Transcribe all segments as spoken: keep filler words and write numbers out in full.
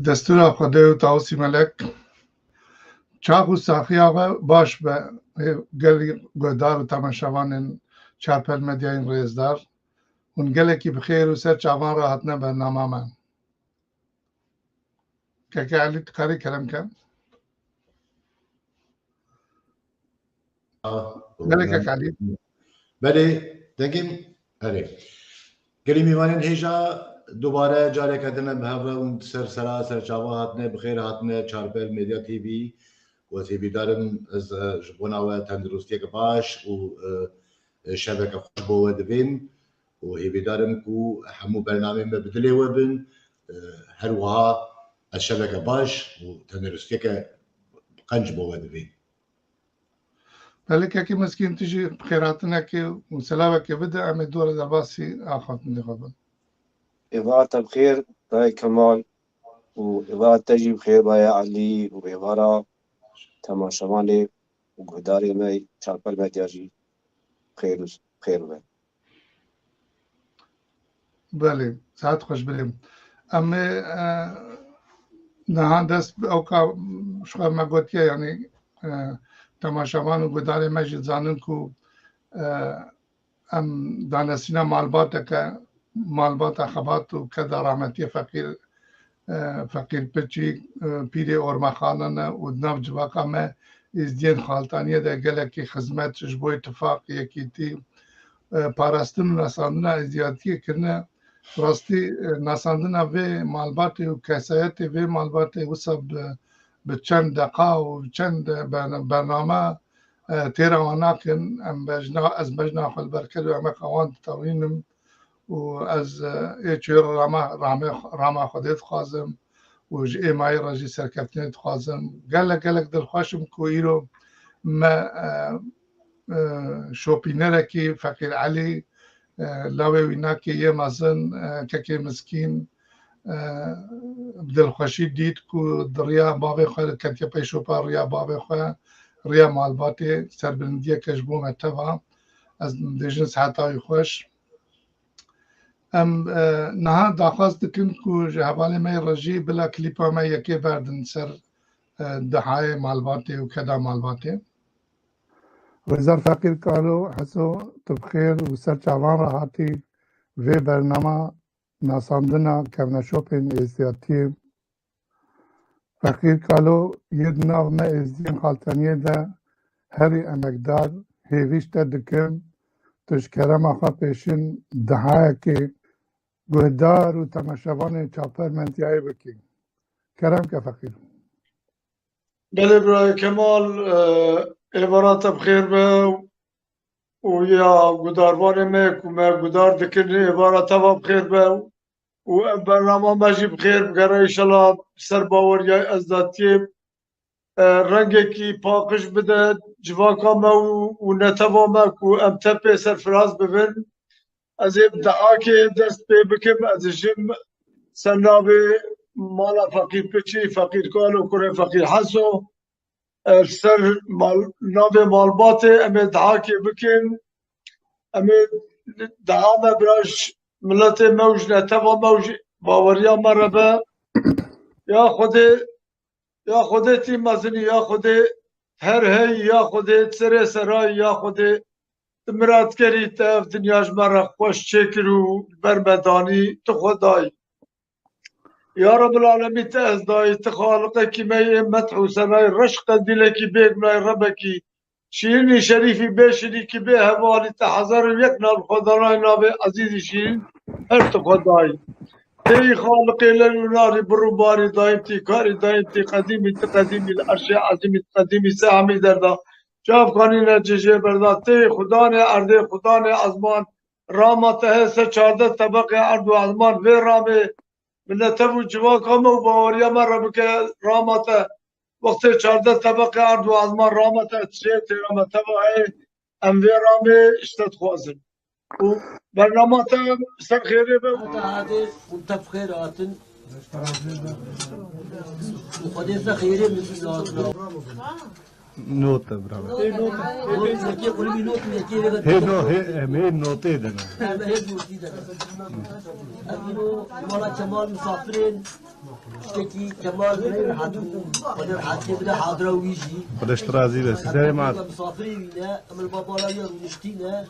Destûra Xwedê û Tawusî Melek. Çax û saxiya we baş be, ê gelî guhdar û temaşevanên Çarpel Medyayên rêzdar. Hûn gelekî bi xêr û ser çavan re hatine bernama me. Keke Elî, tu karî kerem ke? Ah, Belê, Keke Elî. Belê, dengê min, erê. Gelî mêvanên hêja dubare careke din em bi hev re hûn ser sera ser çava hatine, bi xêr hatine Çarpel Medya T V. Û ez hêvîdar im ez, e, ji bona we tenduristiyeke baş û, e, e, şeveke xweş bo we divên û hêvîdar im ku hemû bernameyên me bi dilê we bin. E, her wiha ez şeveke baş û tenduristiyeke qenc bo we divên. Belê, Kekê Meskîn, tu jî bi xêrhatinekê û selavekê bide, em ê dû re derbasî axaftinê xwe bin. Êvara te bi xêr, dayê Kemal, û êvara te jî bi xêr, dayê Elî, û êvara temaşevanê û guhdarê me Çarpel Medya jî bi xêr û, bi xêr be. Belê, saet xweş birêm. Em ê, e, niha dest bi ewka ji xwe me gotiye, yanî, e, temaşevan û guhdarê me jî zanin ku, e, em danesîna malbateke, malbata xebat û keda rahmetiyê Feqîr, e, Feqîr Piçî, e, pîrê Ormexanan e û di nav civaka me Êzdiyên Xaltaniyê de gelekî xizmet ji bo îtifaq, yekîtî, e, parastin û nasandina êzdiyatiyê kirine. Rastî, e, nasandina vê malbatê û kesayetê vê malbatê wisa bi, bi çend deqa û bi çend, e, berne-, bername, e, têra wan nakin. Em bejna, ez bejna xwe li ber ked û emeqa wan ditewînim û ez, e, ê çêr rama, rame, rama Xwedê dixwazim û ji êmayî re jî serkeftinê dixwazim. Gelek, gelek dilxweş im ku îro me, e, e, şopînerekî Feqîr Elî, e, lawê wî nakê yê mezin, e, kekê miskîn, e, bi dilxweşî dît ku di riya bavê xwe ketiye pey şopa riya bavê xwe, riya malbatê serbilindiyeke ji bo me teva. Ez dibêjin seheta wî xweş. Em, e, niha daxwaz dikin ku ji hevalê me yê rejî bila klîpa me yekê berdin ser, e, dihayê malbatê û keda malbatê. Rêzdar Feqîr Kalo, Heso, tu bi xêr û ser çavan re hatî vê bernama nasandina kevneşopên êzdiyatiyê. Feqîr Kalo, yê di nav me êzdiyên Xaltaniyê de herî emekdar, hêvîş te dikim, tu ji kerema xwe pêşin dihayekê guhdar û temaşevanên Çarpel Medyayê bikî. Kerem ke Feqîr. Belê birayê Kemal, e, êvara te bi xêr be û ya gudarvanê me ku me gudar dikin, êvara te va bi xêr be û ev bernama me jî bi xêr bigere, înşallah ser baweriya êzdiyatiyê, e, rengekî paqij bide civaka me û, û neteva me ku em te pê serfiraz bibin. Ez ê bi dehakê dest pê bikim, ez dijim ser navê mala Feqîr Piçî, Feqîr Kalo, kurê Feqîr Heso, e, ser mal, navê malbatê em ê dehakê bikin. Em ê deha me bira ji miletê me û ji neteva me û ji baweriya me re be. Ya Xwedê, ya Xwedê tî mezinî, ya Xwedê her hey, ya Xwedê serê serayî, ya Xwedê tu miradkerî, te ev dinya ji me re xweş çêkir û li ber me danî, tu xwe dayî. Ya Rebbil Alemîn, te ez dayî, tu xaliqekî me yê, medh û senayî, reş qendîlekî bê gulayî, rebekî şîrînî şerîfî bê şirîkî bê hevalî, te hezar û yek nav xwe danayî navê ezîzî şîrîn, her tu xwe dayî. Têyî xaliqê lel û narî, bir û barî, dayîm tî karî, dayîm tî qedîmî, ti qedîmî li erşê ezîmî, ti qedîmî sehemî derda. Çav kanîne cihê berda, têyî xudanê erdê, xudanê ezman, rama te heye ser çardeh tebeqê erd û ezman, vê ramê minetev û civaka me û baweriya me re bike, rama te wextê çardeh tebeqê erd û ezman rama te çê têra me teva heye, em vê ramê ji te dixwazin. Û bernama te ser xêrê be. Heta hadê hûn te bi xêr hatin. Û Xwedê te xêrê min hatin. Not e, bravo. Not, yekê qulibî not, yekê vê Hê no, hê, em hê notê de ne. Em hê notî de ne. Em îro mala Kemal misafirên, tiştekî Kemal Bey hatû, Xwedê rehetiyê bide hadira wî jî. Xwedê ji te razî be. Serê me. Em misafirê wî ne, em li ba bala wî rûniştî ne.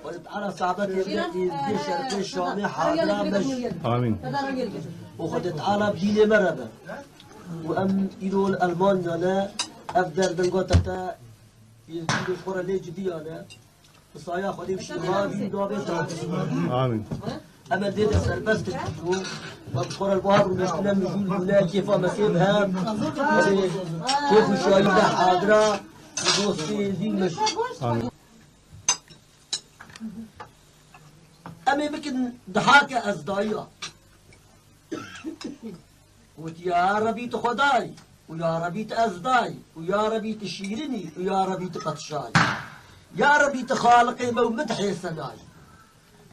Xwedê Teala saadetê bide, êzgê şerqê Şamê hadira me jî. Amîn. Û Xwedê Teala bi dînê me re be. Û em îro li Elmanya ne, ev der dinga te te êzgî xwe re lê cidiyane. Bi saya Xwedê bi şifa vî navê te. Amîn. Em ê dê de serbest dikî û em xwe re li ba rûniştine mijûl bûne, kêfa me kê bi hev. Em ê kêf û şayî de hadira û dostê êzî me. Amîn. Em ê bikin dihake ezdayiya. Got, ya Rebî tu Xwedayî, û ya Rebî tu Ezdayî, û ya Rebî tu Şîrinî, û ya Rebî tu Petişayî. Ya Rebî tu Xaliqê me û min dihêsenayî.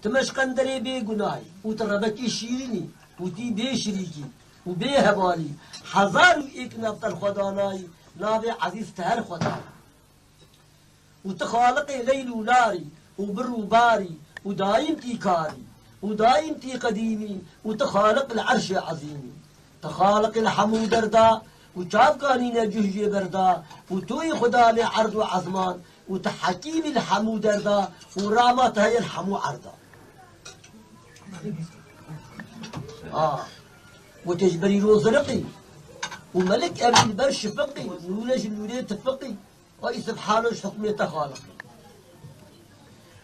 Tu me ji qenderê bêgunayî, û tu rebekî şîrinî, û tî bê şirîkî, û bê hevalî, hezar û êk nav te li xwe danayî, navê ezîz tu her Xwedayî. Û tu Xaliqê leyl û larî û bir û barî û dayîm tî karî û dayîm tî qedîmî û tu Xaliq li erşê ezîmî. Tu Xaliqê li hemû derda û çavka nîne cih jê berda û tu yî Xudanê erd û ezman û tu hekîmî li hemû derda û rama te heye li hemû erda. A, û tê ji berî roziriqî û melik emîn ber şifiqî, nûre ji nûrê tifiqî. Ay Subhano ji hukmê te Xaliq.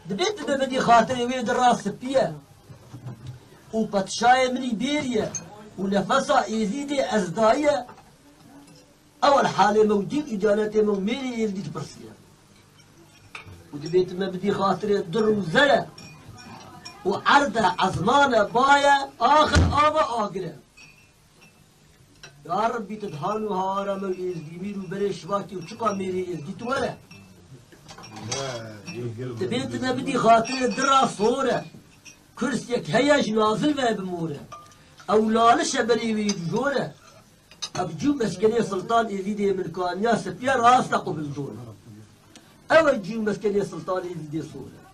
Dibê tu me bidî xatirê wê di ra sipî ye. Û petişayê min î bêrî ye. Û nefesa Êzîdê Ezdayî ye. Ewel halê me û dîn û diyanetê me û mêrê Êzîdî dipirsiye. Û dibê tu me bidî xatirê dir û zere. Û erde ezmane baye, axir ava agire. Ya Rebbî, tu dihan û hawara me û êzgî mîr û berê şivakî û çiqa mêrê êzgî tu were. Dibê tu me bidî xatirê dira sor e. Kursiyek heye ji nazil ve bi mor e. Ew laliş e berê wî jor e. Ev cû meskenê Sultan Êzîdê min kaniya sipiya rast e qubildor e. Ew e cû meskenê Sultan Êzîdê sor e.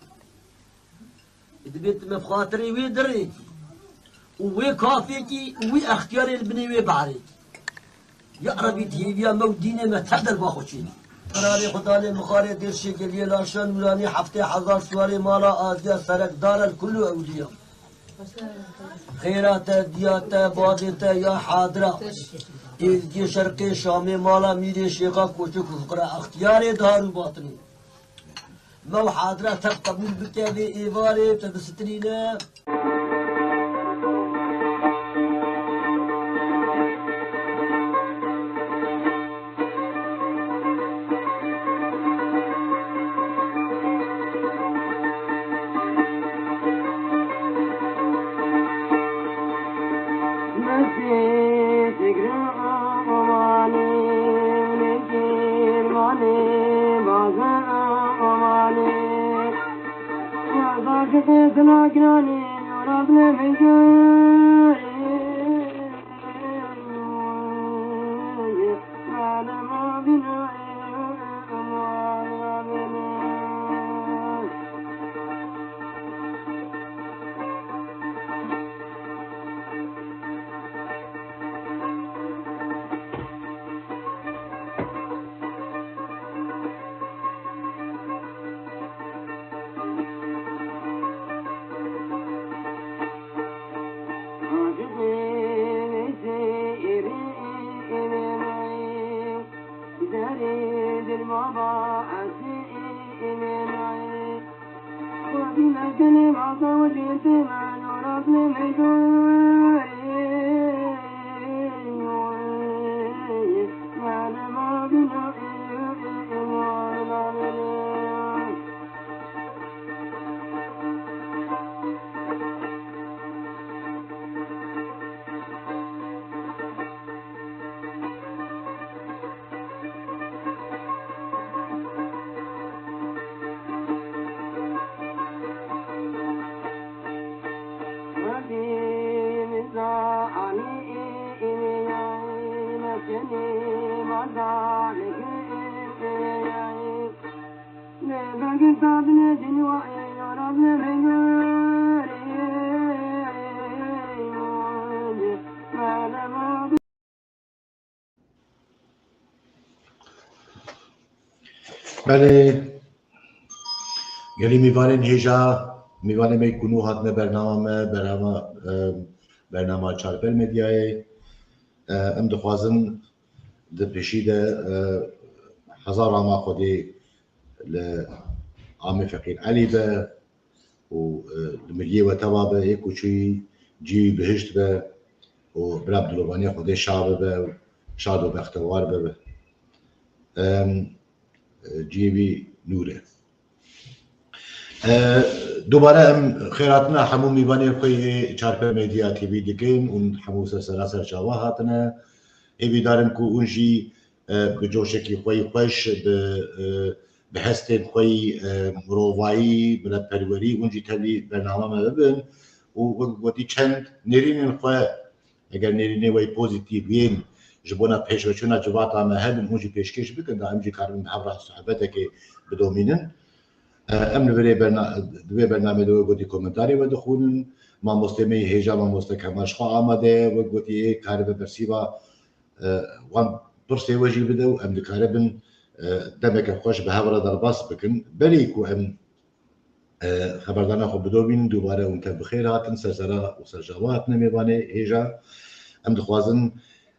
Dibê tu me bi xatirê wê dirêkî û wê kafêkî û wî extiyarê li binê wê biarêkî. Ya Rebî, tu hêviya me û dînê me tev derba xwe çêkî. Qirarê Xwedalê mixarê dêrşê geliyê laşa nûranî heftê hezar siwarê mala aziya serekdar el kul û ewliya. Xêra te, diya te, bavê te ya hadira. Êzgê şerqê Şamê mala mîrê şêxa koçik û fiqira extiyarê dar û batinê. Me û hadira tev qebûl bike vê êvarê te disitirîne. Belê, gelî mîvanên hêja, mîvanê me ku nû hatine bernama me, bernama, e, bernama Çarpel Medyayê. E, em dixwazin di pêşî de, e, hezar rama Xwedê li amê Feqîr Elî be û, e, li miriyê we teva be, ê ku çûyî cî wî bihişt be û bila bi dilovaniyê Xwedê şa bibe û şad û bextewar bibe. Em, e, ciyê wî nûr e. E, dubare em xêrhatina hemû mîvanên xwe yê Çarpel Medya T V dikin û hemû ser sera ser çava hatine. Hêvîdar im ku hûn jî, e, bi coşekî xwe yî xweş, bi, e, bi hestên xwe yî, e, mirovayî, miletperwerî, hûn jî tevlî bernama me bibin û wek gotî çend nêrînên xwe, eger nêrînê we yî pozîtîf yên ji bona pêşveçûna civata me hebin, hûn jî pêşkêş bikin, da em jî karibin bi hev re sohbetekê bidomînin. E, em li virê berna-, di vê bernameyê de wek gotî komentarê we dixwînin. Mamostê me yê hêja, mamoste Kemal ji xwe amade ye, wek gotî ê karibe bersîva, e, wan pirsê we jî bide û em dikaribin, e, demeke xweş bi hev re derbas bikin. Berî ku em, e, xeberdana xwe bidomînin, dubare hûn tev bi xêr hatin, ser sera û ser çava hatine mêvanê hêja. Em dixwazin,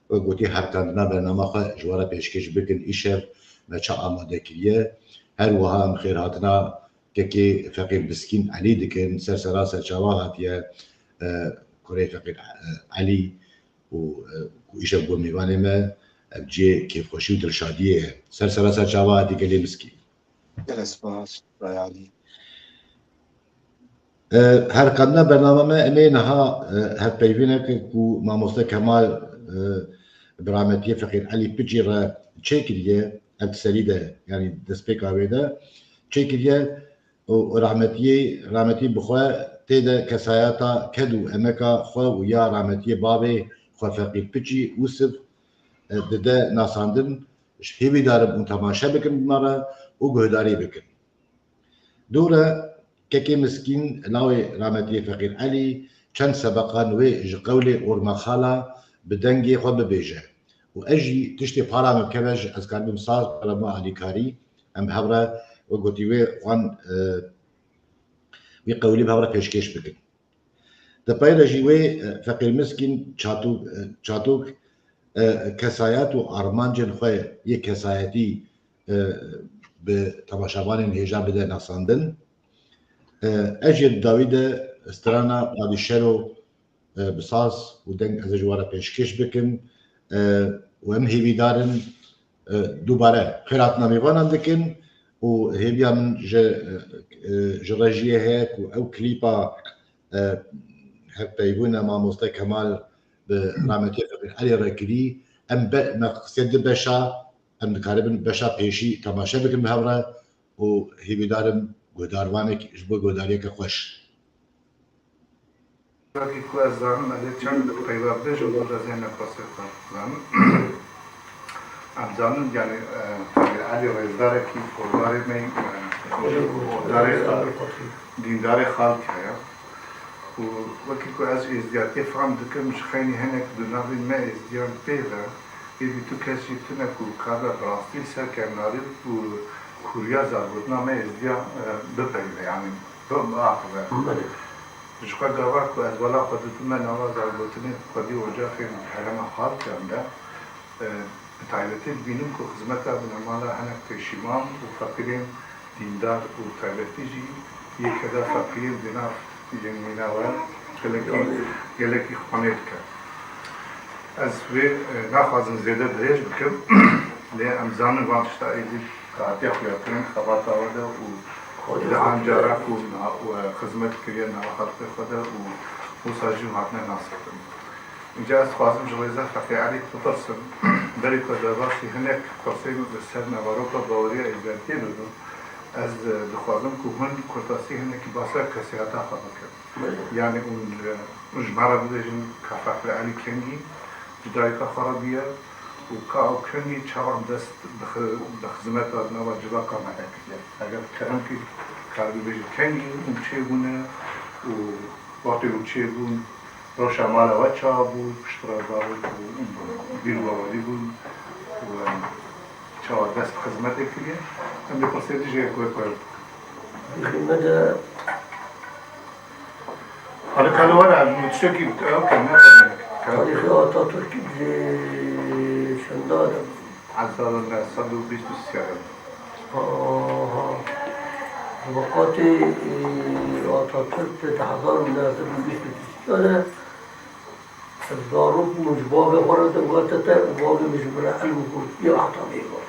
wek gotî, herikandina bernama xwe ji we re pêşkêş bikin. Îşev me çi amade kiriye. Her wiha em xêrhatina kekê Feqîr Miskîn Elî dikin, ser sera ser çava hatiye, e, kurê Feqîr, e, Elî û, e, ku îşev bû mêvanê me, ev cihê kêfxweşî û dilşadiyê ye. Ser sera ser çava hatî gelê Miskîn. Gelek spas, Birayê Elî. E, herikandina bernama me, em ê niha, e, hevpeyvîneke ku mamoste Kemal, e, bi rahmetiyê Feqîr Elî Piçî re çêkiriye, ev di serî de, yanî destpêka wê de çêkiriye û rahmetiyê, rahmetî bi xwe tê de kesayeta ked û emeka xwe û ya rahmetiyê bavê xwe Feqîr Piçî Ûsiv, e, dide nasandin. Ji hêvîdar im hûn temaşe bikin bi me re û guhdarî bikin. Dû re kekê Miskîn lawê rahmetiyê Feqîr Elî çend sebeqan wê ji qewlê Ormexala bi dengê xwe bibêje û ez jî tiştê para min bikeve ji ez karibim saz bikeve me alîkarî, em bi hev re wek gotî wê wan, e, wî qewlî bi hev re pêşkêş bikin. Di pey re jî wê, e, Feqîr Miskîn Çatûk, e, Çatûk, e, kesayet û armancên xwe yê kesayetî, e, bi temaşevanên hêja bide nasandin. E, ez jî di dawî de strana Padîşero, e, bi saz û deng ez ê ji we re pêşkêş bikim, e, û em hêvîdar in, e, dubare xêrhatina mêvanan dikin û hêviya min ji, e, e, ji rejiyê heye ku ew klîpa, e, hevpeyvûna mamoste Kemal bi rahmetiyê Feqîr Elî re kirî, em be-, me qisê di beşa, em dikaribin beşa pêşî temaşe bikin bi hev re û hêvîdar im guhdarvanekî, ji bo guhdariyeke xweş. Wekî ku ez zanim, ez ê çend peyva bibêjim, û ez ê nefesê xwe zanim. Em zanin, yanî, e, Feqîr Elî rêzdarekî, odarê me, e, odarê, dîndarê xalkê ye. Û wekî ku ez êzdiyatiyê fehm dikim, ji xeynî hinek di navê me êzdiyan pê ve, êdî tu kes jî tune ku kabe bi rastî serkevnarî û kûriya zargotina me êzdiya, e, bipeyve, yanî bi-, biaxive. Belê. Ji xwe gava ku ez bala xwe didime nava zargotinê xwedî ocaxên herêma xalkiyan de, e, bi taybetî dibînim ku xizmeta binemala hinek pêşîman û feqîrên dîndar û taybetî jî yê keda feqîrên di nav yên mîna we gelekî, gelekî xwanê dike. Ez vê, e, naxwazim zêde dirêj bikim, lê em zanin van tişta êdî hatiye xuyakirin xebata we de û dehan cara ku na-, we xizmet kiriye nava xelkê xwe de û wisa jî hatine naskirin. Înca ez dixwazim ji rêza Feqî Elî bipirsim, berî ku derbasî hinek pirsên li ser nevaroka baweriya êzidiyatiyê bibim, ez, e, dixwazim ku hûn kurtasî hinekî basa kesayeta xwe bikin. Belê. Yanî hûn, e, hûn ji me re bibêjin ka Feqî Elî kengî, ji dayika xwe re bûye Û ka ew kengî çawa dest bi xi-, bi xizmeta nava civaka me de kiriye. Eger kerem kî, kar bibêje kengî hûn çêbûne û wextê hûn çêbûn, rewşa mala we çawa bû, piştre zarok û hûn bîr û bawerî bûn û, em, çawa dest bi xizmetê kiriye. Em dê pirsê dijî yek wek wek. Xizmete Hadi kale were, ez tiştekî ew ke ne Tarîxê Atatürk'î di çenda de bû? Hezar û neh sed û bîst û sê de. Aha. Wekatê, e, Atatürk de di hezar û neh sed û bîst û sê de, ez zarok bûm, ji bavê xwe re dengate te û bavê min ji min re elm û kurtiya heta vê got.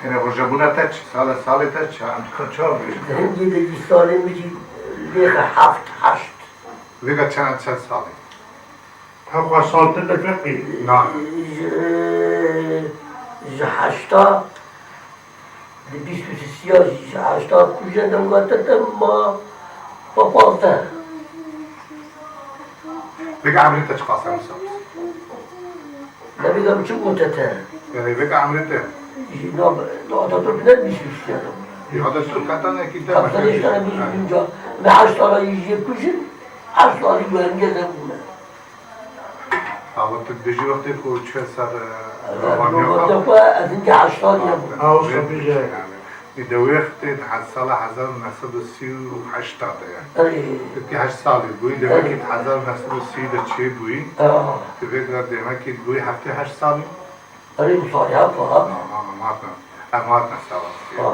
Yine rojebûna te çi? Sale, salê te çi? Em dikar çawa bêjin? Di hindê de jî salê min jî lêxe heft, heşt. Vêga çend, çend salê? Hewqa sal te de feqî. Na. Ji, ji heşta, di bîst û sisiya ji heşta kuje dengate te ma pa pazdeh. Vêga emrê te çiqas e, Musa? Ne vêga min çi gote te? Erê, vêga emrê te? Ji na, na Atatürk ne bîst û sisiya de bû. Ya Atatürk heta nekî te. Heta nekî te. Bîst û sisiya de bû. Me heşt sala yî jê kujin, heşt salî guhendiya de bûne. Ama tu dibêjî wextê ku çûye ser, e, Ravaniya xwe, ez hingî heşt salî nebûm. Ha, wisa bêje. Yanî, di wê wextê di hez-, sala hezar û neh sed û sî û heşt de ye. Erê. Tu kî heşt salî bûyî, demekî di hezar û neh sed û sî de çêbûyî. Ha. Tu vê de demekî bûyî heftê heşt salî. Erê, wisa ya, ha. Ha, ha, ha, hatine. Em hatine sawasî. Ha.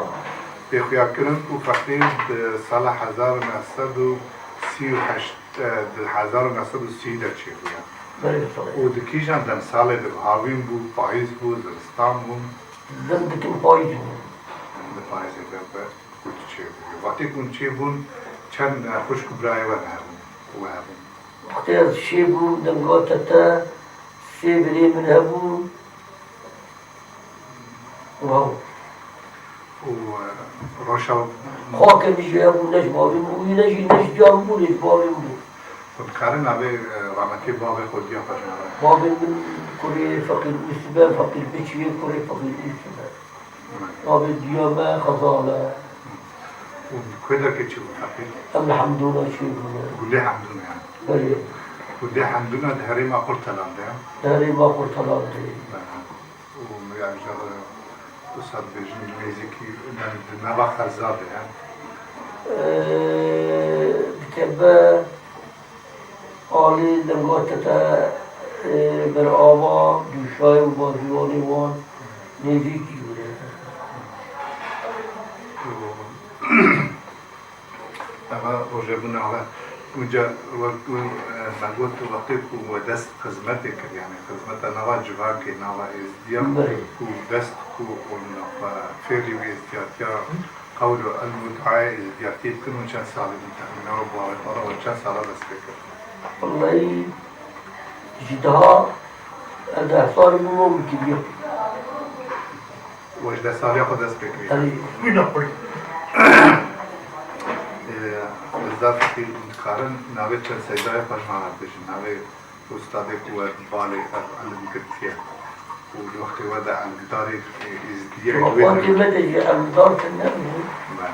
Pêxuyakirin ku feqîr di sala hezar û neh sed û sî û heşt, e, di hezar û neh sed û sî de çêbûye. Belê, belê. Û di kîjan demsalê de bi havîn bû, payîz bû, zivistan bû? Zim dikin payîz bû. Di payîzê de bi ku tu çêbûyî. Wextê ku hûn çêbûn, çend, e, xwişk û birayê we hebûn, we hebûn? Wextê ez çêbûm, dengate te, sê birê min hebûn. Wow. Û, e, roşa Xakê min jî hebû, ne ji bavê min bû, ne jî, ne ji diya min bû, ne ji bavê min bû. Hûn dikarin navê, e, rahmetî bavê xwe diya xwe ji me re? Bavê min kurê Feqîr Ûsib e, Feqîr Biçî ye, kurê Feqîr Ûsib e. Navê diya me Xezal e. Û ku derkê çi bû feqîr? Em li Hemdûna çêbûne. Gundê Hemdûna yani. Belê. Gundê Hemdûna di herêma Qurtelan de ye? Di herêma Qurtelan de ye. Belê. Û yani ji, wisa dibêjin nêzîkî, yani di nava Xerza de ye? Ee, dikeve alî dengate te, ee, ber ava Dûşay û Bazîwanê wan nêzîkî bûne. Û Eva rojebûna we. Ûca wek ku, e, me got, wextê ku we dest xizmetê kir, yani xizmeta nava civakê, nava êzdiya, belê, ku dest ku hûn xwe fêrî wê êzdiyatiya qewl û ilm û duayê êzdiyatiyê dikin, hûn çend salî bûn texmîna we, bavê xwe re we çend sala dest pê kir? Wellahî, ji daha, ez deh salî bûm, min kiriye. We ji deh saliya xwe dest pê kiriye? Erê. Wîna xwe. Ee, Reza Feqîr, hûn dikarin navê çend seydayê xwe ji me re bibêjin? Navê ustadê ku we balê ev ilim girtiye û di wextê we de ilimdarê, e, êzdiyê. Di wê wextê me de jî ilimdar tune bû. Be.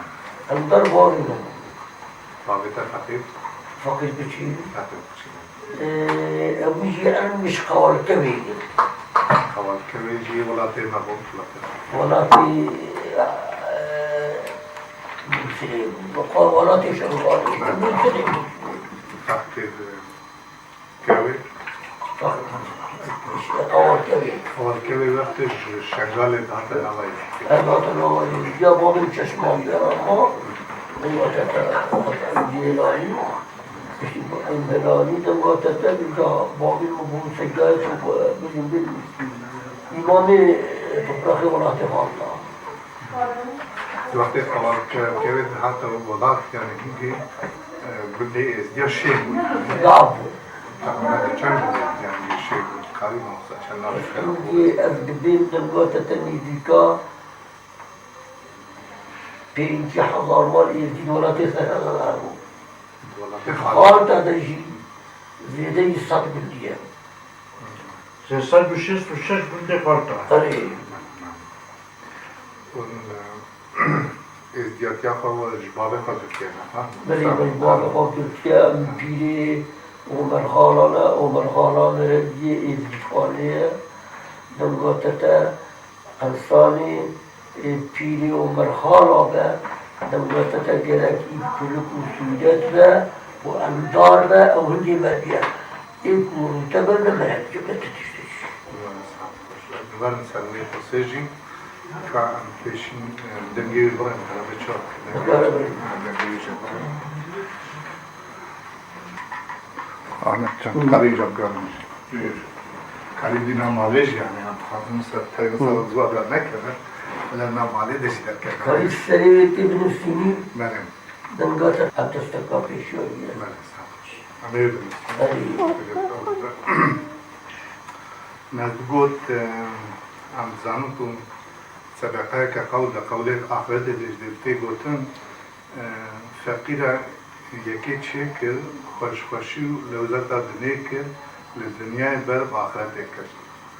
Ilimdar bavê me bû. Bavê te Feqîr? Feqîr Biçî. Feqîr Biçî. Ee, ew jî ilmî ji Qewalkevê ye. Qewalkevê jî welatê me bû, welatê me. Welatê, ee, Mûsilê bû. Welatê Şengalê bû. Mûsilê bû. Feqîr Kevê? Feqîr Kevê. Qewalkevê wextê ji Şengalê dihate nava Êzidî. Ev dihate nava Êzidî. Ya babê min çeşma wî ra ma. Ew wate te, wate Cêlanî. Piştî em helalî de wate te, îca bavê min bû seydayê ku, e, bijim bin îmamê, e, topraxê welatê Xalta. Wextê Qewalkevê dihate welat, yani hingê, e, gundê êzdiya şên bûn. Gav bû. Texmîna te çend gundê êzdiya hingê şên bûn? Karî mamosta çend navê kira? Hingê ez dibêm de wate te nêzîka pêncî hezar mal êzdî di welatê Xalta hebû. Di welatê Xalta. Xalta de jî zêdeyî sed gundî ye. Sê sed û şêst û şeş gundê Xorta. Erê. Hûn, e, êzdiyatiya xwe ji bavê xwe girtiye, ne? Ha? Belê, belê, bavê xwe girtiye, em pîrê Omer Xalan e, Omer Xalan e, yê Êzidîxanê ye. Dengotete Ensanê, ê, pîrê Omer Xala be, dengotete gerek î kulik û sûret be û emdar be, ew hingê me diye. Ê ku rûte be, ne me hep cebete tiştê. Biberin ser wê qisê jî, ka em pêşîn, e, dengê wî birin, herebe çar. Dengê wî jî birin. Ahmet Can, karî jî bigarin. Karî dîna malê jî, yani, em dixwazin ser teyna ser ziwa de nekeve. Bila na malê de jî derkeve. Karî serê wê tê binivîsînî. Belê. Dengata ev desteka pêşiya wî ye. Belê, sağ ol. Em ê binivîsin. Belê. Me digot, e, em dizanin ku sedeqeyeke qewl de qewlê axretê de jî tê gotin, e, feqîra yekê çêkir, xweşxweşî û lewzeta dinê kir, li dinyayê ber bi axretê kir.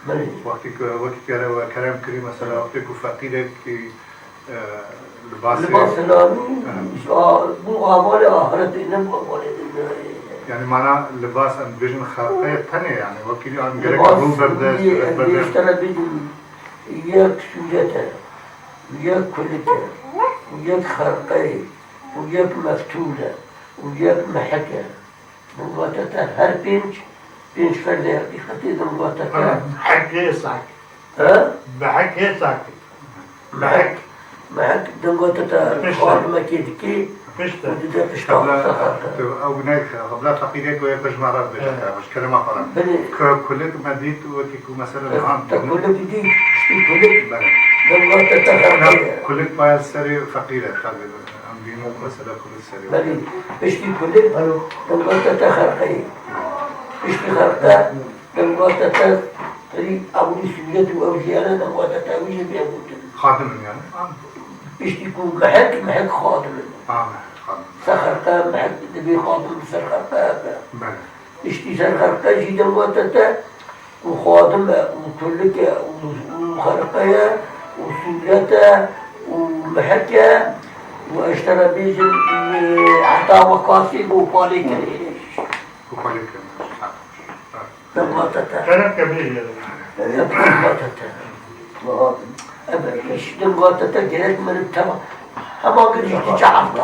Belê. Wextî ku wekî kere we kerem kirî, mesela wextê ku feqîrekî, e, libasê Libas hilamî, Aha. a, bû avalê axretê, ne bû avalê dinyayê. Yani mana libas em dibêjin xerqeyê tenê, yani wekî em gerek Libas rû berde, sûret berde. Bêştere bêjin, yek sûret e, yek kulik e, yek xerqeyê, û yek meftûl e, û yek mehek e. Dengotete her pênc, pênc ferdê heqîqetê dengotete. Mehek hê sak. He? Mehek hê sak. Mehek, mehek dengotete Pişt e. xwarimekê dikê Pişt e. û dide pişta Qebla, xwe xerqe. tu ew ne, qebla feqîrê ku yek ji me re bêje, Evet. ji kerema xwe re. Belê. Ku kulik me dît wekî ku mesela Evet, niha te kulik dît, piştî kulik Belê. dengotete xerqe. Kulik maya serê feqîr e, tabii. Em bînin mesela kulik serê. Belê, piştî kulik, Alo. dengotete xerqeyê. Piştî xerqe, dengotete, herî ewilî sûret û ew jiyane dengotete wî jî bê gotin. Xadim in yani. Piştî ku mehek, mehek xadim in. Ha, mehek xadim. Ser xerqe, mehek dibê xadim ser xerqe hebe. Belê. Piştî ser xerqe jî dengotete û xadim e û kulik e û, û xerqe ye û sûret e û mehek e û ez ji te re bêjim, e, heta wekasî gopalê kirê. Gopalê kirê. Dengotete. Kerem ke bêje. Dengotete. Ev îş dengotete gerek meriv tema. Hema gidîş diçe hefta.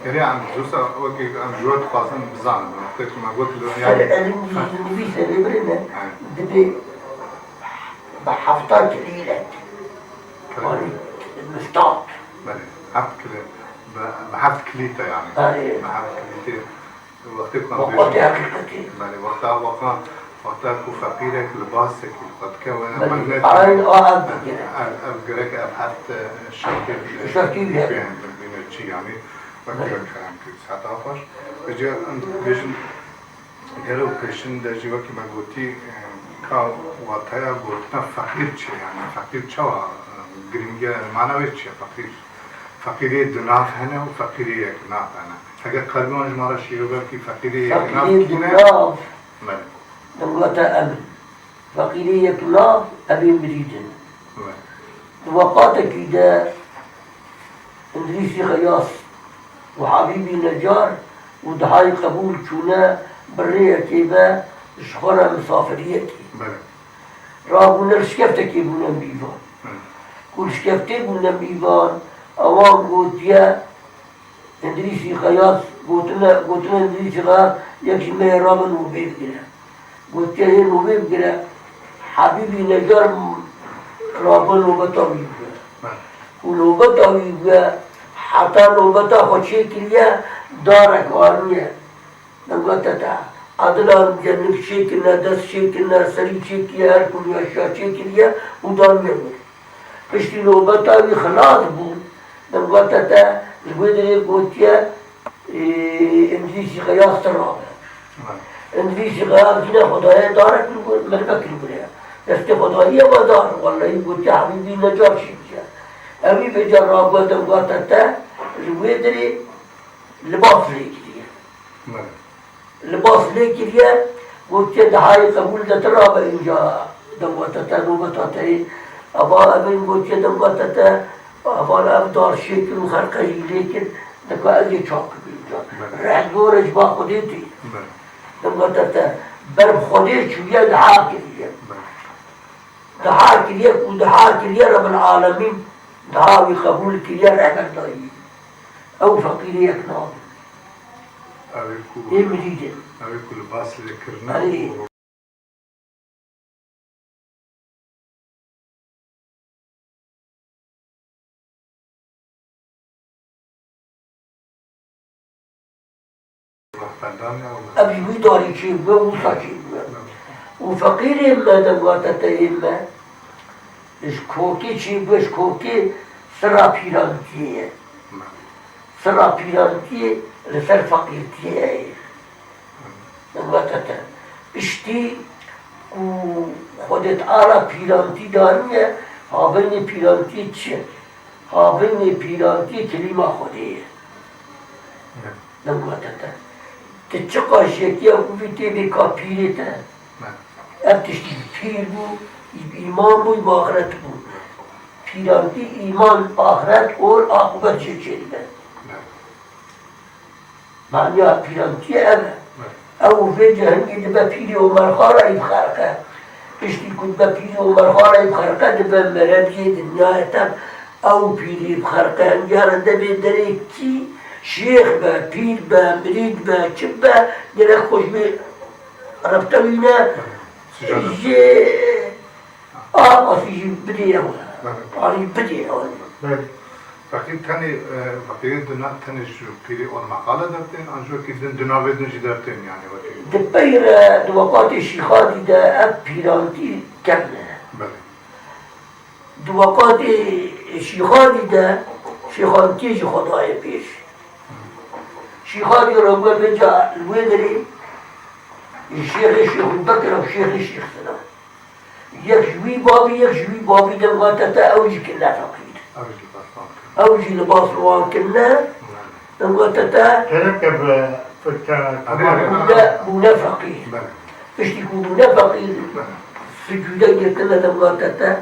Gerê em ji wisa wekî em ji we dixwazin bizanin. Wextê ku me got li Ser yani elin nivîse lê birê me. Dibê bi hefta kilî re. Kilî. Hani mistat. Belê. Heft kilî. Bi, bi heft kilî te yani. Belê. Bi heft kilî te. Wextê ku em Wextê bêjin, heqîqetê. Belê, wexta, wexta, wexta ku feqîrek libasekî li xwe dike, we Belê, emanetê. Ew, ev gerek. Ev, ev gerek, ev heft, e, şertê bîne. Şertî bîne. Bîne, bîne çi, yanî, wekî Belê. we kerem kir, seheta xweş. Vêca em dibêjin, gelo pêşin de jî wekî me gotî, e, ka wateya gotina feqîr çi ye, yanî feqîr çawa, e, girîng e, mana wê çi ye feqîr? Feqîrê du nav hene û feqîrê yek nav hene. Heke qelbê wan ji me re şîrove bikî, feqîrê yek nav Feqîrê du kî ne? nav. Belê. Dengata em in. Feqîrê yek nav, em ê mirî din. Belê. Di weqatekî de Îdrîsî Xeyas û Habîbî Necar û Dihayî Qebûl çûne bi rêyekê ve ji xwe re misafiriyekê. Belê. Rabûne li şikeftekê bûne mîvan. Belê. Ku li şikeftê bûne mîvan, ewan gotiye, Îdrîsî Xeyas gotine, gotine Îdrîsî Xeyas, yek ji me yê rabe nobê bigire. Gotiye, yê nobê bigire, Habîbî Necar rabe nobeta wî bigire. Ku nobeta wî bigire, heta nobeta xwe çêkiriye, darek aniye. Dengotete, edilan genik çêkirine, dest çêkirine, serî çêkiriye, her ku aşiya çêkiriye û daniye wir. Piştî nobeta wî xilas bû, dengotete ji wê derê gotiye, ê, Îdrîsî Xeyas tu rabe. Îdrîsî Xeyas dîne xwe daye darek li wir, merivek li wir e. Destê xwe daye we dar, wellehî gotiye Habîbî Necar çêkiriye. Ewî vêca rabû dengotete ji wê derê libas lê kiriye. Belê. Libas lê kiriye, Gotiye dehayê qebûl de tu rabe înca, dewata te, nobeta te yê. Eva evin gotiye dewata te, eva ev dar şêkir û xerqe jî lê kir, dika ez ê çap bibim înca. Belê. Reh zor e ji ba Xwedê tê. Belê. Dewata te ber bi Xwedê çûye, deha kiriye. Belê. Deha kiriye ku deha kiriye Rebil Alemîn, deha wî qebûl kiriye, rehber dayî. Ew feqîrê yek nabin. Ew ê ku Ê mirîdin. Ew ê ku li bas lê kirine Erê. û Ev ji wî darî çêbûye, wisa çêbûye. Û feqîrên me, dewata te ên me, ji kokê çêbûye, ji kokê sira pîrantiyê ye. Sira pîrantiyê li ser feqîrtiyê ye. Dewata te. Piştî ku Xwedê Teala pîrantî daniye, havînê pîrantiyê çi ye? Havînê pîrantiyê kilîma Xwedê ye. Dewata te. Tu çiqas jekiya ku vî tê bê ka pîrê te. Ev tiştî pîr bû, î-, îman bû, î bi axiret bû. Pîrantî, îman, axiret, ol, aqibet jê çêdibe. Manya pîrantiyê ev e. Ew vê cehingî dibe pîrê Omer Xara î bi xerqe. Piştî ku dibe pîrê Omer Xara î bi xerqe dibe merebiyê dinyayê te. Ew pîrê bi xerqe hingî here debê derê kî şêx be, pîr be, mirîd be, çi be, gerek xwe ji wê rebte wîne. Sicada. Jê A qasî jî bidê ew. Belê. Anî bidê ew. Belê. Feqîr tenê, e, feqîrê di na-, tenê ji pîrê Ormeqala dertên, an ji wekî din di navê din jî dertên, yani wekî. Di pey re di weqatê Şîxadî de ev pîrantî kevn e. Belê. Di weqatê Şîxadî de şêxantiyê ji xwe daye pêş. Şîxadî re bûye vêca li wê derê Şêxê Şêxû Bekir û Şêxê Şêx Sinan. Yek ji wî babî, yek ji wî babî dengate te ew jî kirine feqîr. Ew jî li bas wan kirine. Ew jî li bas wan kirine. Dengate te Gerek ev, e, fikre, Erê, bûne, bûne feqîr. Belê. Piştî ku bûne feqîr, Belê. Sicûde girtine dengate te.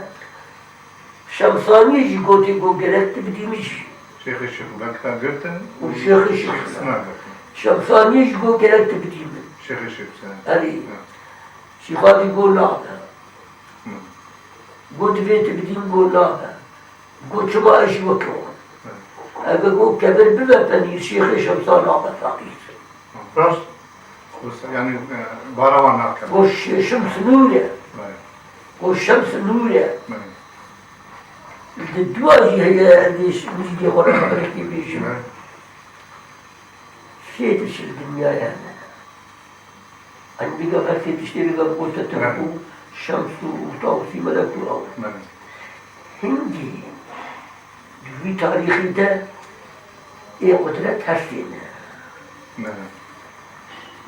Şemsaniyê jî gotê ku gerek tu bidî min jî. Şêxê Şêxû Bekir girtin Û û Şêxê Şêx Sinan. Sinan girtin. Şemsaniyê jî got gerek tu bidî min. Şêxê Şêx Sinan. Erê. Ha. Şîxadî got nabe. Hı. Got divê tu bidî min, got nabe. Got çima ez jî weke wan. Hı. Eger got kevir bibe penîr, Şêxê Şemsa nabe feqîr. Rast. Got, yani, e, bara wan nakevin. Got şê-, Şems Nûr e. Belê. Got Şems Nûr e. Belê. Li dua jî heye, ez ê mirîdê xwe re xeberekê bêjim. Belê. Sê tişt li dinyayê hene. Em bîga her sê tiştê bîga gote te Belê. Ku Şems û Tawusî Melek û ew. Belê. Hingî di wî tarîxê de ê qudret her sê ne. Belê.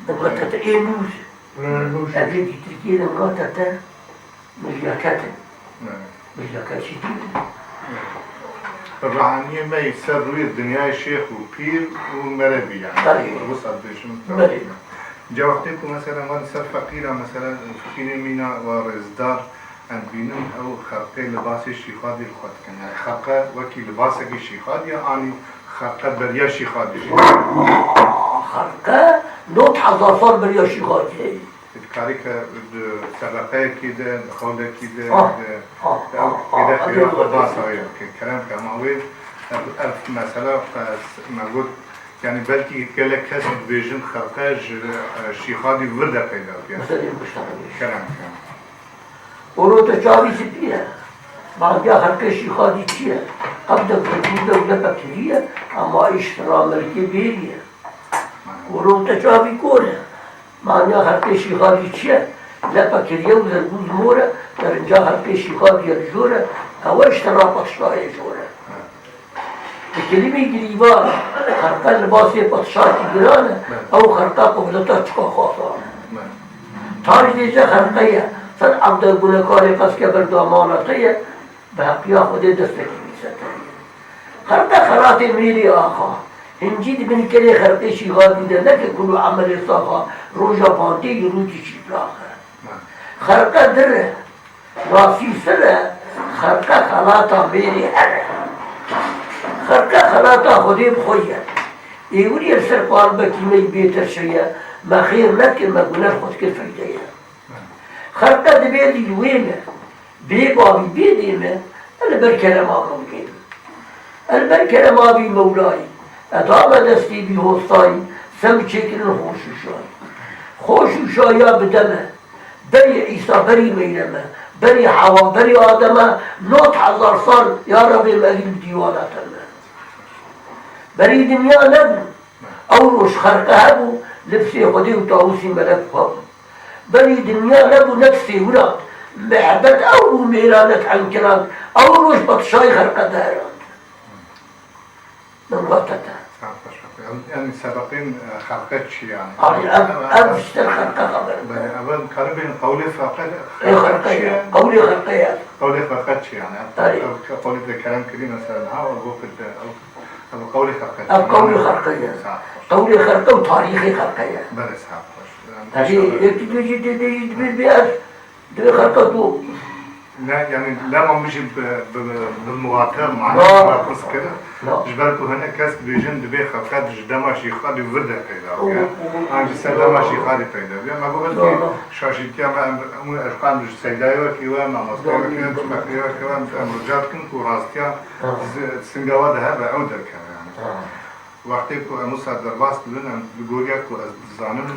Dewlete te ê nûr. Belê, nûr. Evê dîtirkiyê dewlete te Milyaketê. Evet. Milyaketçî değil. Evet. Ruhaniyê me yê ser rûyê dinyayê şêx û pîr û merebî yani. Tabii. Wisa dibêjim. Belê. Ca wextê ku mesela me li ser feqîra, mesela feqîrê mîna wa rêzdar em dibînin, ew xerqê libasê şîxadî li xwe dikin. Yani xerqe wekî libasekî şîxadî ye, anî xerqe beriya şîxadî jî? Xerqe nod hezar sal beriya şîxadî heye. Dikarî ke di sebeqeyekî de, di qewlekî de, Ah, di, ah, di, ah, ah, di ah, xêra xwe ah, basa wê bike. Kerem ke, ma wê ev, ev mesela, e, me got, yani belkî gelek kes dibêjin xerqe ji, e, şîxadî vir de peyda bûye. Mesela bir şey. Kerem ke. Oro te çavî ji pî ye. Banga xerqê şîxadî çi ye? Ev de vurgû de wile pekiriye, ama îş sira melkê bêriye. Û rû te çavî kor e. Manya xerqê şîxadî çi ye? Lepe kiriye û zergûz mor e, derinca xerqê şîxadî ye li jor e, ew e ji te ra padşahê jor e. Di kelîmê girîvan, xerqe libasê padşahekî giran e, ew xerqe qewleta çiqa xasan e. Tac dêce xerqe ye, ser evde gunekarê qeske berdamana te ye, Bi heqiya Xwedê destekî wî ser te heye. Xerqe xelatê mêrê axa, Hincî di bin kelê xerqê şîxadî de neke kul û emelê safa, roja bandê yî rûtî şîplax e. Xerqe dir e, nasîsir e, xerqe xelata mêrê her e. Xerqe xelata Xwedê bi xwe ye. Êwirî li ser qalibekî me yî bêtir şeye, me xêr nekir, me guner xwe dikir feyde ye. Xerqe divê dî li wê me. Bê bavî bê dê me, e li ber kerema Mewlê me. E li ber kerema vî Mewlayî, e da me destê vî hostayî, sem çêkirin xweş û şayî. Xweş û şayiya bide me, berî Îsa, berî Meyreme, berî Hewa, berî Ademe, nod hezar sal, ya Rebê me hîl bi dîwana te me. Berî dinya nebû, ew roj xerqe hebû, lifsê Xwedê û tawusî melek hebû. Berî dinya nebû, nefsê wira mihebet ew bû, mêra net enkiran, ew roj padşahî xerqe deherand. Min got te te. Ha, xweş be. Em, em sebeqên, e, xerqe çi yani? Abi, ev, ev ji ser xerqe xeber. Belê, ev em karibên qewlê xerqe, Ê xerqe xerqe çi ye, yani? Qewlê xerqe ye. Qewlê xerqe çi yani? Ev, Erê. Ev qewlê de kerem kirî mesela, ha, ev wekî de, ev, ev qewlê xerqe çi Ev yani? Qewlê xerqe ye. Sağ ol. Qewlê xerqe û tarîxê xerqe ye. Belê, sağ ol. Erê, yekî dibêjî, dê, dê, dê, dê, dê, ev Divê xelka tu. Ne, yani lema min jî bi, bi, bi, bi muhateb, Na. Manasî pirs kir. Na. Ji ber ku hinek kes dibêjin, divê xelqet ji dema Şîxalî vir de peyda O, bike. o, o, An ji ser o, dema o. Şîxalî peyda bike. Me got Na, belkî na. Şaşîtiya me, em, em erqan ji seydayê wekî we, mamostayê wekî we, Doğru. Çimeqiyê wekî we, em, em rica dikin ku rastiya Ha. zi-, singa we de hebe ew derkeve yani. Ha. Wextê ku em wisa derbas dibin, em li goriya ku ez dizanim,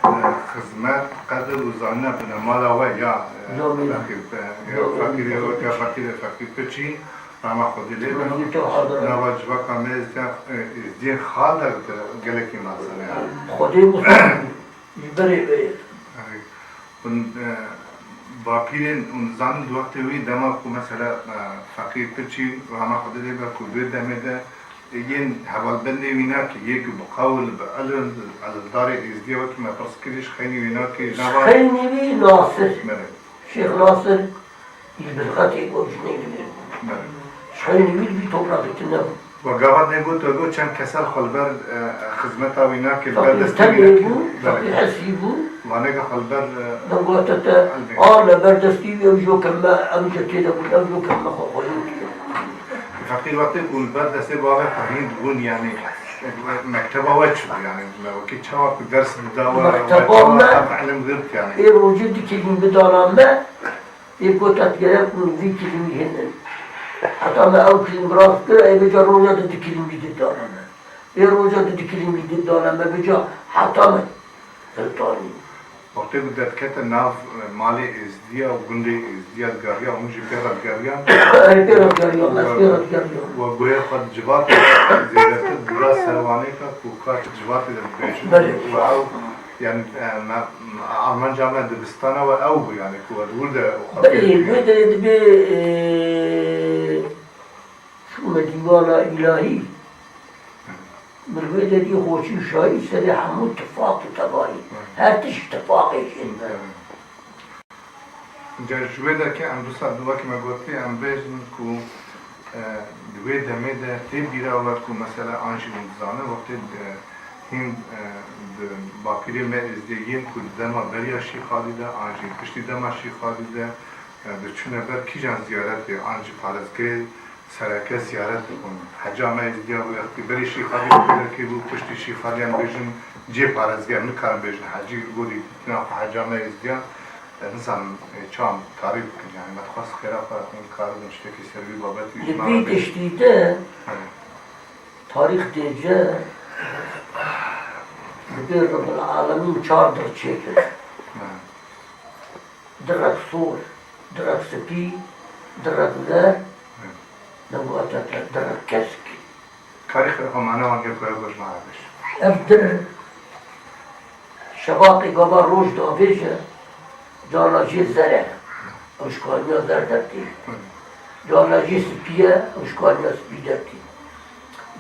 e, xizmet, qedir û zanîna binemala we ya, e, Zomî. Feqîr, e, Zomî. Feqîrê we, ya Feqîrê Feqîr Piçî, rama Xwedê lê be. Zomî te hazir. Nava civaka me êzdiya, e, êzdiyên xal de gelekî mezin e. Xwedê bi ji berê ve ye. Erê. Hûn, e, bapîrên, hûn dizanin di wextê wî dema ku mesela, e, Feqîr Piçî, rama Xwedê lê be, ku vê demê de yên hevalbendê wî nake, yê ku bi qewl, bi ilim, ilmdarê êzdiya wekî me pirs kirî, ji xeynî wî nake, ji nava Xeynî wî Nasir. Belê. Şêx Nasir, î bilxetê ku jinê li vir bû. Belê. Ji xeynî wî li vî toprakê tune bû. We gava dê got, we got çend kesel xwe li ber, e, xizmeta wî nake, li ber Feqîr destê wî Temê nake. Bû, Belê. Feqîr Hesî bû. Vaneke xwe li ber, e, Dengwatete, Elbê. A li ber destî wî, ew jî wekî me, em jî têde bûn, ew jî wekî me xwe xweyî kir. Feqîr wextê ku li ber destê bavê xwe hîn dibûn, yanî, e, mekteba we çi bû? Yanî, me wekî çawa ku ders dida we, Mekteba we çawa me, ev ilim girt, yanî? Ê rojê du kilîm bidana me, ê got, ez gerek min vî kilîmî hînin. Heta me ew kilîm bi rast kir, ê vêca roja de du kilîmî didana me. Ê roja de du kilîmî didana me, vêca heta me hiltanî. Wextê ku derdikete nav, e, malê êzdiya û gundê êzdiya digeriya, hûn jî pê re digeriyan? Ê pê re digeriyan, ez pê re digeriyan. We guhê xwe di civatê de zêdetir dida ser wanê ke ku ka civatê de dibêjin. Belê. Û ew, yanî, e, me, armanca me dibistana we ew bû, yanî ku we di wir de xwe Belê, pê dikir. Wê derê dibê, e, Çûme dîwana îlahî. Min wê derî xweşî û şayî serê hemû tifaq û tevayî. Her tişt tifaqê jê dibe. Ca ji wê derkê em wisa di wekî me gotî, em bêjin ku, e, di wê demê de tê bîra we ku mesela an jî hûn dizanin wextê, e, hîn, e, di bapîrê me êzdiyê yên ku di dema beriya Şîxalî de an jî piştî dema Şîxalî de, e, diçûne ber kîjan ziyaretê an jî parêzgehê Sereke ziyaret dibûn. Heca me êzdiya wê wextî berî Şîxalî de derkê bû, piştî Şîxalî em bêjin cê parêzgeh, em nikarin bêjin hecî, li gorî dîtina xwe heca me êzdiya, e, nizanim, e, çawa em tarîf bikin, yanî me dixwest xêra xwe hûn karibin tiştekî ser vî babetî Li ji me vî re bêjin. Tiştî de Erê. Tarîx dêce, dibê Rebbil Alemîn çar dir çêkir. Erê. Direk sor, direk spî, direk zer, Hı. dengwatete, direk kesk. Karî xwe mana wan yek were gojmara bêj. Ev dir, şevaqê gava roj davêje, cana jê zer e. Ew ji kaniya zer dertê. Hı. Cana jê spî ye, ew ji kaniya spî dertê.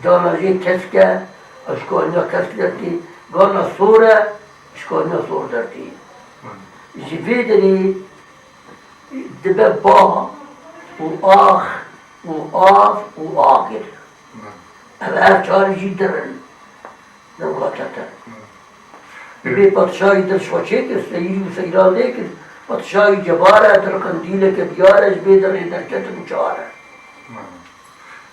Cana jê kesk e, ew ji kaniya kesk dertê. Cana sor e, ji kaniya sor dertê. Hı. Ji vê derê dibe ba û ax û av û agir. Hı. Ev her çar jî dir in. Dengate te. Divê padşahî dil ji xwe çêkir, seyîrî û seyran lêkir. Padşahî cebar e, dil qendîleke diyar e, ji bê dirê derketin û çar e.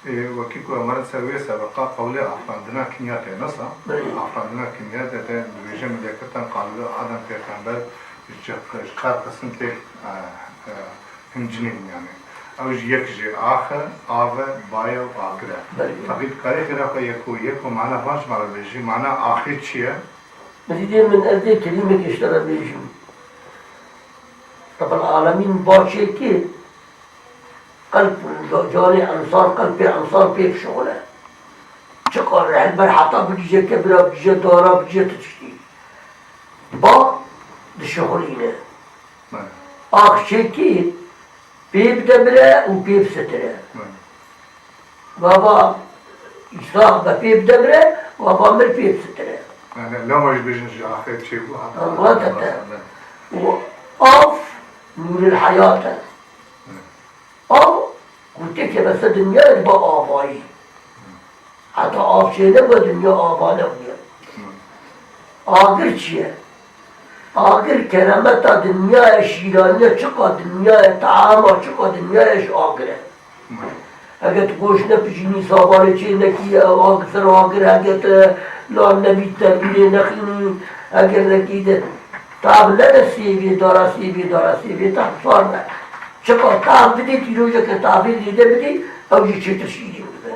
Ê, wekî ku em werin ser wê sebeqa qewlê afirandina kinya tê, nasa? Belê. Afirandina kinya te, te dibêje milekatan qalibê Adem pêxember ji, ji çar qisim tê, e, e, hin cinê bûn yani. Ew jî yek jê ax e, av e, bay e û agir e. Belê. Feqî dikarî xêra xwe yeko yeko mana van ji me re bêjî, mana axê çi ye? Mizîdê min ez dê kelîmekê ji te re bêjim. Rebel Alemîn ba çêkê qelb û ca-, canê ensan, qelbê ensan pê dişixule. Çiqa rehber heta bigije kebira, bigije dara, bigije tu tiştî. Ba dişixulîne. Bele. Ax çêkê pê bidemire û pê bisitire. Bele. Gava Îsa be pê bidemire, gava mir pê bisitire. Yani lama jî bêjin ji axê çêbû heta. Anlate te. Bele. Û av nûril heyat e. Bele. Av ku têkeve ser dinyayê dibe avayî. Heta av çênebû dinya ava nebûye. Agir çi ye? Agir keremeta dinyayê, şîraniya çiqa dinyayê, teama çiqa dinyayê ji agir e. Heke tu goşt nepijînî, sabanê çê nekî, ew ag ser agir, heke tu nan nebî, tevîrê nexînî, heke nekî de tav nede sêvê, dara sêvê, dara sêvê tav sar be. Çiqa tav bidê, tîrojeke tavê lê de bidê, ew jî çêtir şîrîn dibe.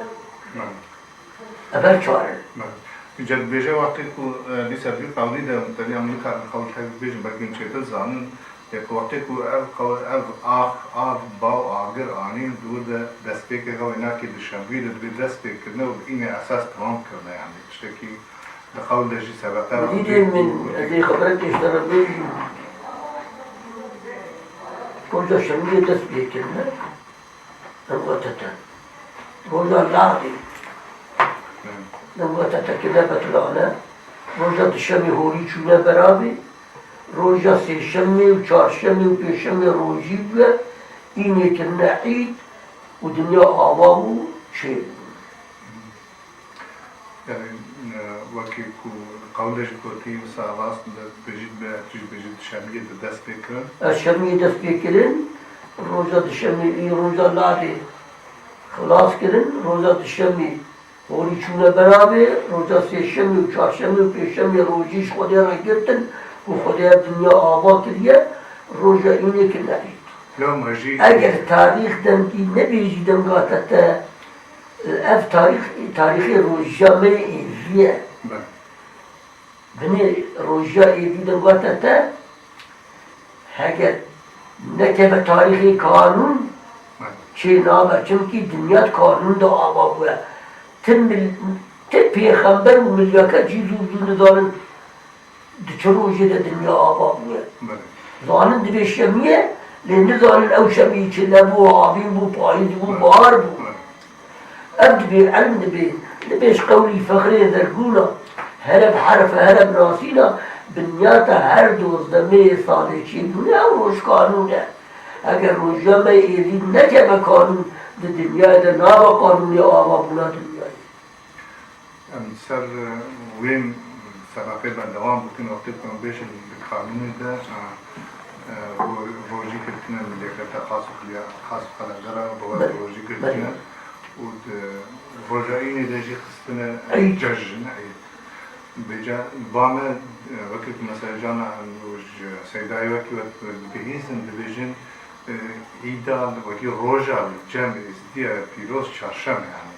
Ev her çar in. Bele. Îca dibêje wextê ku, e, dîsa vî qewlî de, tenê em nikarin qewl tek bibêjin, belkî em çêtir zanin. Yek wextê ku ev qew-, ev ax, av, baw, agir anîn, di wir de destpêkê xwe wê nakê di şevbî de dibê destpêkirine û bi înê esas temam kirine, yanî tiştekî di qewl de jî sebeqe. Mizîdê min, ez ê xeberekê ji te re bêjim. Roja şemiyê dest pê kirine. Dengate te. Roja ladê. Dengate te kine betilane. Roja dişemê holî çûne beravê. Roja sêşemê û çarşemê û pêşemê rojî bûye. Înê kirine îd û dinya ava bû çêbû. Yani, e, wekî ku qewle jî gotî, wisa rast dibêjî, tu jî bêjî dişemiyê de dest pê kirin. Ez şemiyê dest pê kirin, roja dişemê, ê, roja ladê xilas kirin, roja dişemê holî çûne beravê, roja sêşemê û çarşemê û pêşemê rojî ji Xwedê re girtin, ku Xwedê ev dinya ava kiriye, roja înê kirine îd. Lewma jî. Eger tarîx dengî nebêjî dengate te, Ev tarîx, tarîxê roja me yê êdî ye. Bele. Binê roja êdî de gote te, heger nekeve tarîxê kanûn, Bele. Çê nabe, çimkî dinya di kanûn de ava bûye. Ti mil-, ti pêxember û milyake cî zû zû nizanin. Di çi rojê de dinya ava bûye? Belê. Zanin dibê şemî ye, lê nizanin ew şemî çile bû, havîn bû, payîz bû, Belê. Bahar bû. Belê. Ev dibê ilm dibê, dibê ji qewlî Fexrê Zergûna, here bi herf, here bi nasîna, binyata her dozdemê salê çêbûne ew roj kanûn e. Eger roja me êdî nekeve kanûn, di dinyayê de nabe kanûnê avabûna dinyayê. Em ser, e, wê sebeqê berdewam bikin, wextê ku em bêjin di kanûnê de, e, e, ro-, rojî girtine milekete xas û xuya-, xas û qelendera, roj-, Belê. Rojî girtine Belê. Û di roja înê de jî xistine Eyd. Cejn, eyd. Bêca ba me, e, wekî ku mesela cana em ji Seydayê wekî wek bihîzin, dibêjin, e, îda wekî roja cem êzdiya pîroz çarşem e, yanî.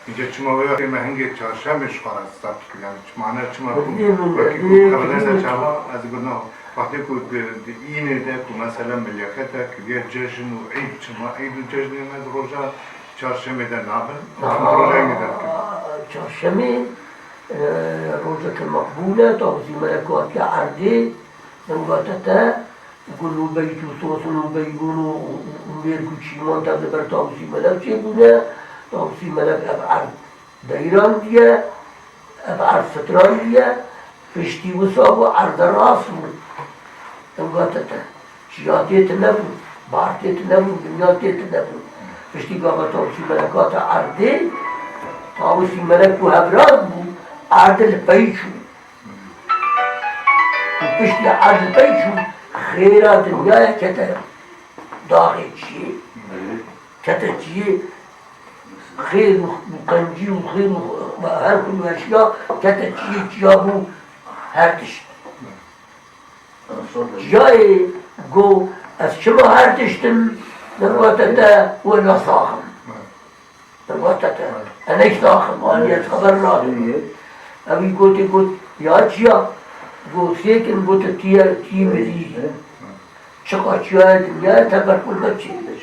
Îca çima wê wextê me hingê çarşemê ji xwe re zeft kir? Yani çima ne, çima ku Wextê min, wekî wextê ku qirlene wextê çava ez got na, wextê ku di, di înê de ku mesela milekete kiriye cejn û îd, çima îd û cejnê me di roja çarşemê de nabin? Aha, Roja înê de dikin. Çarşemê, e, rojeke meqbûl e, tawusî melek hatiye erdê, dengate te, Gul û beyt û sosin û beybûn û, û, û mêrg û çîman tev li ber tawusî melek çêbûne. Tawusî melek ev erd deyrandiye, ev erd fitirandiye. Piştî wisa bû, erde rast bû. Dengate te. Çiya tê tune bû, bar tê tune bû, dinya tê tune bû. Piştî gava tawusî melek hate erdê, tawusî melek ku hevraz bû, Erd li pey çû. Û piştî erd li pey çû, xêra dinyayê kete daxê çiyê. Kete çiyê, xêr û qencî û xêr û her ku weşiya, kete çiyê, çiya bû her tişt. Çiyayê got, ez çima her tişt im, dengate te wê nesaxim. Dengate te, ez neysaxim, anî ez xeber nadim. Ewî gotê, got, ya çiya? Got, sêkin, got, tu yê, tu yî mirî. Çiqa çiyayê dinyayê te ber xwe çêdibir.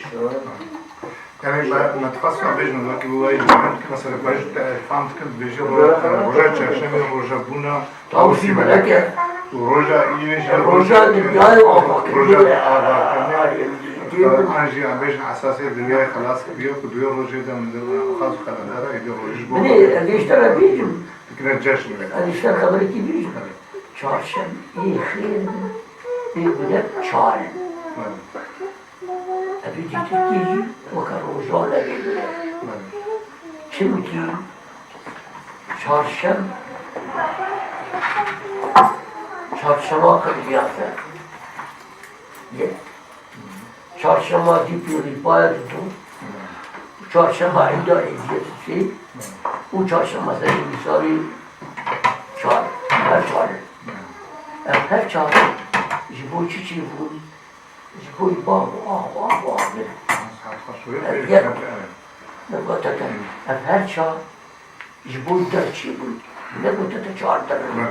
Yanî me, me dixwest ka bêjin, wekî wayî ji min, ki mesela bej te fam dikin, dibêjî ro-, roja çarşemê, roja bûna, Tawusî Meleke. Û roja îrê jî, roja dinyayê û avakirinê, roja avakirinê. An jî em bêjin esasê dinyayê xelas kiriye, ku duwê rojê de min xas xelendera, êdî rojî ji bo Binê, ez ê ji te re bêjim. Dikine cejn. Ez ê ji te re xeberekî bêjim. Evet. Çarşemê xêr in, ê gule çar in. Evet. Evî dîtirkî jî weke rojan e bêjine. Çimkî çarşem, çarşema qirdiya ser. Yek. Çarşema dî pêrîpaya didu. Çarşema îda êdiyê sê. Û çarşema serê wî salî çar. Her çar. Ev her çar ji bo çi çêbûn? Ji bo bav û ax û av û avê. Ev yek. Min gote te, ev her çar ji bo der çêbûn. Min negote te çar der in. Belê,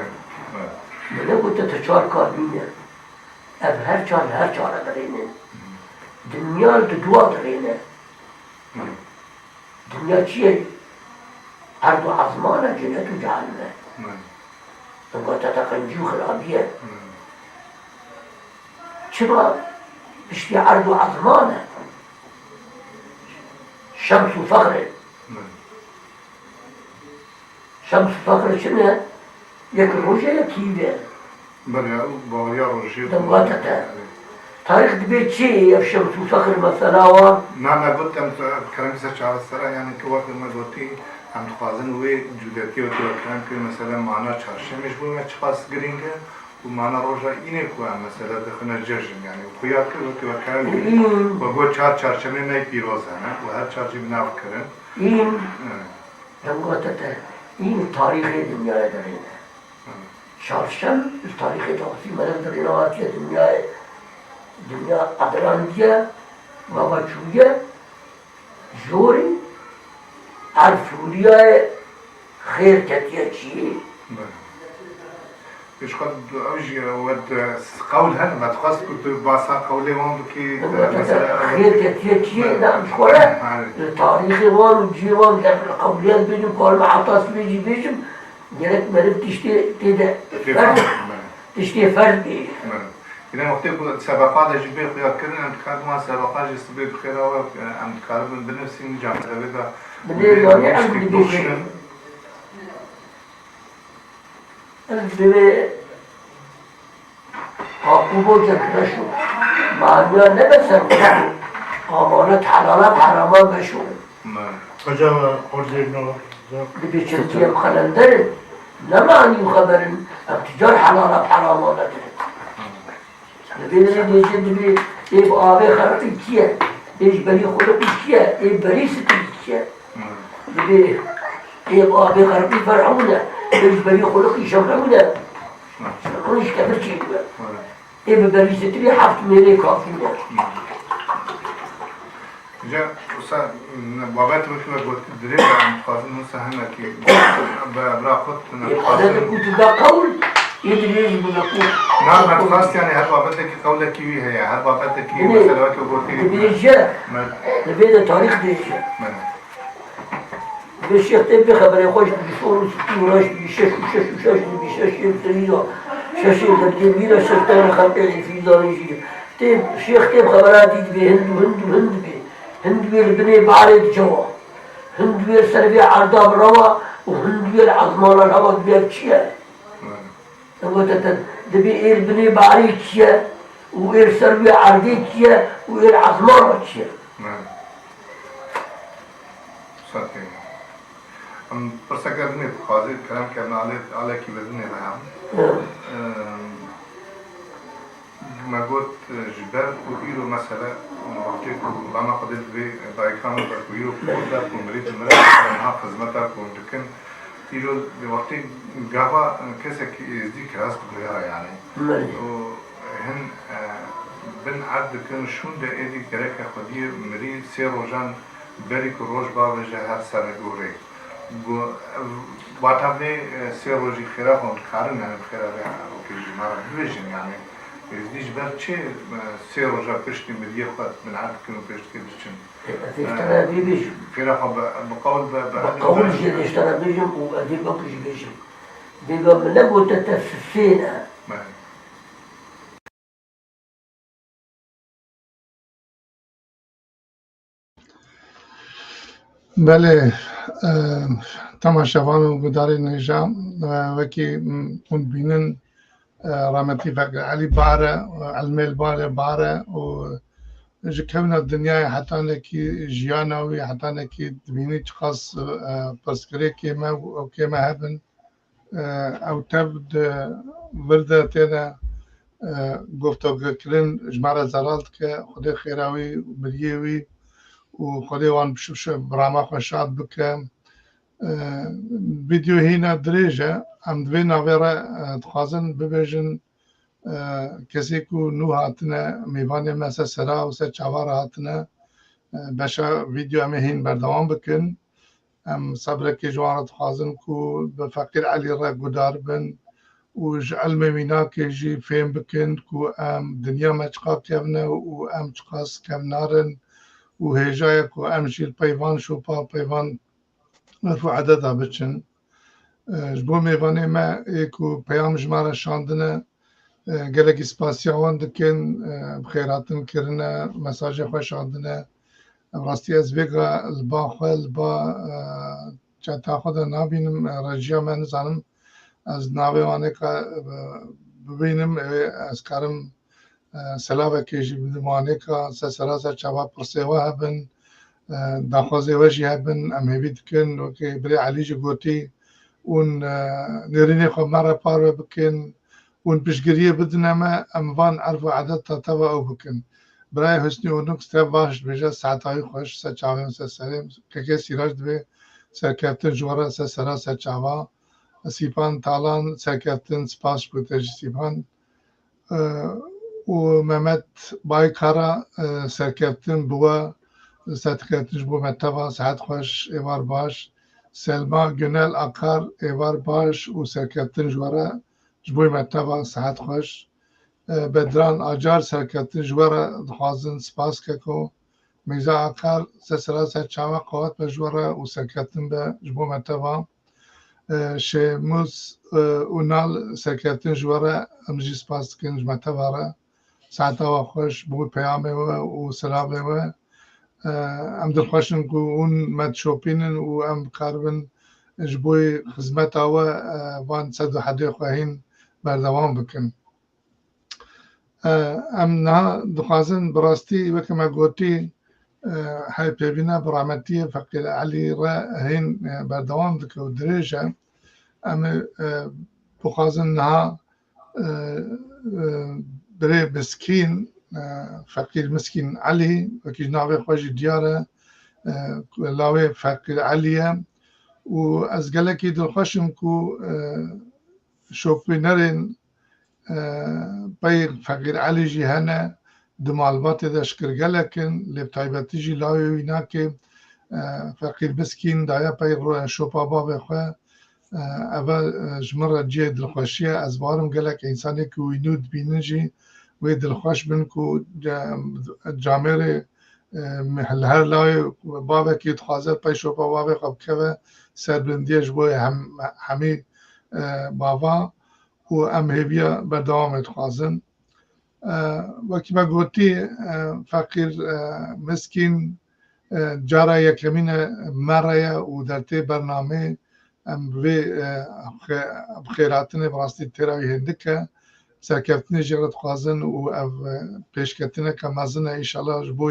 belê. Min negote te çar kar nîne. Ev her çar li her çar e dirêne. Dinya li dua dirêne. Dinya çi ye? Erd û ezman e, cennet û cehennem e. Min gote te qencî û xirabî ye. Çima? Piştî erd û ezman e. Şems û fexr e. Şems û fexr çi ne? Yek roj e, yek hîv e. Belê, ew baweriya rojê. Dengate te. Tarîx dibê çi ye ev şems û fexr mesela wan? Na, me got em kerem bise çaresera, yanî tu wextê me gotî, em dixwazin wê cudetiyê wekî we kerem kir, mesela mana çarşemê ji bo me çiqas girîng e û mana roja înê ku em mesela dixine cejn, yanî xuya kir wekî we kerem kir. Hmm. We got çar çarşemê me pîroz hene û her çar jî bi nav kirin. Hîn. Evet. Dengate te, hîn tarîxê dinyayê derêne. Çarşem li tarîxê dawî meriv dirêne hatiye dinyayê. Dinya qedirandiye, gava çûye, jorî erd fûriyaye, xêr ketiye çiyê. Belê. Ji xwe ew jî we di qewl hene, me dixwest ku tu basa qewlê wan bikî, mesela, xêr ketiye çiyê, na, ji xwe re li tarîxê wan û cihê wan, ger li qewliyan bêjim, karime heta sibê jî bêjim, gerek meriv tiştê tê de ferz, tiştê ferz bêje. Yine wextê ku sebeqa de jî bê xuya kirin, em dikarin wan sebeqa jî sibê bi xêra we, em dikaribin binivîsîn, ca merevê de. Binê yanî em dibêjin. Ez divê Aqûbo cek reş û maniya nebe ser xwe. Amanet helala bi herama meşo. Hocam, ordê no. Dibê çimkî em xelender in, ne manî û xeber in, em ticar helala bi herama nekirin. Li vê derê dêje dibê ê bi avê xerqî kî ye? Ê ji berî xuliqî kî ye? Ê berî sitirî kî ye? Dibê ê bi avê xerqî ferhûn e, ê ji berî xuliqî şewrewûn e. Rûnişke vir çêbûye. Ê bi berî sitirî heft mêrê kafî ne. Ca, wisa, ne, babet wekî we got, dirêj e, em dixwazin wisa hinekî, be, bira xwe tune. Ê, dixwazin. Babet ku tu da qewl, ê dirêj bûne ku. Na, me dixwast, yani, her babetekî qewlekî wî heye, her babetekî, mesela, wekî gotî. Dibêje, me, li vê de tarîx dibêje. Me. Dibê şêx tê bê xeberê xwe ji dibî sor û sitî û reş dibî şeş û şeş û şeş dibî şeş ê seyî de, şeş ê derdê wî de şeş tane xelqê êfî zanî jî. Tê şêx tê bi xebera dî dibê hind û hind û hind dibê. Hind wê li binê barê dicewa. Hind wê ser vê erda bi rewa û hind wê li ezmana rewa dibê ev çi ye? Ew gote te, dibê ê li binê barê çi ye û ê li ser wê erdê çi ye û ê li ezmana çi ye? Sat pênc. Em pirseke din ê dixwazê, kerem kevin alê, alekî bi din ê ve hem. Em, me got, e, ji ber ku îro mesele, wextê ku lana Xwedê divê dayikan ber ku îro ku ber ku mirî dimire, niha xizmeta ku hûn dikin, îro wextê gava, e, kesekî êzdî kiras digoya, yanî. Belê. Û hin, e, bin erd dikin, şûn de êdî gereke xwediyê mirî sê rojan berî ku roj bavêje her ser gorê. Got, ev, wata vê, e, sê rojî xêra xwe dikarin, yani, bi xêra vê, wekî ji me re bibêjin, yani, êzdî ji ber çi, e, sê roja piştî miriyê xwe bin'et dikin û pêş dikê diçin? E, ez ê ji te re vê bêjim. Xêra xwe bi, bi qewl, bi, bi Bi qewl jî ez ê ji te re bêjim û ez ê wekî jî bêjim. Vêga min negote te fifê ne. Belê. Belê, e, temaşevan û gudarên hêja, e, wekî, m, hûn dibînin, e, rahmetî Feqîr Elî bare, e, ilmê li bare bare û ji kevna dinyayê hetanekî jiyana wî, hetanekî dibînî çiqas, e, pirsgirêkê me û ewkê me hebin. E, ew tev di vir de têne, e, guftogûkirin ji me re zelal dike. Xwedê xêra wî û miriyê wî û Xwedê wan bi şi-, şi-, bi rama xwe şad bike. E, vîdeo hîna dirêj e. Em di vê navê re, e, dixwazin bibêjin, e, kesê ku nû hatine mêvanê me ser sera û ser çava re hatine, e, beşa vîdeo em ê hîn berdewam bikin. Em sebrekê ji wan re dixwazin ku bi Feqîr Elî re guhdar bin û ji ilmê mînakê jî fêm bikin ku em dinya me çiqa kevn e û em çiqas kevnar in û hêja ye ku em jî li pey van şopa, pey van urf û edeta biçin. E, ji bo mêvanê me ê ku peyam ji me re şandine, e, gelekî spasiya wan dikin, e, bi xêr hatin kirine, mesajê xwe şandine. Rastî ez vêga li ba xwe, li ba, e, çeta xwe de nabînim, e, rejiya me nizanim ez navê wan ê ka, e, bibînim, ê ez karim, e, selavekê jî bidim wan ê ka ser sera ser çava pirsê we hebin, e, daxwazê we jî hebin, em hêvî dikin, wekî birê Elî jî gotî, hûn, e, nêrînê xwe me re parve bikin, hûn piştgiriyê bidine me, em van erf û edeta te ve ew bikin. Birayê Husnî Onuk, te baş dibêje, saeta wî xweş, ser çavên ser serê, kekê Sîrac dibê, serkeftin ji we re ser sera ser çava, Sîpan Talan, serkeftin, spas ji bo te jî Sîpan. E, û Mehmet Baykara, e, serkeftin bi we, serkeftin ji bo me teva, sihet xweş, êvar baş. Selma Günel Akar, êvar baş û serkeftin ji we re, ji bo me teva, sihet xweş. E, Bedran Acar, serkeftin ji we re dixwazin, spas keko. Mîrza Akar, ser sera ser çava, qewet be ji we re û serkeftin be ji bo me teva. E, Şêmûs, e, Ûnal, serkeftin ji we re, em jî spas dikin ji me teva re. Saeta we xweş, bo peyamê we û selamê we. E, em dilxweş in ku hûn me dişopînin û em bikaribin ji bo xizmeta we, e, van sed û hedê xwe hîn berdewam bikin. E, em niha dixwazin bi rastî, weke me gotî, e, hevpêvîna bi rahmetiyê Feqîr Elî re hîn, e, berdewam dike û dirêj e. Em ê, e, bixwazin niha, e, e, birê Miskîn, e, Feqîr Miskîn Elî, wekî ji navê xwe jî diyar e, e, lawê Feqîr Elî ye û ez gelekî dilxweş im ku, e, şopînerên, e, pey Feqîr Elî jî hene, di malbatê de ji kir gelek in, lê bi taybetî jî lawê wî nake, e, Feqîr Miskîn daye pey ro-, şopa bavê xwe. E, eve, e, ji min re cihê dilxweşî ye. Ez barim gelek însanê ku wî nû dibînin jî wê dilxweş bin ku, e, camêrê, e, li her lawê bavekî dixwaze pey şopa bavê xwe bikeve ser bilindiyê ji bo hem-, hemî, e, bava û em hêviya berdewamê dixwazin. E, wekî me gotî, e, Feqîr, e, Miskîn, e, cara yekemîn e me re ye û dertê bernamê em bi vê, e, xe-, bi xêrhatinê bi rastî têra wî hindik e. Serkeftinê jê re dixwazin û ev, e, pêşketineke mezin e, înşallah ji bo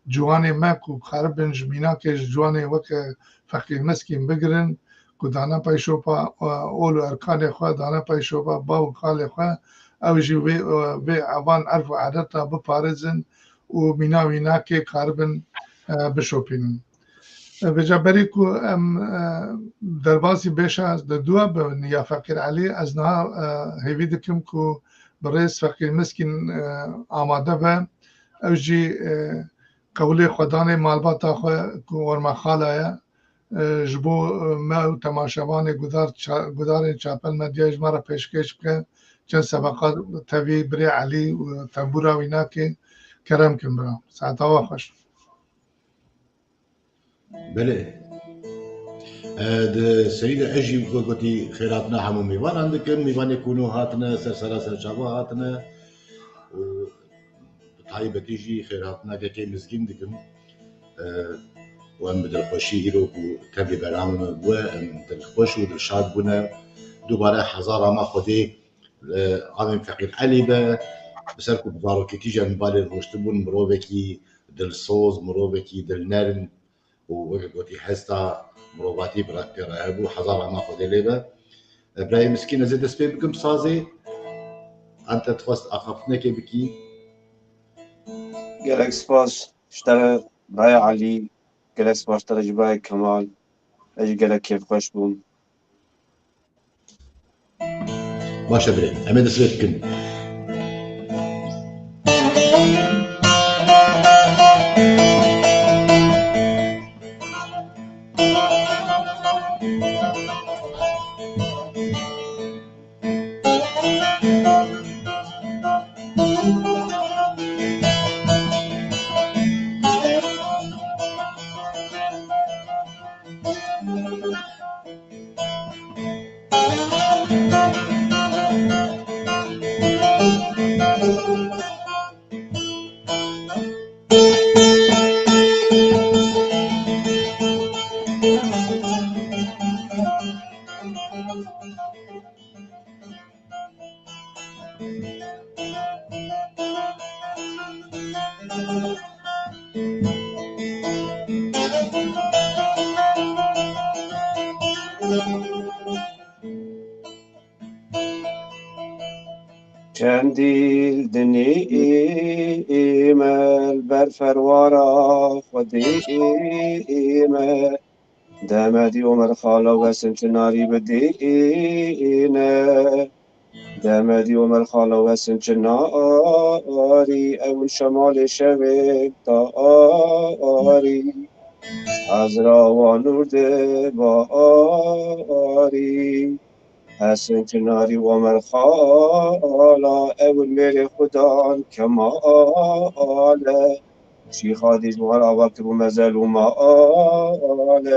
ciwanê me ku karibin ji mînakê ji ciwanê weke Feqîr Miskîn bigirin. ku dane peyşopa, e, ol û erkanê xwe, dane peyşopa bav û kalê xwe, ew jî vê, e, vê evan erf û edeta biparêzin û mîna wînakê karibin, e, bişopînin. E, vêca berî ku em, e, derbasî bêşa de dua bibin ya Feqîr Elî, ez niha, e, hêvî dikim ku birêz Feqîr Miskîn, e, amade be. Ew jî, e, qewlê xwedanê malbata xwe ku Orme Xala ye, e, ji bo, e, me û temaşevanê gudar ça-, gudarên Çapel Medyayê ji me re pêşkêş bike. Çend sebeqa tevî birê Elî û tembûra wînakê kerem kin bira. Saeta we xweş. Belê. E, di serî de ez jî wek gotî xêrhatina hemû mêvanan dikim. Mêvanê ku nû hatine ser sera ser çava hatine. Û bi taybetî jî xêrhatina kekê Mizgîn dikim. E, û em bi dilxweşî îro ku tevlî bername me bûye, em dilxweş û dilşad bûne. Dubare hezar ama Xwedê, e, avên Feqîr Elî be, bi ser ku bi zarokîtî jî em li balê rûniştibûn, mirovekî dilsoz, mirovekî dilnerm û weke gotî hesta mirovatî bi re-, pê re hebû, hezar ama Xwedê lê be. E, birayê Miskîn, ez ê dest pê bikim sazê, em te dixwest axaftinekê bikî. Gelek spas ji te re birayê Elî, gelek spas ji te re jî birayê Kemal. Ez jî gelek kêfxweş bûm. Baş e birê, em ê dest pê bikin. Çendî li dinê me li ber ferwara Xwedê me. Demedî Omer Xala wesin çinarî bidîne. Demedî Omer Xala wesin çinarî, ewin şemalê şevê tarî. Ezra wa nûr di barî. Hesin çinarî Omer Xala, ewin mêrê Xudan Kemal e. Şîxadî ji wan ava kiribû mezel û mal e.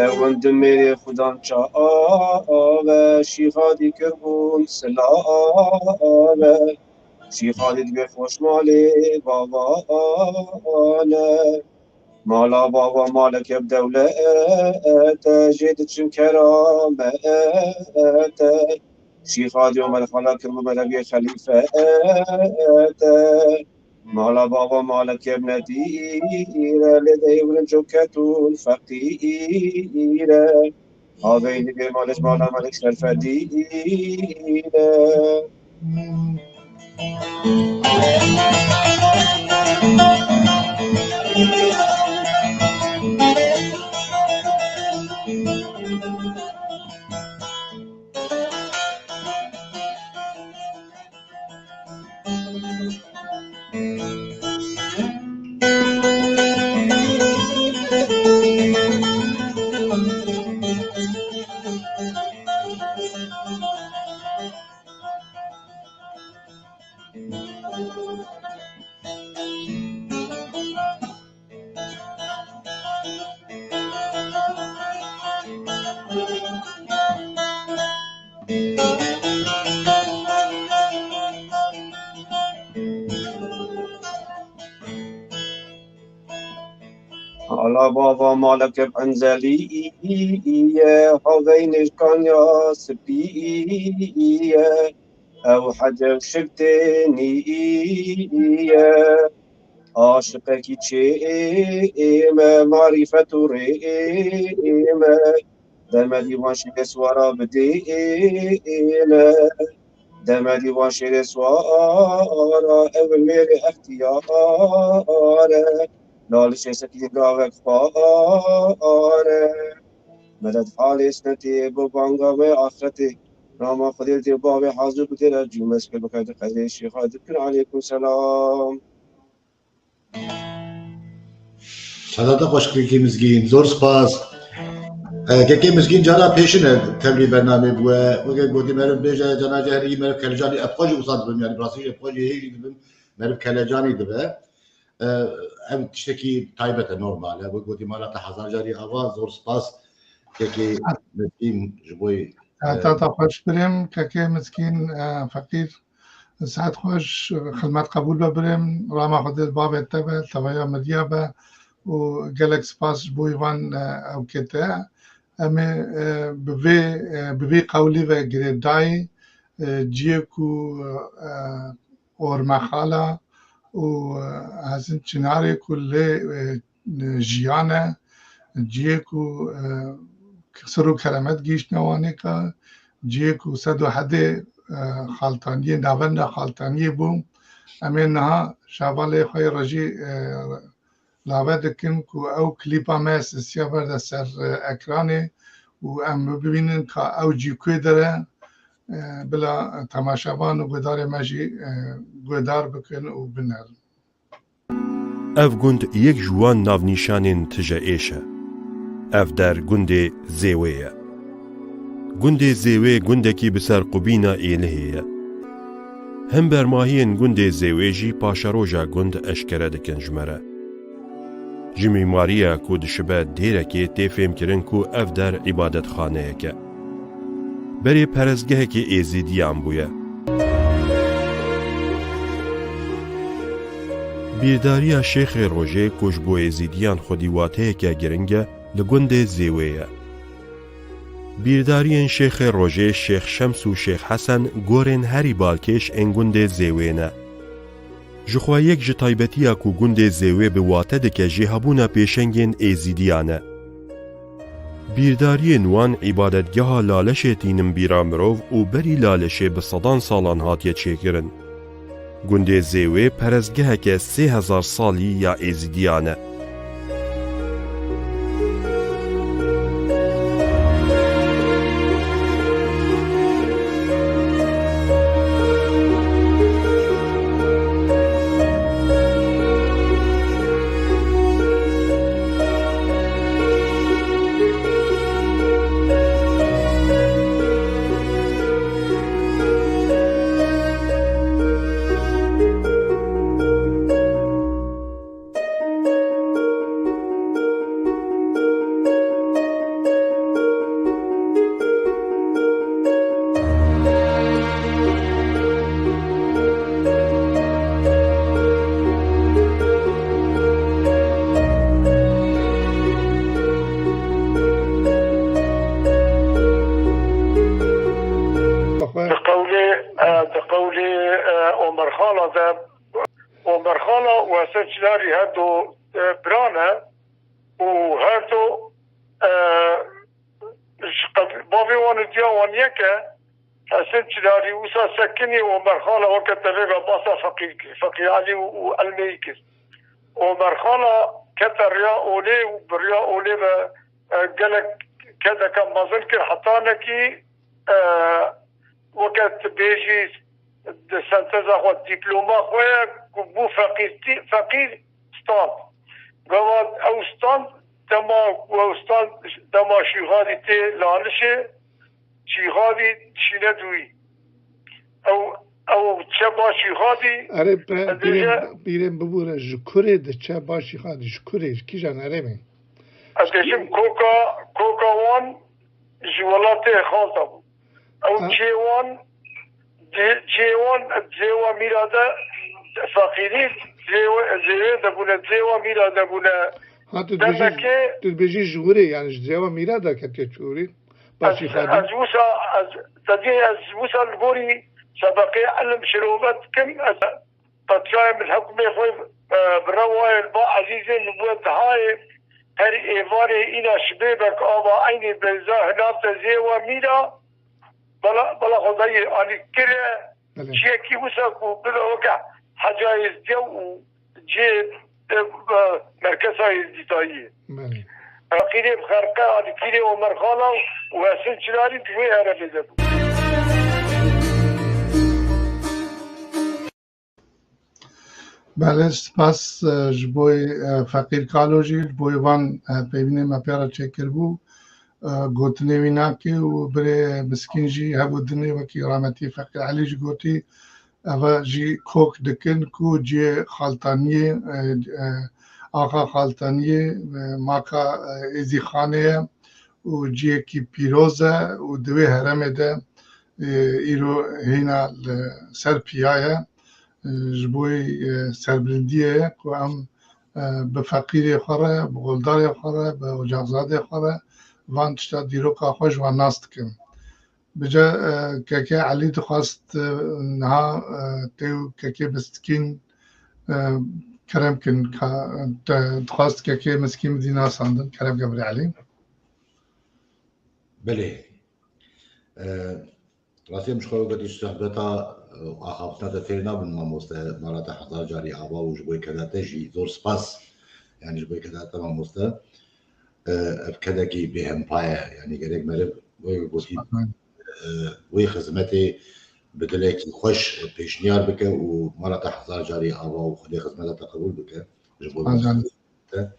Ewin di mêrê Xudan çav e, Şîxadî kirbûn silav e. Şîxadî dibê xweş malê bavan e. Mala bava maleke bi dewlet e, jê diçin keramet e. Şîxadî Omer Xala kirbû belediye xelîfet e. Mala bava maleke bi nedîr e, lê de hêvrin coketûn feqîr e. Haveyî dibê malê ji mala Melik Şerfedîn e. Ala bava maleke bi enzelî ye, havey nêşkaniya spî ye, ew hece û şik tênî ye. Aşiqekî çê me, marîfet û rê me, demedî van şêrê swara bidê me. Demedî van şêrê swara, ew mêrê extiyar e. Lalişê sekîn gavek xwar e. Medet halê snetê bi banga wê axretê. Rama Xwedê dê bavê hazir bidê re cûmes kir bikay di qedrê şêxa dikir. Aleykum selam. Çada te xweş kekê Mizgîn, zor spas. E, kekê Mizgîn cara pêşin e, tevlî bernamê bûye. Weke gotî meriv bêje, cana cehrî meriv kelecanî, ez xwe jî wisa dibim, yanî bi rastî jî ez xwe jî hêvî dibim, meriv kelecanî dibe. E, ev tiştekî taybet e, normal e. Wek gotî mala te hezar carî ava, zor spas. Kekê Mizgîn ji bo Heta te xweş birêm, kekê Mizgîn, e, feqîr. Sihet xweş, xizmet qebûl be birêm, rama Xwedê li bavê te be, li teveya miriya be û gelek spas ji bo van, e, ewkê te. Em ê, e, bi vê, e, bi vê qewlî ve girêdayî, e, ciyê ku, e, Ormexala û, e, Hezin Çinarê ku lê, e, jiyan e, ciyê ku, e, sir û keremet gihîştine wanê ke, ciyê ku sed û hedê, e, xaltaniyê, navenda xaltaniyê bû. Em ê niha şevalê xwe yê rejî, e, lave dikin ku ew klîpa me sisiya berde ser, e, ekranê û em bibînin ka ew cî kuê der e, e, bila temaşevan û guhdarê me jî, e, guhdar bikin û binerin. Ev gund yek ji wan navnîşanên tije êş e. Ev der gundê Zêwê ye. Gundê Zêwê gundekî bi ser qubîna Êlihê ye. Him bermahiyên gundê Zêwê jî paşeroja gund eşkere dikin ji me re. Ji mîmariya ku dişibe dêrekê tê fêmkirin ku ev der îbadetxaneyek e. Berê perestgehekê Êzîdiyan bûye. Bîrdariya Şêxê Rojê ku ji bo Êzîdiyan xwedî wateyeke giring e, li gundê Zêwê ye. Bîrdariyên Şêxê Rojê Şêx Şems û Şêx Hesen gorên herî balkêş ên gundê Zêwê ne. Jixwe yek ji taybetiya ku gundê Zêwê bi wate dike jî hebûna pêşengên Êzîdiyan e. Bîrdariyên wan îbadetgeha Laleşê tînin bîra mirov û berî Laleşê bi sedan salan hatiye çêkirin. Gundê Zêwê perestgeheke sê hezar salî ya Êzîdiyan e. Di qewlê, e, di qewlê, e, Omerxala de, Omerxala û Hesen Çinarî her du, e, bira ne û her du, e, ji qeb-, bavê wan û diya wan yek e. Hesen Çinarî wisa sekinî Omerxala weke te vê ve basa Feqîr kir, Feqîr Elî û, û Elmeyî kir. Omerxala kete riya olê û bi riya olê ve, e, gelek kedeke mezin kir, heta nekî, e, weke tu bêjî di senteza xwe, dîploma xwe ye ku bû feqîrtî, feqîr stand. Gava ew stand, dema ku ew stand, dema Şîxadî tê Lanişê, Şîxadî dişîne dûyî. Ew, ew çe ba Şîxadî, Erê pe, ez pîrên, bêje, pîrên bibûre ji kurê diçe ba Şîxadî, ji kurê, ji kîjan herêmê? Ez dibêjim koka, koka wan ji welatê Xalta bû. Ew Ha. cihê wan, cihê, cihê wan, cihê wan mîra de feqîrî, cihê we-, cihê de bûne, cihê wan mîra de bûne, Ha, tu dibêjî, demekê tu dibêjî ji wirê, yani ji cêwa mîra derketiye çûrî. Başî ez, xwedî. Ez wisa, ez, te dî ez wisa li gorî sebeqê ilim şirove dikim, ez petrayê min hikmê xwe, e, bi rewayê li ba Ezîzê min bûye dihayê, her êvarê îna şibê bek ava eynî beyza hinate zêwa mîra, bela, bela xwedayê anî kire, Belê. Çiyekî wisa ku bibe weke Heca Êzdiya û cê, e, e, merkeza Êzdîtayî. Belê. Feqîrê bi xerqe Alîkîrê Omer Xala û Hesin Çinarî di wê heremê de bû. Belê, spas, e, ji bo, e, Feqîr Kalo jî, ji bo van, e, peyvînê me pê re çêkiribû. E, gotinê wî nake û birê Miskîn jî hebû dinê wekî rahmetî Feqîr Elî jî gotî, eve jî kok dikin ku cihê Xaltaniyê, e, e, axa Xaltaniyê, e, maka, e, Êzîxanê ye û cihekî pîroz e û di wê heremê de, e, îro hêna li ser piya ye, e, ji bo, e, serbilindiyê ye ku em e, bi feqîrê xwe re, bi goldarê xwe re, bi ocaxzadê xwe re van tişta dîroka xwe ji wan nas dikin. Bi ca, e, Keke Elî dixwast, e, niha, e, tê û Kekê Miskîn, e, kerem kin ka, te, dixwast Kekê Miskîn bidî nasandin. Kerem ke birê Elî. Belê. E, Rastî em ji xwe wekî sohbeta, e, axaftina te fêr nabin mamoste, mala te hezar carî ava û ji bo keda te jî zor spas. Yani ji bo keda te mamoste. E, ev kedekî bêhempa ye. Yani gerek meriv wê gotî, e, wê xizmetê bi dilekî xweş pêşniyar bike û mala te hezar carî ava û Xwedê xizmeta te qebûl bike. Ji bo te.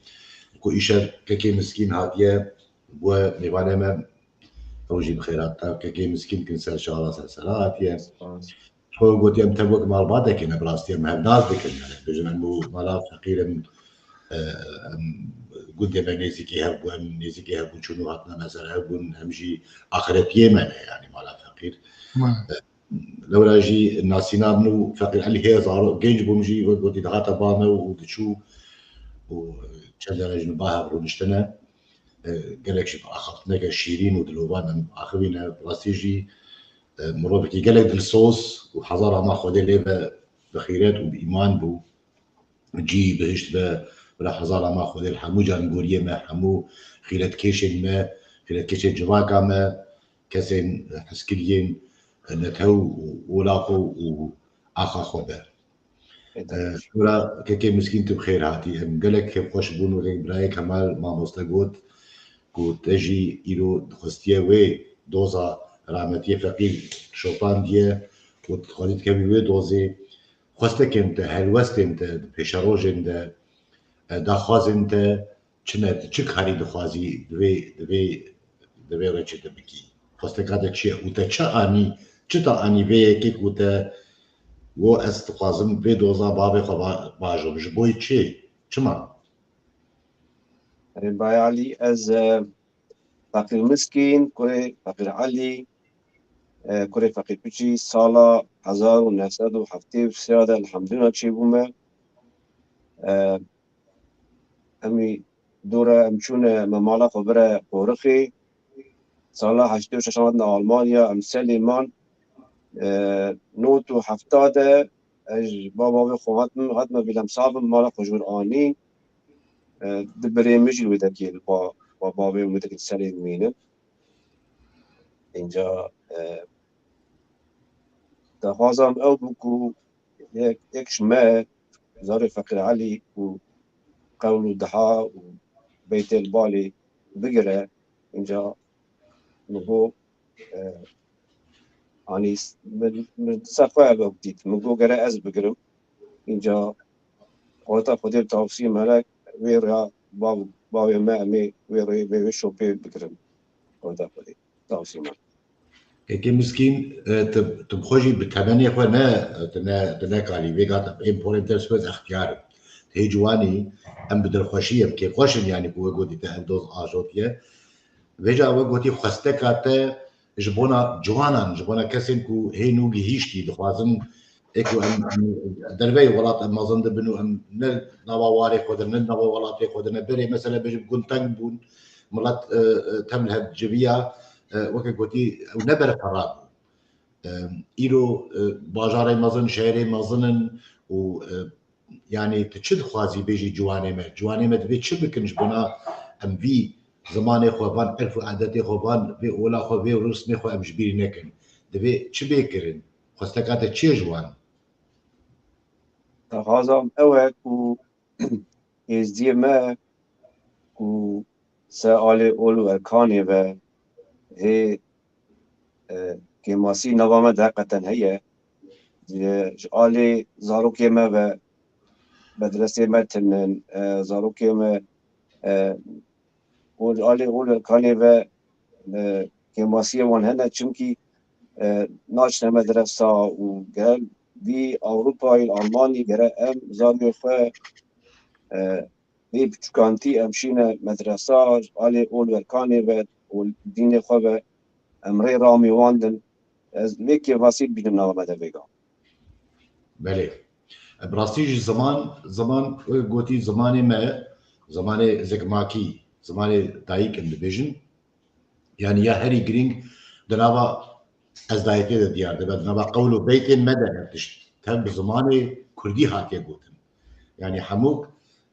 Ku îşev Kekê Miskîn hatiye, bûye mêvanê me, ew jî bi xêr hat. Ev Kekê Miskîn kin ser şala ser sera hatiye. Spas. Xwe gotiye em tev wek malbateke ne, bi rastî em hev nas dikin. Yani, bêjin em û mala feqîr em, e, em gundê me nêzîkî hev bû, em nêzîkî hev bûn, çûn û hatina me ser hev bûn, em jî axretiyê me ne, yani mala feqîr. Ma. E, Lewra jî nasîna min û Feqîr Elî hê zarok genc bûm jî, wek gotî dihate ba me û diçû û çend care jî ba hev rûniştine. E, gelek jî axaftineke şîrîn û dilovan em axivîne. Rastî jî, e, mirovekî gelek dilsoz û hezar ama Xwedê lê be bi xîret û bi îman bû. Cî bihişt be, bila hezar ama Xwedê li hemû cangoriyê me, hemû xîretkêşên me, xîretkêşên civaka me, kesên hezkiriyên netew û ola xwe û axa xwe be. Eda. E, Şura Kekê Miskîn tu bi xêr hatî. Em gelek kêfxweş bûn wekî birayê Kemal mamoste got ku te jî îro dixwestiye wê doza rahmetiyê feqîr şopandiye û dixwazî dikevî wê dozê. Xwestekên te, helwestên te, di pêşerojên de, e, daxwazên te çi ne, tu çi karî dixwazî di vê, di vê, di vê rêçê de bikî? Xwesteka te çi ye? Û te çi anî, çi te anî vê yekê ku te got, ez dixwazim vê doza bavê xwe ba-, bajom. Ji bo çi? Çima? Erê, Bay Alî, ez, e, Feqîr Miskîn, kurê Feqîr Elî, e, kurê Feqîr Piçî, sala hezar û neh sed û heftê û sê de li Hemdûna çêbûme. E, em î dû re em çûne me mala xwe bire Qorixê. Sala heştê û şeş hatine Almanya, em Selêman, e, nod û hefta de ez ji ba bavê xwe hatim, hatime Wilhelmshaven, mala xwe ji wir anîn. E, di birê min jî li wê dekê li ba, ba bavê min wê dekê li serê dimînim. Înca, e, daxwaza min ew bû ku yek, yek ji me zarê Feqîr Elî û qewl û diha û beytê li balê bigire. Înca min got, e, anî s-, min, min ser xwe ev dît. Min got, gere ez bigirim. Înca qeweta Xwedê bi tawsî melek wê rêya bav, bavê me em ê wê rê, wê, wê şopê bigirin. Qeweta Xwedê bi tawsî melek. Kekê Miskîn, e, tu, tu bi xwe jî bi temenê xwe ne, tu ne, tu nekarî. Vêga te ên porên te ji xwe extiyar in. Hê ciwanî em bi dilxweşî ye, bi kêfxweş in, yanî ku we gotî te ev doz ajotiye. Vêca we gotî xwesteka te ji bona ciwanan, ji bona kesên ku hê nû gihîştî, dixwazin Ê ku em, em derveyê welat em mezin dibin û em ne nava warê xwe de, ne nava welatê xwe de, ne berê, mesela bêjim gund teng bûn, milet, e, e, tem li hev civiya, e, weke gotî ew ne berfireh bû. E, îro, e, bajarê mezin, şehrê mezin in û, e, yanî tu çi dixwazî bêjî ciwanê me? Ciwanê me divê çi bikin ji bona em vî zimanê xwe, van erf û adetê xwe, van vê ola xwe, vê rismê xwe em ji bîr nekin? Divê çi bê kirin? Xwesteka te çi ye ji wan? Daxwaza min ew e ku êzdiyê me ku ser alê ol û erkanê ve hê, e, kêmasî nava me de heqeten heye. Ji, ji alê zarokê me ve medresê me tinin, e, zarokê me, e, û ji alê ol û erkanê ve, e, kêmasiyê wan hene, çimkî, e, naçine medresa û gel vî Ewropayê, Almanî gere em zarokê xwe, e, vê piçûkantî em şîne medresa, alê ol û erkanê ve û dînê xwe ve em rê ramîwandin. Ez vê kêmasî dibînim nava me de vêga. Belê. Bi rastî jî ziman, ziman, wek gotî zimanê me, zimanê zikmakî, zimanê dayik in dibêjin. Yanî ya herî girîng di nava ezdayetê de diyar dibe, di nava qewl û beytên me de ev tişt tev bi zimanê kurdî hatiye gotin. Yanî hemû,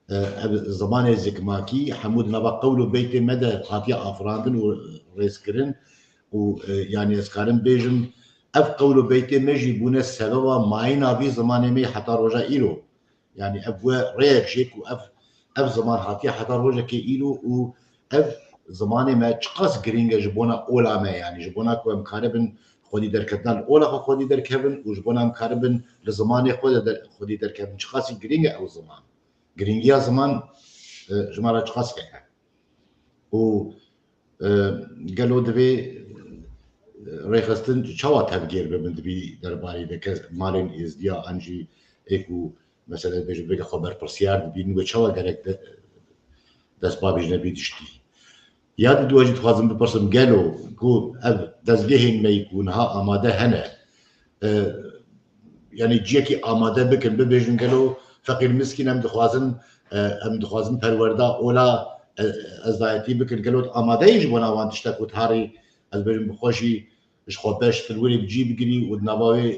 e, ev zimanê zikmakî hemû di nava qewl û beytê me de hatiye afirandin û rêzkirin û, e, yanî ez karim bêjim, ev qewl û beytê me jî bûne sebeba mayîna vî zimanê me heta roja îro. Yanî ev bûye rêyek jê ku ev, ev ziman hatiye heta rojekê îro û ev zimanê me çiqas girîng e ji bona ola me, yanî ji bona ku em karibin xwedî derketina li ola xwe xwedî derkevin û ji bona em karibin li zimanê xwe de der-, xwedî derkevin. Çiqasî girîng e ew ziman. Girîngiya ziman, e, ji me re çiqas heye. Û, e, gelo divê, e, rêxistin çawa tevgêr bibin dibî derbarê de ke malên êzdiya an jî ê ku mesele dibêjin veke xwe berpirsiyar dibînin, wê çawa gerek de, dest bavêjine vî tiştî? Ya di dua jî dixwazim bipirsim, gelo ku ev dezgehên me yî ku niha amade hene, e, yanî ciyekî amade bikin, bibêjin gelo feqîr miskîn em dixwazin, e, em dixwazin perwerda ola, e, ezdayetî bikin, gelo amade yî ji bona wan tiştek û tarî, ez bêjim bi xwe jî ji xwe beş filwirê bi cî bigirî û di nava wê,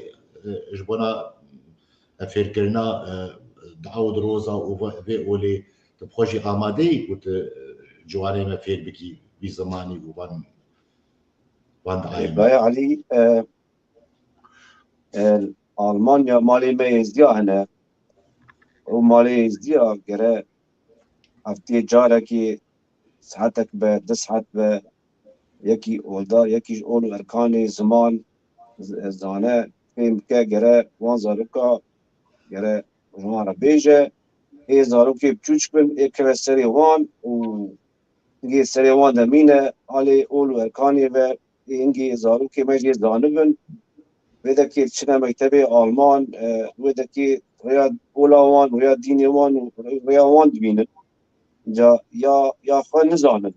e, ji bona, e, fêrkirina, e, dua û diroza û ve-, vê olê tu bi xwe jî amade yî ku tu, e, ciwanê me fêr bikî vî zimanî û van, van diayê me. Baya Elî, e, e, Almanya malê me êzdiya hene. Ew malê êzdiya gere heftê carekê saetek be, du saet be, yekî oldar, yekî ji ol û erkanê ziman z-, zane, fêm bike, gere wan zaroka, gere ji wan re bêje, ê zarokê biçûçik bin, ê keve serê wan û hingê serê wan de mîne, alê ol û erkanê ve, ê hingê zarokê me jê zanibin, wê dekê çine mektebê Alman, e, wê dekê rêya ola wan, rêya dînê wan û rêya wan dibînin. Ca ya, ya xwe nizanin.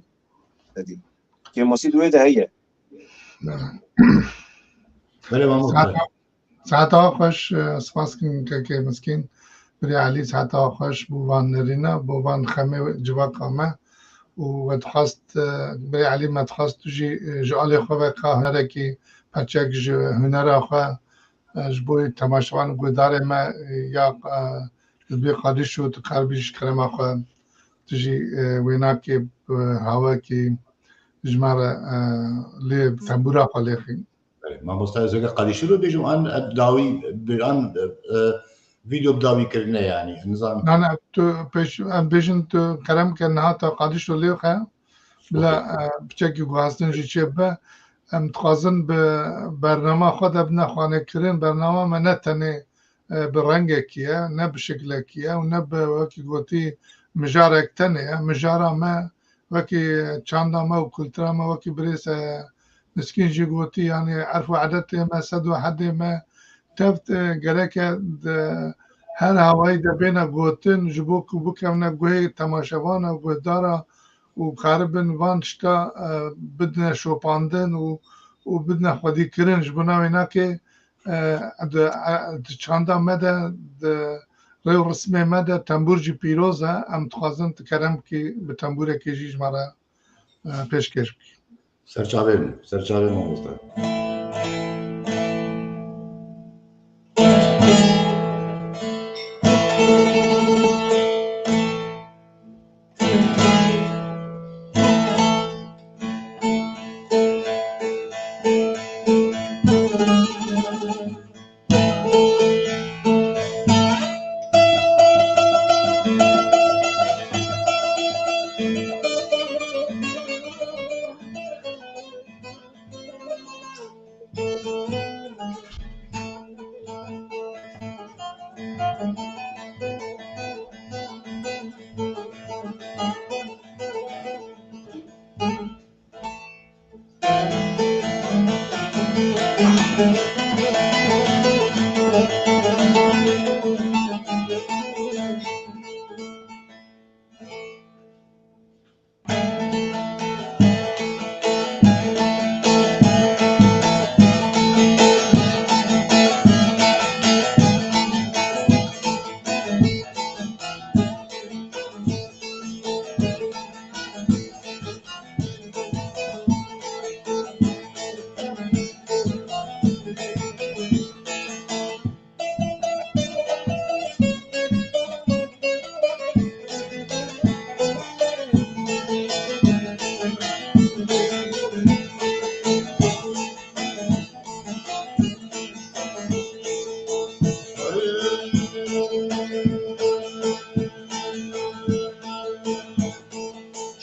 Tedî. Kêmasî di wê de heye. Belê, mamoste. Saeta, saeta xweş, e, spas kim kekê miskîn. Birê Elî, saeta xweş bo van nerîna, bo van xemê civaka me. Û we dixwest, e, birê Elî me dixwest tu jî, e, ji alê xwe ve ka hunerekî, perçek ji hunera xwe, e, ji bo temaşevan û guhdarê me, e, ya, e, Li bê Qadîşo tu karibî ji kerema xwe, tu jî, e, wênakê, e, hawekî ji me re, e, lê tembûra xwe lêxî. Belê, mamosta ez weke Qadîşo bêjim, an, e, dawî, an, e, e, vîdeo bi dawî kirine yanî, nizanim. Na, na, tu pêş, em bêjin tu kerem ke niha te Qadîşo lêxe, bila, Okey. e, piçekî guhastin jî çê bibe. Em dixwazin bi bernama xwe de bine xwanê kirin, bernama me ne tenê e, bi rengekî ye, ne bi şiklekî ye û ne bi wekî gotî mijarek tenê ye. Mijara me wekî çanda me û kultura me wekî birêz, e, Miskîn jî gotî, yanî erf û edetê me, sed û hedê me, tevt, e, gereke di her hawayî de bêne gotin, ji bo ku bikevine guhê temaşevana, guhdara û karibin van tişta, e, bidine şopandin û, û bidine xwedîkirin. Ji bo navê nake e, di, e, di çanda me de, di rê û rismê me de tembûr jî pîroz e. Em dixwazin tu kerem bikî bi tembûrekê jî ji me re, e, pêşkêş bikî. Serçavê min, serçavê mamoste.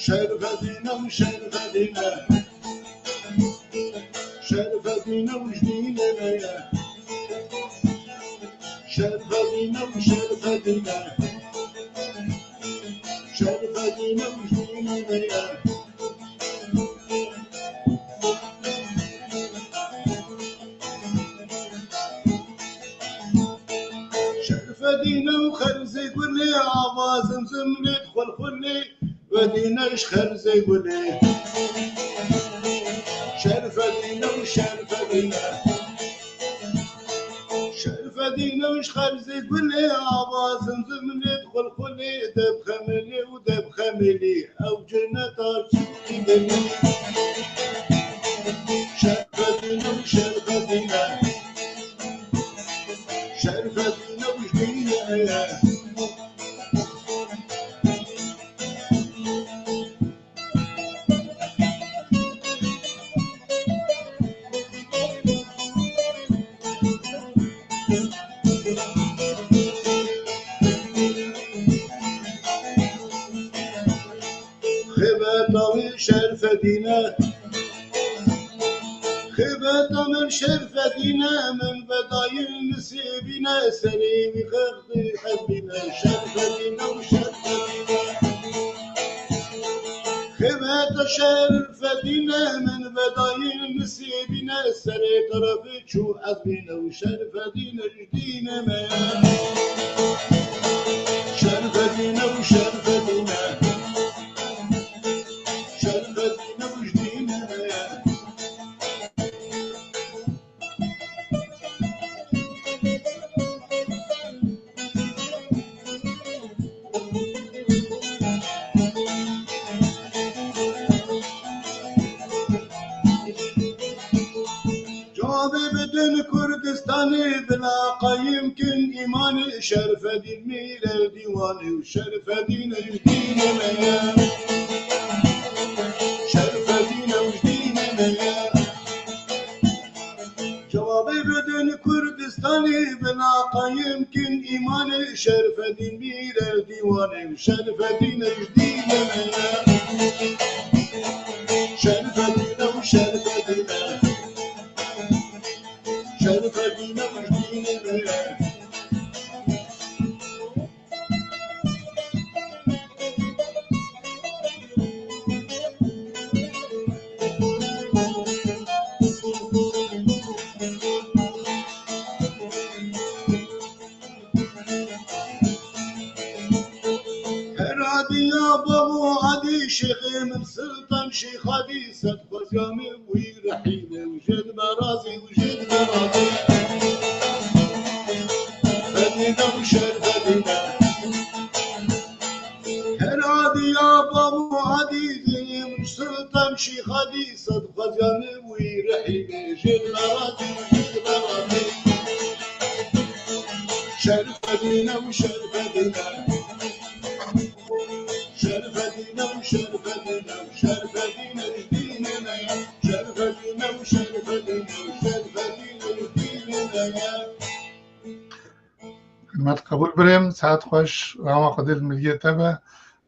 Şerfedîne û Şerfedîne. Şerfedîne û ji dînê me ye. Şerfedîne û Şerfedîne. Şerfedîne û ji dînê me ye. Şerfedîne û Xerzê Gulê, ava zimzim lê dixulxulê. Fedîne ji Xerzê Gulê. Şerfedîne û Şerfedîne. Şerfedîne û ji Xerzê Gulê, ava zimzim lê dixulxulê, deb xemelê û deb xemelî, ew cineta çîkî delî. Şerfedîne û Şerfedîne. Şerfedîne û ji dînê ye. Xêbeta wî Şerfedîne. Xêbeta min Şerfedîne, min vedayî nisêbîne, serê wî xex Hezbîne Şerfedîne û Şerfedîne. Xêbeta Şerfedîne min vedayî nisêbîne, serê terefê çû ezbîne û Şerfedîne ji dînê me ye. Şerfedîne û Şerfedîne. Şerfedîne û ji dînê me ye. Cevabê bidin Kurdistanê, bila qayim kin îmanê, Şerfedîn mîre dîwanê û Şerfedîn ji dînê me ye. Şerfedîn ji dînê me ye. Cevabê bidin Kurdistanê, bila qayim kin îmanê, Şerfedîn mîre dîwanê û Şerfedîn ji dînê me ye. Şerfedîne û Şerfedîne. Şerfedîne û ji dînê me ye. Heradiya bavo Adî Şêxê min Siltan Şêx Adî, sed xwezya min wî rehîne û jê dibe razî û jê dibe razî. Tam şîxadî sed xwezyanê wî rihî bêjê beradî, beradî. Şerfedîne û şerfedîne. Şerfedîne û şerfedîne, şerfedîne ji dînê me ye. Şerfedîne û şerfedîne, şerfedîne ji dînê me ye. Himmet qebûl birêm, saet xweş, rama Xwedê li miliyê te be,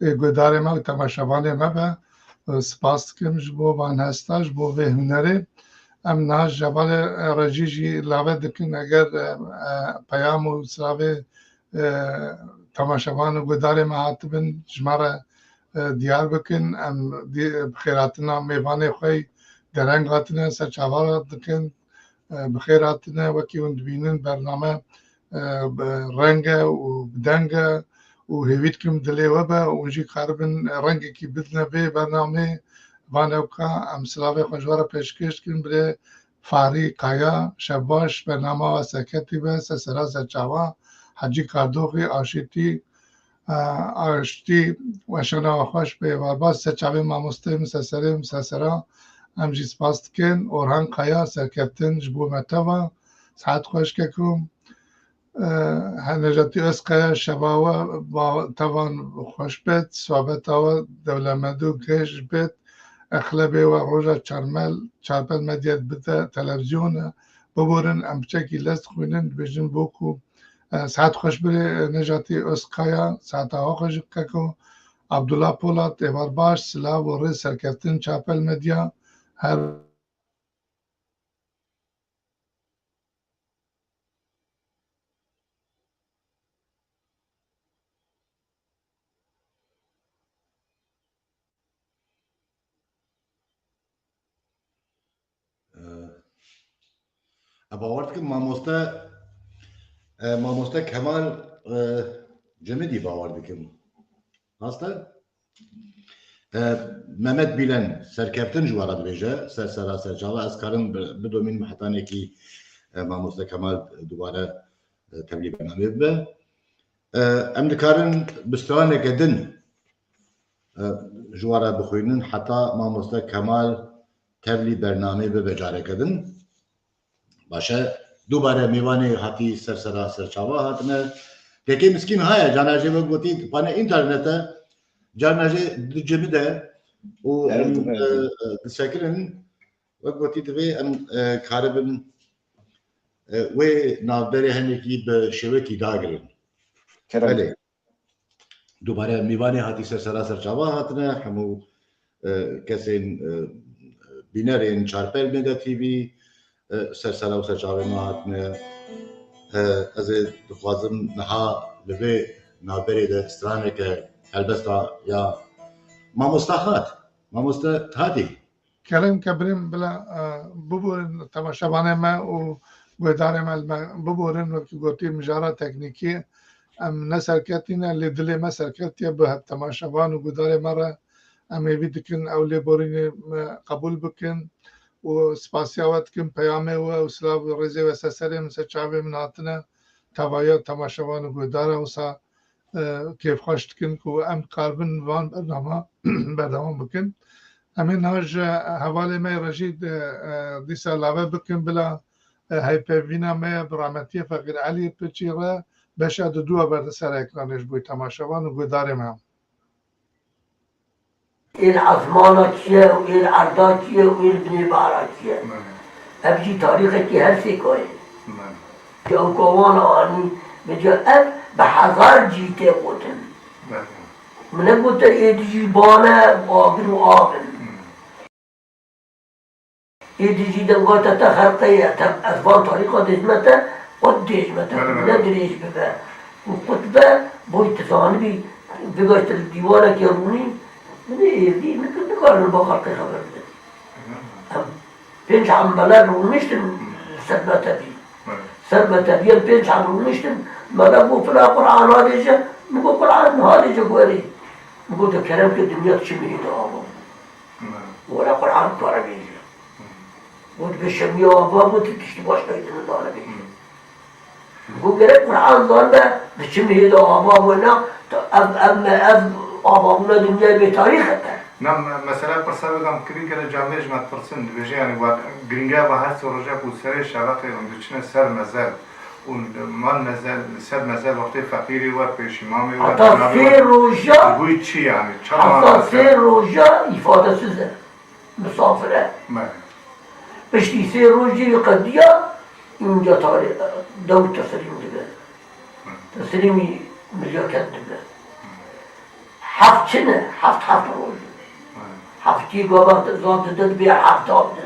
ê guhdarê me û temaşevanê me be. Spas dikim ji bo van hesta, ji bo vê hunerê. Em niha ji hevalê, e, rejî jî lave dikin, eger, e, e, peyam û silavê, e, temaşevan û guhdarê me hatibin, ji me re, e, diyar bikin. Em di-, bi xêrhatina mêvanê xwe dereng hatine, ser çava dikin, e, bi xêr hatine, wekî hûn dibînin bername, e, bi reng e û bi deng e û hêvî dikim dilê we be û hûn jî karibin rengekî bidine vê bernameyê. Van ewka em silavê xwe ji we re pêşkêş dikin, birê Farî Kaya, şev baş, bernama we serketî be, ser sera ser çava, Hecî Kardoxî, Aşîtî, e, Aştî, weşana we xweş be, êvar baş, ser çavê mamosteyê min, ser serê min, ser sera, em jî spas dikin. Orhan Kaya, serkeftin ji bo me teva, saet xweş keko. E, Necatî Özkaya, şeva we ba-, tevan xweş bet, sohbeta we dewlemend û gêj bet, exlebê we roja çarmel, çarpel medyet bide televîzyonê, biborin, em piçekî lez dixwînin, dibêjin bo ku, e, saet xweş birê Necatî Özkaya, saeta we xweş keko. Abdullah Polat, êvar baş, silav û rê serkeftin çarpel medya, her Ee, e, bawer dikim mamoste, e, mamoste Kemal, e, Cemidî bawer dikim. Rast e? E, Mehmet Bîlen serkeftin ji we re dibêje, ser sera ser çava, ez karim bi-, bidomînim hetanekî, e, mamoste Kemal dubare, e, tevlî bernamê bibe. E, em dikarin bi straneke din, e, ji we re bixwînin, heta mamoste Kemal tevlî bernamê bibe careke din. Baş e, dubare mêvanê hatî ser sera ser çava hatine. Tekê miskîn haye, carna jê wek gotî, pane înternete, carna jê di cimide û Evet, em, evet. e, e, disekirin. Wek gotî divê em, e, karibin, e, wê navberê henekî bi şêwekî dagirin. Kerem. Belê. Dubare mêvanê hatî ser sera ser çava hatine, hemû, e, kesên, e, bînerên Çarpel Media T V, e, ser sera û ser çavê me hatine. E, ez ê dixwazim niha li vê navberê de straneke helbesta ya mamosta hat. Mamoste hatî. Kerem ke birêm bila, e, biborin temaşevanê me û guhdarê me li me biborin, wekî gotî mijara teknîkî em ne serketî ne, lê dilê me serketiye bi hev temaşevan û guhdarê me re em hêvî dikin ew lêborînê me qebûl bikin û spasiya we dikin peyamê we û silav û rêzê we ser serê min ser çavê min hatine tevaya temaşevan û guhdara wisa e, kêfxweş dikin ku em karibin van bernama berdewam bikin. Em ê niha ji hevalê me rejî de, e, dîsa lave bikin bila, e, hevpeyvîna me bi rahmetiyê Feqîr Elî Piçî re beşa diduwa berde ser ekranê ji bo temaşevan û guhdarê me. Êl esmana çi ye û êl erda çi ye û êl binê behra çi ye? Belê. Ev jî tarîxekî her sê kayê. Belê. Ew ka wan anî, vêca ev bi hezar cî tê gotin. Belê. Min negote êdî jî ban e, agir û av in. Hmm. Êdî jî dengate te xerqe ye, te ez van tarîxa dêjime te, qut dêjime te, Bele, bele. Ne dirêj bibe. Û qut be, boy tu zanibî, bigaşte li dîwanekê rûnî, min ê êdî, nik-, nikarin ba xelqê xeber bidin. Bele. Em pênc hembele rûniştin ser metebî. Bele. Ser metebî em pênc heb rûniştin, mele got, fila Qur'an nadêje, min got, Qur'an nadêje, got, erê. Min got, kerem ke dinya çi mihê de ava. Were Qur'an kare bêje. Got, bi şemiya ava got, tiştî baş neydi min dane bêje. Got, gerek Qur'an zande, bi çi mihê de ava bûna, ta ev, ev me, ev avabûna dinyayê bê tarîx e te. Na me-, mesela pirsa vê gam kirî gele camêrê ji me dipirsin, dibêje, yanî, wa girîngiya va her sê roja ku serê şeveqê hûn diçine ser mezel û man mezel, ser mezel wextê feqîrê we, pêşîmamê we, Heta cenabê sê we, roja, dibûyî çi, yanî, çawa heta sê roja îfadesiz e, misafir e. Me. Piştî sê rojê qediya, înca tarê dewr teslîm dibe. Teslîmî milyoket dibe. Heft çi ne? Heft, heft roj in. Heftî gava zaf dide dibe heft avde.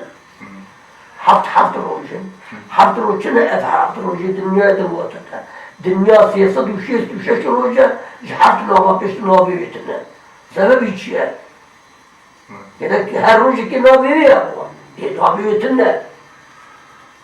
Heft, heft roj in. Heft roj çi ne? Ev heft rojê dinyayê de wate te. Dinya sê sed û şêst û şeş roj e, ji heft nava pişt navê wê tune. Sebebî çi ye? Gerek her rojekê navê wê ya baba. Ê navê wê tune.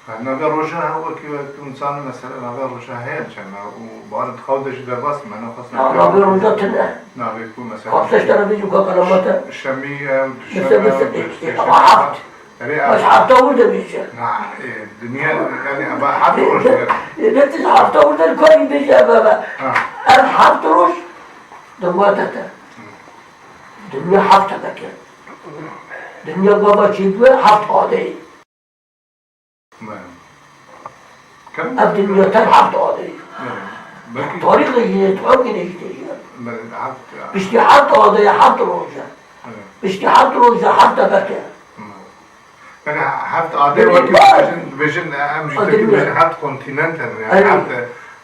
Ha, navê roja he wekî wek tu zanin mesela navê roja heye çend e û barin xew de jî derbas me, nexwest Ya navê roja tune. Navê ku mesela Kapseş te re bêjim ka qelemate. Şemî ye û Mesela duşeme mesela, û e, e, sêşeme. Haft. Erê, Baş hafta wir de bêje. Na, e, dinya, yani, eva heft roj e. E, ne tiz hafta wir de karî bêje, eva, eva. Ha. Ev heft roj, dewate te. Dinya heft tebek e. Dinya gava çêbûye heft adeyê. Me. Kerem. Ev dinya ter heft adeyê. Me. Belkî Tarîxê yê tu ew yê jî têjiyan. Me, heft, ya. Piştî heft adeyê heft roj e. Me. Piştî heft roj e heft tebek e. Me. Yani heft adê Belkî wekî var. dibêjin, dibêjin, em jî Adê Tirkî var. dibêjin heft kontinent hene. Yani Erê. heft,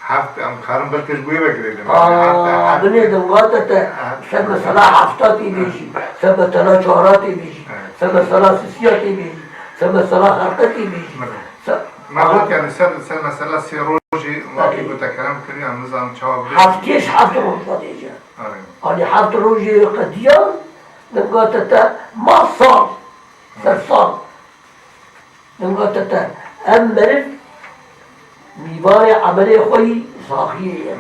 heft em karin belkî ji bo yê ve girêdin. Aa, Yani heft, heft. binê de wate te, Ha. se mesela hefta tê bêjî, se mesela çara tê bêjî, Evet. se mesela sisiya tê bêjî, se mesela xerqe tê bêjî. Evet. Se- Me got yani ser, ser mesela sê rojê wekî Evet. ku te kerem kiriye, em nizanin çawa bê. Heftê ji heft roj ve dêje. Evet. Hani heft rojê qediyan, dengate te ma sal. Ser sal. Dengate te. Em meriv mîvanê emelê xwe yî saxiyê ye.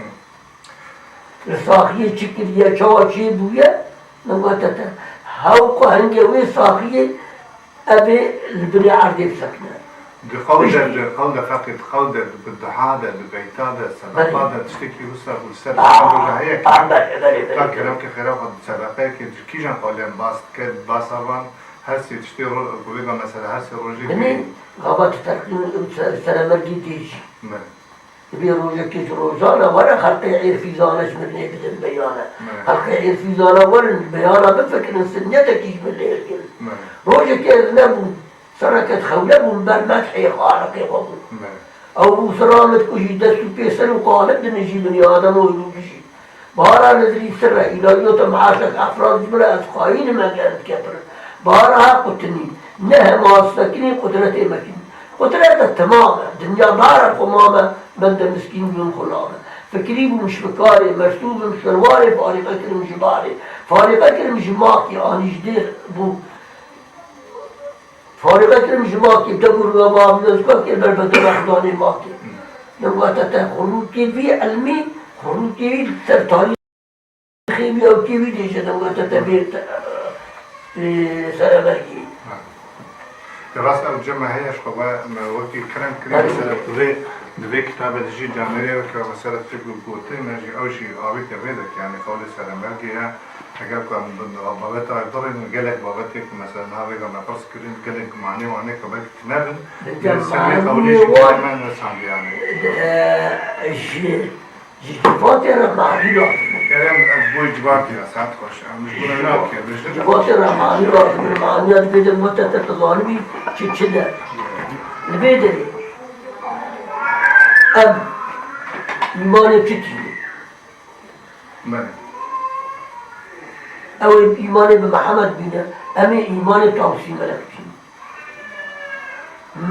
Li saxiyê çi kiriye, çawa çê bûye, dengate te. Hew ku hingê wê saxiyê ev ê li binê erdê bisekine. Di qewl de, Piştî. di qewl de feqî, di qewl de, di duha de, di beyta de, sedeqa Belê. de, tiştekî wisa bû li ser Ah, roja heye ki ah, belê, belê, belê, ta belê. kerem ke xêra xwe di sedeqeyekê di kîjan qewlê em bas dike, basa van, Her sê tiştê ro-, ku vêga mesela her sê rojê Binê, gava tu terqîn û se-, seremergî dê jî. Me. Divê rojekê ji rojana were xelqê êrfîzane ji mirinê bidin beyane. Me. Xelqê êrfîzana werin beyana bifikirin, sinyetekî ji mirinê hilgirin. Me. Rojekê ez nebûm, sereket xewle bûm, ber medhê Xaliqê xwe bûm. Me. Ew bû siramit ku jî dest û pê ser û qalib dinijî binî Adem û hilû bijî. Bahara Nizrî sir e, îlahiyota meaşek efrad ji min re ez xayînim eger dike pir. Bahara ha qutinî, ne hema ez sekinî qudretê mekinî. Qudrete temam e, dinya bahara xwe mame, bende miskîn bûm xwe lame. Fikirî bûm şvikarê, mersû bûm şerwarê, farîqe kirim ji barê. Farîqe kirim ji makî, anî ji dêr bû. Farîqe kirim ji makî, tevûr ve mavî ve zikakê ber bende rehdanê makê. Dewlete te xurûkê vî ilmî, xurûkê vî ser tarîxê vî ew kê vî dêje dewlete te bê te, e, seremergî. Rast ew cem me heye ji xwe ve me wekî kerem kirî, Erê. mesela tu vê, di vê kitabê de jî camêrê weke mesela tu gotê me jî ew jî avêtiye vê de ki, yanî qewlê seremergê ye. Eger ku em bi babeta wê birînin, gelek babetê ku mesela niha vêga me pirs kirin, gelek manê wan ê ku belkî tune bin, Belkî lê ser vê manê qewlê jî wan, me nisandiye yanî. e, ji, ji civatê re manî lazim e. Erê, em, em ji bo civatê re, saet xweş. Em ji bo re nakin, ji Civatê re manî lazim e. Maniya divê de wete te tu zanibî çi, çi de. Li vê derê em îmanê çi tînin? Belê. Ew ê îmanê bi Mihemed bîne, em ê îmanê Tawsî Melek bînin.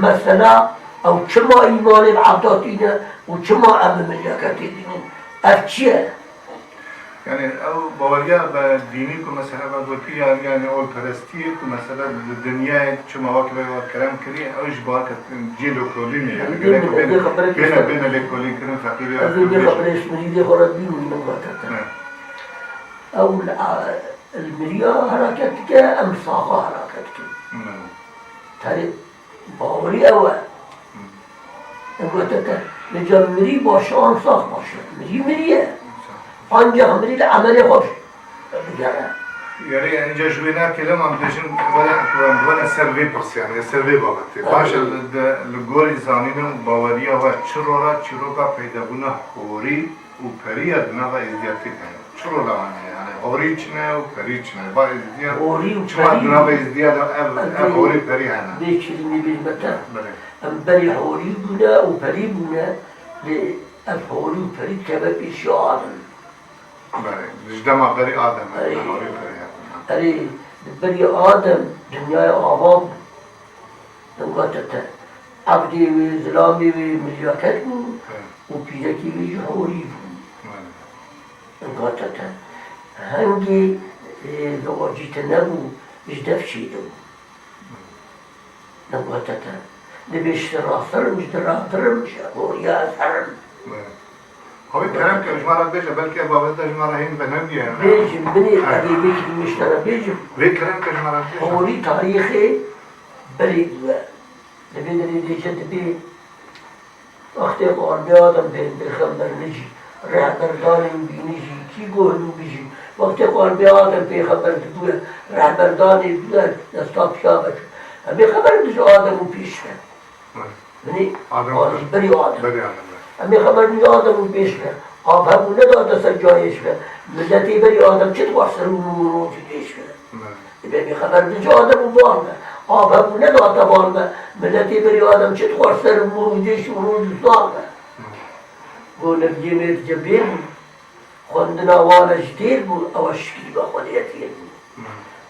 Mesela ew çima îmanê bi Evdatî ne û çima em bi Milyaketê bînin? Ev çi ye? Yani ew baweriya be dînî ku mesela me gotî ya, yani olperestiyê ku mesela di dinyayê çima wek ve wek kerem kirî, ew ji bar ke cihê lêkolînê yani Ê gerek min, bêne, ê xeberek bêne, bêne lêkolîn kirin feqîrê Ez ê vê xeberê ji mirîdê xwe re bînin, min got te. Ne. Ew li a-, li miriya hereket dike, em saxa hereket dikin. Ne. Terê bawerî ew e. Hı. Em got te, li cem mirî baş e, an sax baş e. Mirî mirî ye. Sax. Ancak mirî li emelê xwe bigere. Yarê, enca ji wê ne keleman dibêjin, were, were ser vê pirsiyarê, ser vê babetê. Baş e, li, de, li gorî zanîn û baweriya we çi rol e çîroka peydabûna horî û periya di nava êzdiyatî de hene? Çi rola wan heye? Yani horî çi ne û perî çi ne? Va êzdiya, Horî û çima perî di nava êzdiya de ev, ev horî perî hene? Vê kelîmê bêjme te. Belê. Em berê horî bûne û perî bûne, lê ev horî û perî dikeve pêşiya Adem. Belê. Ji dema berî Adem e, Erê. Horî û perî hene. Erê, di berî Adem dinyaya ava bû. Dengate te. Evdê wê, zilamê wê milyaket bû Evet. û pîrekî wê jî horî bû. Belê. Dengate te. Hengê, e, zewacî te nebû, ji dev çêdibû. Dengate te. Dibê ji te re firim, ji te re firim, ji horiya ez herim. Evet. Hawî kerem ke ji me re bêje, belkî ev babet de ji me re hîn venegî ye. Bêjim, binê, Evet. Evê bêjim, ji te re bêjim. Vê kerem ke ji me re bêje. Horî tarîxê berê bûye. Dibê, dibê, dibê, dibê. Wextê ku Adem pê-, pêxember nijî, rehberdanê û bînijî, kî goh nû bijî. Wextê ku Adem pêxember dibûye, rehberdanê bûye, desta piya veçû. Em ê xeber ji Adem û pêş be. Binê, Adem Adem, berî Adem. Berî Adem, evet. Em ê xeber ji Adem û pêş be. Av hebû nedate ser cayê ji be. Miletê berî Adem çi dixwar ser û roj û pêş be. Evet. Dibê vê xeber bide Adem û bal be. Av hebû nedate bal be. Miletê berî Adem çi dixwar ser û rojê şû roj û sal be. Go neviyê me dice bêr bû. Xwendina wan e ji têr bû, ew e şikrîma Xwedê ye têr bû.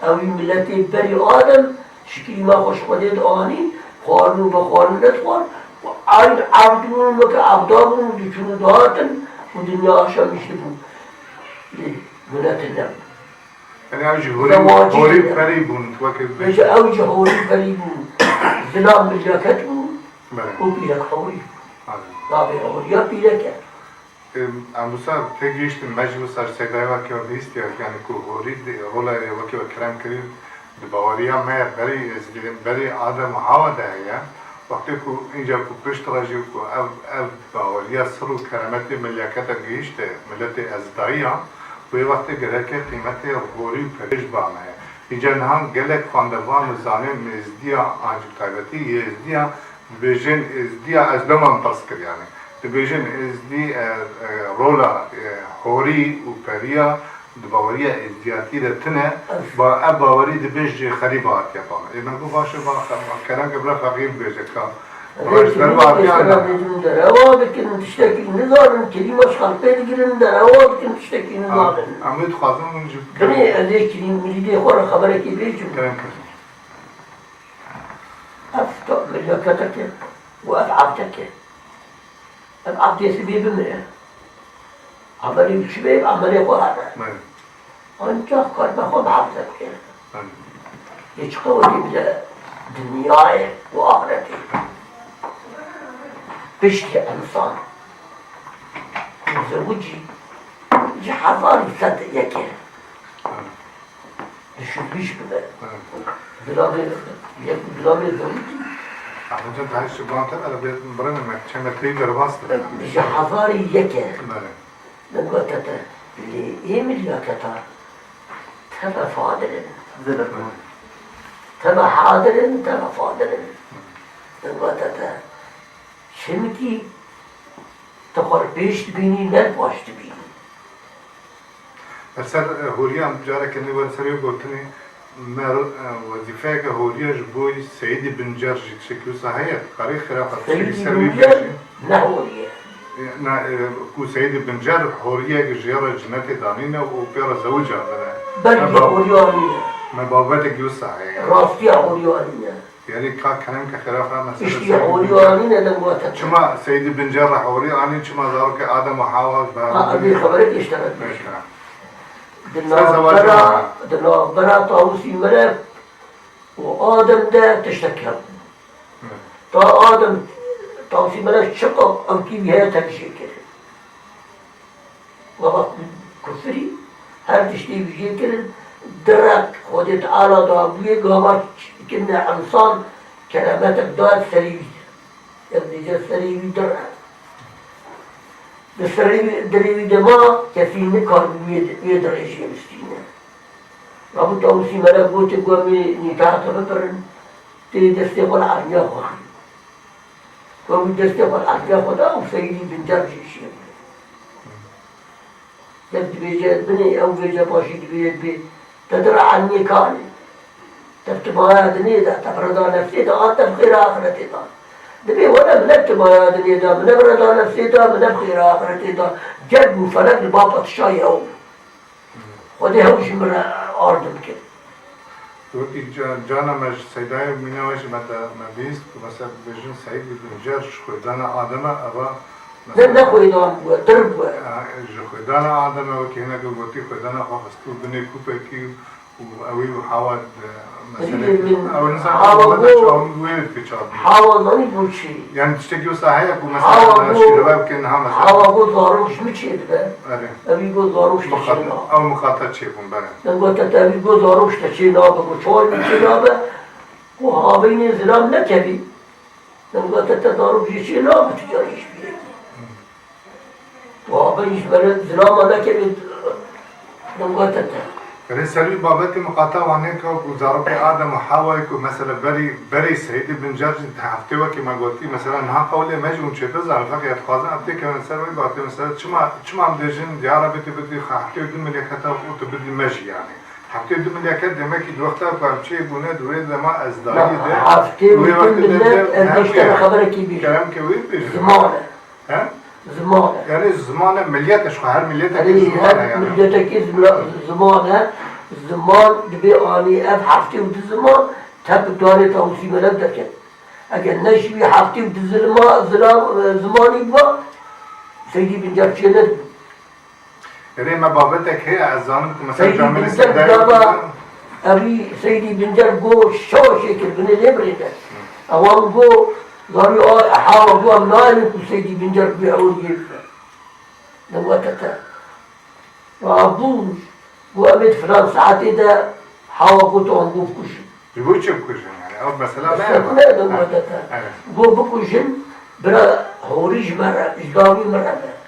Ew wî miletê berî Adem şikrîma xwe ji Xwedê dianî, xwarin û vexwarin nedixwar. Û eyn evd bûn weke evda bûn û diçûn û dihatin û dinya aşamîş dibû. Lê miletin nebû. Yani ew jî horî, Zewacî horî bûne. Perî bûn, weke Bêje ew jî horî perî bûn. Zilam milyaket bû Belê. Û pîrek horî bû. Belê. Navê horiya pîrek e. Em, em wisa têgihîştin, me jî wisa ji Seydayê ve ke bihîstiye, yani ku horî di, rola weke we kerem kirî, di baweriya me berî, berî Adem û Hawa de heye. Wextê ku, înca ku pişt re jî ku ev, ev baweriya sir û keremetê milyakete gihîşte miletê ezdayiyan, wê wextê gereke qîmetê horî û perê ji ba me ye. Înca niha gelek xwendevan û zanên êzdiya, an jî bi taybetî êzdiya, dibêjin êzdiya, ez dema min pirs kir, yani. Dibêjin êzdî, e, e, rola, e, horî û periya di baweriya êzdiyatî de tune, ba-, ev bawerî dibêj ji xerîba hatiye ba me. Ê me got, baş e, ba xe-, ba kerem ke bira feqîr bibêje ka. Roj ber ba hatiye ana. Derewa dikin, tiştekî nizanin, kelîma ji xelk pê digirin, derewa dikin, tiştekî nizanin. Em wê dixwazin hûn jî Binê ez ê kilî mirîdê xwe re xeberekê bêjim. Kerem ke. Ev ta milyaketeke û ev evdeke. Ev evdê sibê bimire. Emelê wî çi be, emelê xwe hebe. Belê. Ancak karbe xwe bi evde bike. Belê. Lê çi qewetê bide dinyayê û axretê. Piştî insan ku zewicî ji hezarî sed yek e. Belê. Dişûbîş bibe. Evet. Zilamê, yek zilamê zewicî. Ahmetcan, daha şu banter, ara bir, buranın me-, çemetreyi derbas da. Ji hezarî yek e. Belê. Min got te, lê ê milyaketa teve fadirin. Zêde. Teve hadirin, teve fadirin. Min got te, çimkî tu xwe li pêş dibînî, ne li paş dibînî. Li ser, e, horiyan careke nî were ser wê gotinê, me, e, wezîfeyeke horiya ji bo Seyîdî Bincer jî tiştekî wisa heye? Karê xirafa tiştekî Seyîdî ser wî Bincer bêjî? Ne horiye. E, ne, e, ku Seyîdî Bincer horiyek ji re cinetê danîne û pê re zewica bine. Belkî horiya nîne. Me babetekî wisa heye. Rastiya horiya nîne. Yanî ka kerem ke xirafa mesela Piştî Seyîdî horî Bincer. Anîne dengwa te. Çima Seyîdî Bincer re horî anî, çima zarokê Adem û Hawa be Ha, evî xeberek îşte re. Pêşa. Di Ser zewaca navbera, me. Di navbera Tawusî Melek û Adem de tiştek hebû. Evet. Ta Adem, Tawusî Melek çiqa ew kî wî heye tevî jê kir. Gava ku-, kufrî, her tiştê wî jê kirin, direk Xwedê Teala dabûyê gava kirine insan keremetek da serê wî de. Ev dêje serê wî dir e. Di serê wî, dirê wî de ma, kesî nikaribû wê, wê dirê jê bistîne. Rabû Tawusî Melek gotin ku em ê nîkaheke bipirin, tê destê xwe li ermiya xwe xî. Ku wî destê xwe li ermiya xwe da û Seyîdî Bincer jî şiye. Dev dibêje binê, ew bêje paşî dibêje dibê te di re ermiyê kanê. Te bi timaya dinê de, te bi rida nefsê de, a te bi xêra axretê de. Dibê wele min ne bi timaya dinê de, min ne bi rida nefsê de, min ne bi xêra axretê de. Cerg û felek li ba padişayê ew. Xwedê hew ji min re ardim kir. Wekî ca-, cana me ji Seydayê û mîna wê jî me de, me bihîst ku mesela dibêjin Seyîd Bincer ji xwêdana Adem e, eva Ne, ne xwêdan bû, dir bû. Ya, ji xwêdana Adem e, wekî hinek gotî xwêdana xwe xistû binê kûpekî û ew û Hawa di Dilê meselê min ew nizam Hawa wela got, çawa wê dike çawa. Hawa zanî bû çi? Yani tiştekî wisa heye ku mesela Hawa got, şîrove bike niha mesela. Hawa got zarok ji min çê dibe. Erê. Ew got zarok ji te çê nabe. Ew miqate çêbûn, bere. Min got te, te ew got zarok ji te çê nabe, ku çawa ji min çê nabe? Ku havînê zilam nekevî. Min got te, te zarok jê çê nabe, tu carî ji bî yekî. Tu havîn ji ber zilama nekevî, min got te. Erê, ser wî babetê miqate wan nêka ku zarokê Adem û Hewayê ku mesela berî, berî Seyîdî Bincer jî di heftê wekî me gotî, mesela niha qewlê me jî hûn çêtir zanin, feqî ez dixwazim em têkevin ser wê babetê, mesela çima, çima em dibêjin, ya Rebî tu bidî heftê û du milyeketa û tu bidî me jî yani. Heftê û du milyeket demekî di wexta ku em çêbûne di wê dema ez dayî de, heftê û du wê wextê de millet, ez ne bêjte xeberekî bêjim. Kerem ke wê bêjim. Ziman e. He? Ziman e. Yani ziman e, millet e, ji xwe her milleteke ziman e yani. Her milleteke zimra-, ziman e. Ziman dibê anî ev heftê û du ziman tep bi darê Tawusî Melek derket. Eger ne ji wî heftê û du zilma-, zila-, zimanî biba, Seydî Bincer çê nedibû. Erê, me babetek heye, ez zanim ku mesela Seydî Camêrê Bincer Seydayê gava, evî Seydî Bincer go şaşê kir, binê lê birêde. Ewan go, zarî a, hawa go em nayênin ku Seydî Bincer bê ew yê bibe. Dewletete. Rabû, go em ê di filan saetê de hawa go tu an go bikujin. Ji bo çi bikujin yani? Ew mesela ne? Mesela ne dewletete? Evet. Go bikujin, bira horî ji me re, ji dawî min re be.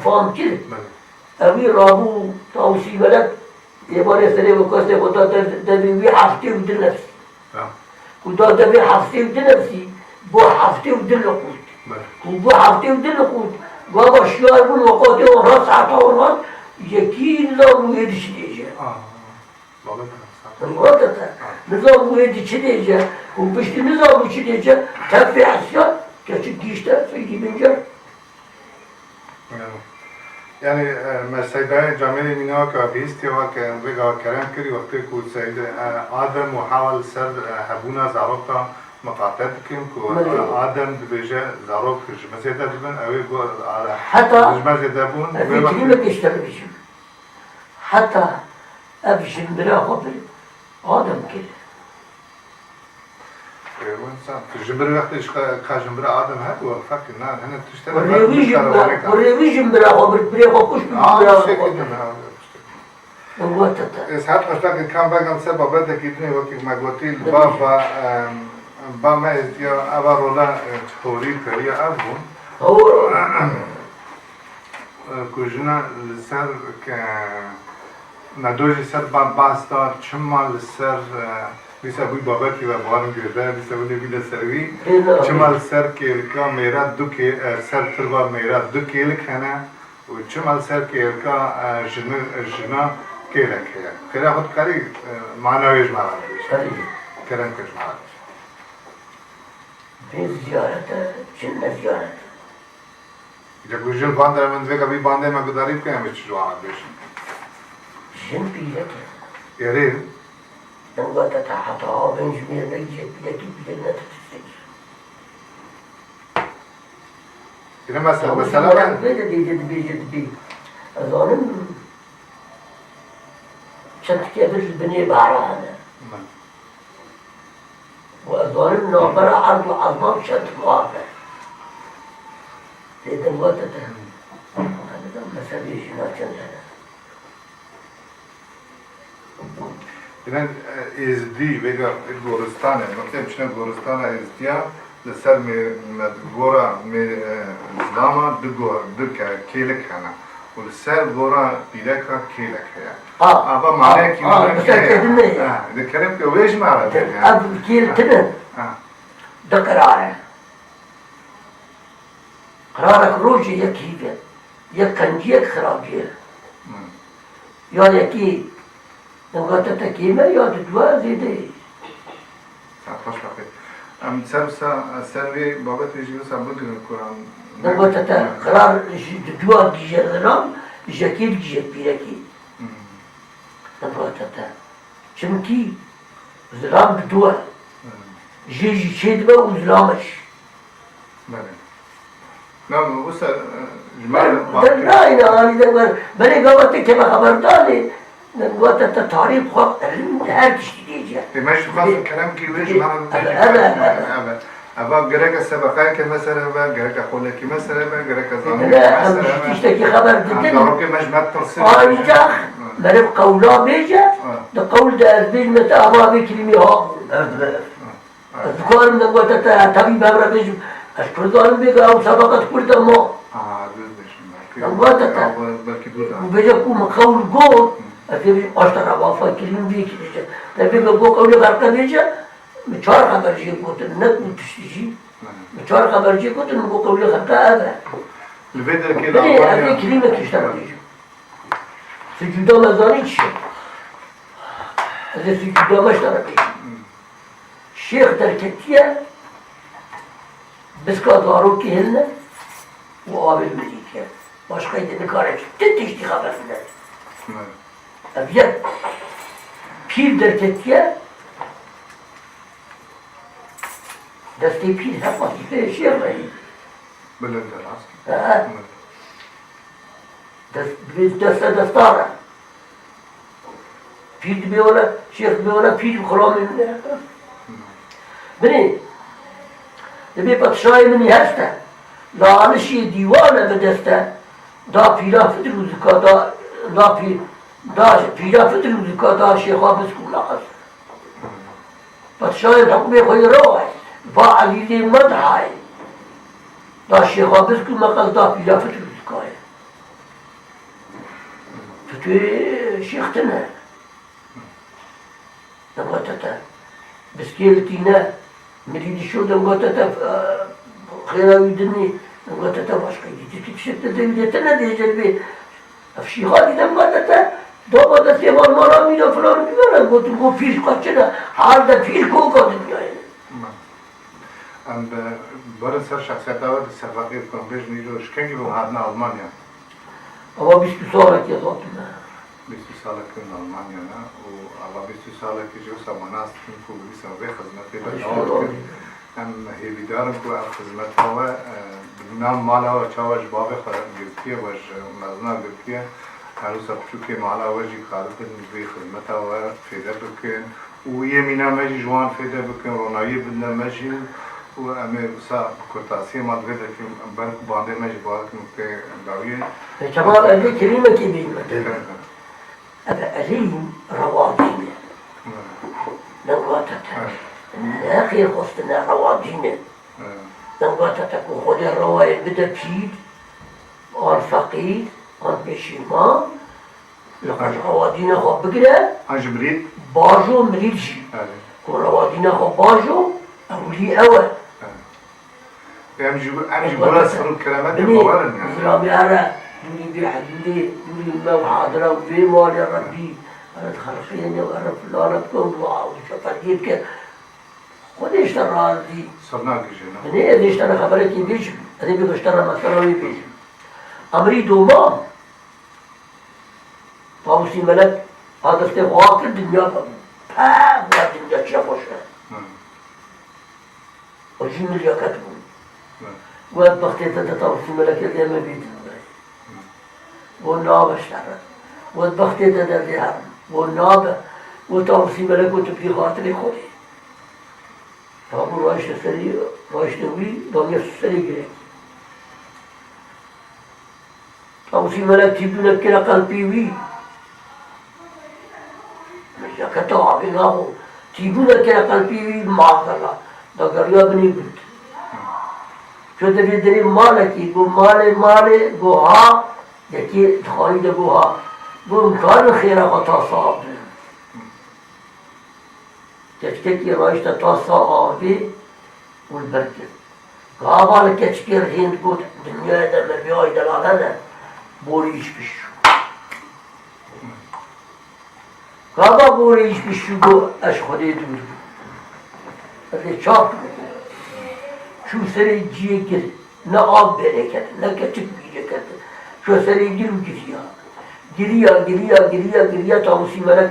Fam kir. Belê. Ewî rabû Tawusî Melek êvarê serê wekasê xwe da dev-, devê wî heftê û du nefsî. Ha. Ku da devê heftê û du nefsî, bo heftê û du liqût. Belê. Ku bo heftê û du liqût, gava şiyar bûn, wekatê wan hat, saeta wan hat, yekî nizam wê di çi dêje. Ah. Babet e, sağ ol. Min got te, nizam wê di çi dêje, û piştî nizam û çi dêje, tefê esya, keçik gihîşte Seydî Bincer. Yani, e, me Seydayê Camêrê mîna weke bihîstiye, weke vêga kerem kirî, wextê ku Seyd, e, Adem û Hewa li ser, e, hebûna zaroka miqate dikin, ku, Belê. e, Adem dibêje zarok ji min zêde dibin, ew ê got, e, Heta ji me zêde bûn, ez vê ê wextê kilimekê ji te bibêjim. Heta ev jinbira xwe bi Adem kir. Ê, wisa, tu jinbir wextê ji ka, ka jinbira Adem hebû, feqî, na, hene tiştene Kurê wî jinbira, kurê wî jinbira xwe bir, birê xwe kuş bi jinbira xwe. Aa, tiştekî din, ha, tiştekî. Min got te. Ez her tiştekî kam vegam ser babetekî dinê wekî me gotî, li ba, ba, em, ba me êzdiya, eva rola, e, horî periya ev bû. Hor. Ku jina li ser ke me do jî ser ba-, bas da, çima li ser, e, dîsa bû babetî ve barin girde, dîsa wî de bîne ser wî. Çima li ser kêlika mêra du kê-, e, ser tirva mêra du kêlik hene û çima li ser kêlika, e, jini-, jina kêlek heye? Xêra xwe dikarî, e, mana wê ji me re bibêjî? Kerem ke ji me re bibêjî. Bê ziyaret e, çi ne ziyaret e? Îca ku jin van dere min divê ka vî bandê me gudarî bike, em ê çi ji wan re bêjin? Jin pîrek e. Erê. Dengate te heta avên ji mêr negihê pîrekî pîrek ne tu tiştekî. Yine mesela, mesela ben. Vê de dibêje, dibêje, dibê. Ez zanim çend kevir li binê behra hene. Min. Û ez zanim navbera erd û ezman çend maf e. Lê dengate te. Em nizam meseleyê jina çend hene. Yine, e, êzdî, vêga goristanê, wextê em çine goristana êzdiya, li ser mê-, me-, gora mê-, e, zilama du go-, du ke-, kêlik hene. Û li ser gora pîreka kêlek heye. Ha, Ava ha, maneyekî ha, wina bi ser heye. Kedimê. Ha, di kerem ke wê ji me re bêje. Ev kêl tine. Ha. Di qirare. Qirarek rojê yek hîv e. Yek qenciyek xirabî ye. Hmm. Ya yekî Dengata te kêm e ya di dua zêde ye. Saet baş kaqê. Em ser wisa, ser vê babetê jî wisa bigirin ku em Dengata te qirar ji di dua digije zilam, ji yekê digije pîrekê. Hmm. Dengata te. Çimkî zilam bi dua. Hmm. Jê jî çêdibe û zilam e jî. Belê. Na, wisa, e, ji me re Dem nayne anî dem wer. Belê gava te keve xeberdanê, dem gava te tarîx xwe elin her tiştî dêce. Ê, me ji xwe kerem kî wê ji me re Eve, eve, eve. Eve. Eva gereke sebeqayeke me ser hebe, gereke xolekî me ser hebe, gereke zanîneke me ser hebe. Em ji tiştekî xeber didin. Zarokê me ji me tirsê. Ancak meriv qewla bêje, di qewl de ez bêjime te ava vê kilîmê ha bû. Ez dikarim dengota te, tevî bevre bêjim. Ez kurdanim bêga ew sebeqet kurda ma. Aha, dûr bêjim, belkî. Dengota te. Ya, be-, belkî dûr da. Û bêje ku min qewl got, ez ê bêjim, aşta reva fakirîn vê kirîje. Te bêga got qewlê xerqe bêje, min çar xeber jê gotin, ne ku tiştî jî. Min çar xeber jê gotin, min got qewlê xerqe ev e. Li vê derkê Belê, ez vê kilîmekî ji te re bêjim. Sucûda me zanî çi ye? Ez ê sucûda me ji te re bêjim. Şêx derketiye, biska zarokê hilne û avê li min dîtiye. Başqayî de nikare tu tiştî xeber bide. Ev yek pîr derketiye, destê pîr heqasî pê şêx re yî. Bilind e rast. He. Dest, dibê deste destar e. Pîr dibê were, şêx dibê were, pîr bi xilamê min e. Binê, dibê padşahê min ê hest e. La alişê dîwan e bi dest e. Da pîra fitir û zika da, da pî-, da pîra fitir û zika da şêxa bisk û laqez. Padşahê hukmê xwe yê rewa ye. Va Elîzê me dihayê. Da şêxa bisk û meqez da pîra fitir û zikayê. Fitrê şêx tine. Dengota te. Biskê li tîne. Mirî dişo dengota te, e, xêra wî dinî. Dengota te başqa gî. Tiştek te de wî de tine dê celbê. Ev şîxa dî dengota te. Daba destê van mala mîna filan bî vere. Gotin got pîr qaçine. Hal de pîr koka dinyayê. Em bi, berin ser şexsiyeta we di sebeqê bikin. Bêjin îro ji kengî ve hatine Almanya? Ewa bîst û salekî ez hatime. Bîst û salekî in Almanya ne û ewa bîst û salekî jî wisa me nas dikin ku wisa vê xizmetê berdewam dikin. Em hêvîdar in ku ev xizmeta we, e, bi nav mala we çawa ji bavê xwe girtiye, we ji mezina girtiye, her wisa piçûkê mala we jî karibin vê xizmeta we fêde bikin. Û yê mîna me jî ji wan fêde bikin, ronahiyê bidine me jî û em ê wisa bi kurtasiyê ma divê derkevin, ber ku bandê me jî bawer kim tê dawiyê. Ê, Kemal, ez ê kelîmekê bêjime te. Ev elîm rewa dîn e. Lewra te te. Ne xêrxwestin e, rewa dîn e. Lewra te te ku Xwedê rewayê bide pîr, an feqîr, an pêşîman, Li xwe ji rewa dîna xwe bigire, an ji mirîd, bajo mirîd jî. Belê. Ku rewa dîna xwe bajo, ewilî ew e. Belê. Em ji, em ji gora sir û keremetê xwe werin yani. Zilamê here, dûrî bê hedûdê, dûrî me û hadira û vê malê Rebbî, here xelqê ne, here filane bike û dua û şefetiyê bike. Xwedê ji te razî. Sir nagihîje, ne? Binê ez ê ji te re xeberekê bêjim. Ez ê bê ji te re mesela wê bêjim. Emrî doma, Tawusî Melek a destê xwe kir dinya de. Pe, vê dinya çi xweş e. Hı. O jî milyaket bû. Hı. Got bextê te de Tawusî Melek ez ê me bî. Hı. Got nabe şere. Got bextê te de ez ê herim. Got nabe. Got Tawusî Melek got tu bî xatirê Xwedê. Tabû raşte serî, raşte wî, daniye serê girek. Tawusî Melek tîbûnek kire qelpî wî. Milyaketa avê naxo. Tîbûnek kire qelpî wî, mazela. Da geriya binî got. Ço devê derê malekî, go malê, malê, go ha, Keçikê di xanî de got, ha, got, "Min karin xêra xwe tasa av bibim." Keçikekî rahişte tasa avê û li ber kir. Gava li keçikê re hênd got, "Dinyayê de meviyayê delal hene, borî îş pişû." Gava borî îş pişû got, "Ez ji Xwedê dûr bûm." Ez ê çap bikim. Çû serê ciyê gir, ne av bêrê ket, ne keçik bîrê ket. Çû serê gir û giriya. Giriya, giriya, giriya, giriya, Tawusî Melek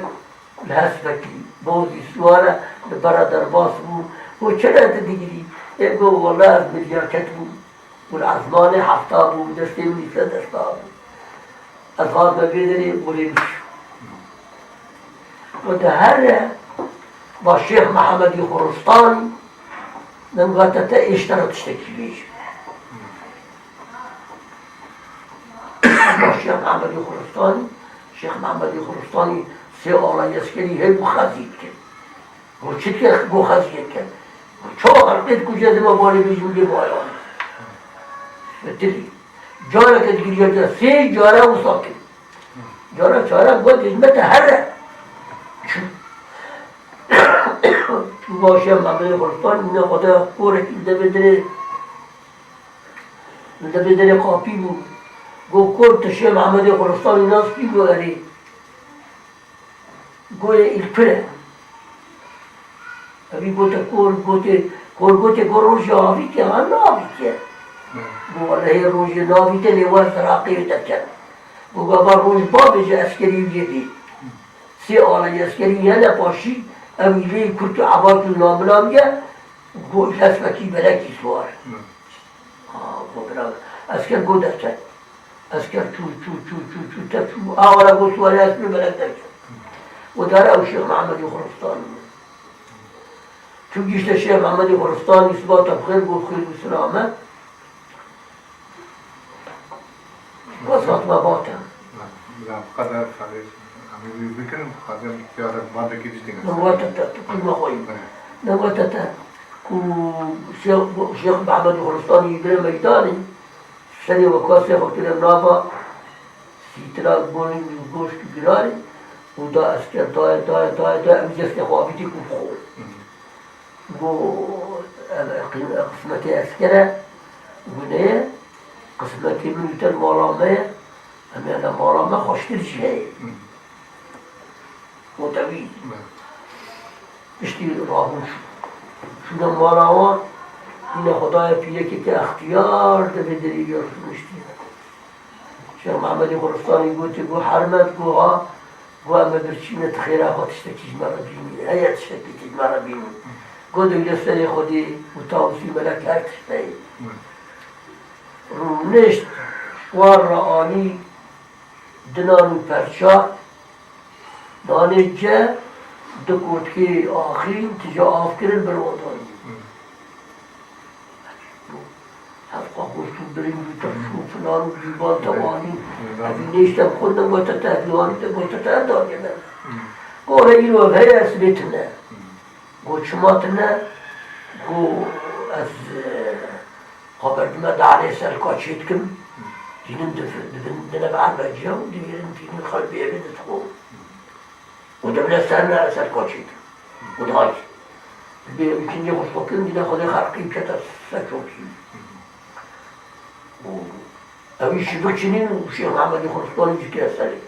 li hespekî, bozî siwar e, li bera derbas bû. Got, "Çi ne tu digirî?" Ê got, "Wele ez milyaket bûm. Û li ezmanê hefta bû, destê min îse desta bû. Ez hatime vê derê, û lê min çû." Û di here ba Şêx Mehemedî Xuristanî, min got, "Te, te êştera tiştekî bêje." Ba Şêx Mehemedî Xuristanî, Şêx Mehemedî Xuristanî sê alayî eskerî hebû, xezî dikir. Got, "Çi dike?" Got, "Xeziyek e." Got, "Çawa xelqê dikuje, dema barê bêjim lê bayan." Fitilî. Careke digiriya, sê cara wisa kir. Cara çara got, "Hizmete here." Çû. Çû ba Şêx Mehemedê Xulistani, mîna xwe de korekî li devê derê, li devê derê qapî bû. Got, "Kor, tu Şêx Mehemedê Xulistanî nas kî?" Got, "Erê." Goyê îlkure. Evî gote kor, gote, kor gote, go rojê avîtiye, ha neavîtiye. Go welehê rojê neavîtiye, lê wer ziraqê wê derket. Go gava roj babêje eskerî wî yê dî. Sê alayî eskerî hene paşî, ew îleyî kurt û ebat û namina wî ye, go île spekî belekî siwar. Ha, go bira, esker go derket. Esker çû, çû, çû, çû, çû, te çû. Awara got, "Were ez pê belek derkevim." Got, "Here ew Şêx Mehemedê Xuristanî ye." Çû gihişte Şêx Mehemedê Xuristanî, "Siba te bi xêr," got, "Xêr û silame." Got, "Fatime bate." Bila bi qeder, em ê bikin, bi qeder ya Rebî bandekî dî têne. Ne wate te, tu qîma xwe yî. Ne wate te. Ku Şêx, Şêx Mehemedê Xuristanî bire meydanê, serê wekasê xwe kire nava sîtila, gonî û goşt û girarê û da esker, daye, daye, daye, daye, ew destê xwe avîtî ku bixwe. Got, ev, ev qî-, ev qismetê esker e, gune ye, qismetê min û te li mala me ye, em ê li mala me xweştir jî heye. Got, "Tevî." Piştî rabûn çû. Çûne mala wan, dîne xwe daye pîrekeke extiyar, devê derê wî rûniştiye. Şêx Mehemedê Xuristanî gotê, got, "Hermet," got, "ha, got, em ê birçîne, tu xêra xwe tiştekî ji me re bînî. Heye tiştekî tu ji me re bînî." Got, "Dewlet serê Xwedê û Tawusî Melek her tişt heye." Rûnişt, xwar re anî, dinan û perça, nanê ce, du kotkê axîn, tije av kirin, bir odanî. Hevqa goşt û biring û teş û filan û cîban tewanî. Evî nêşte bi xwe ne gote te, evî anî te gote te, ev daniye me. Gore îro ev heye, ez lê tune. Go çima tune? Go ez, e, xwe berdime darê ser kaçê dikim. Tînim div-, divin-, dine bi erbe ciya û divêrin tînim xelbê evê didixo. Û dewlet ser ne ser kaçê dikim. Û dayî. Dibê îkinci xwe şokin, dîne Xwedê xerqî bikete ser çokî. Û ew î şivik çinîn û Şêx Mehemedê Xuristanî jî kire serê.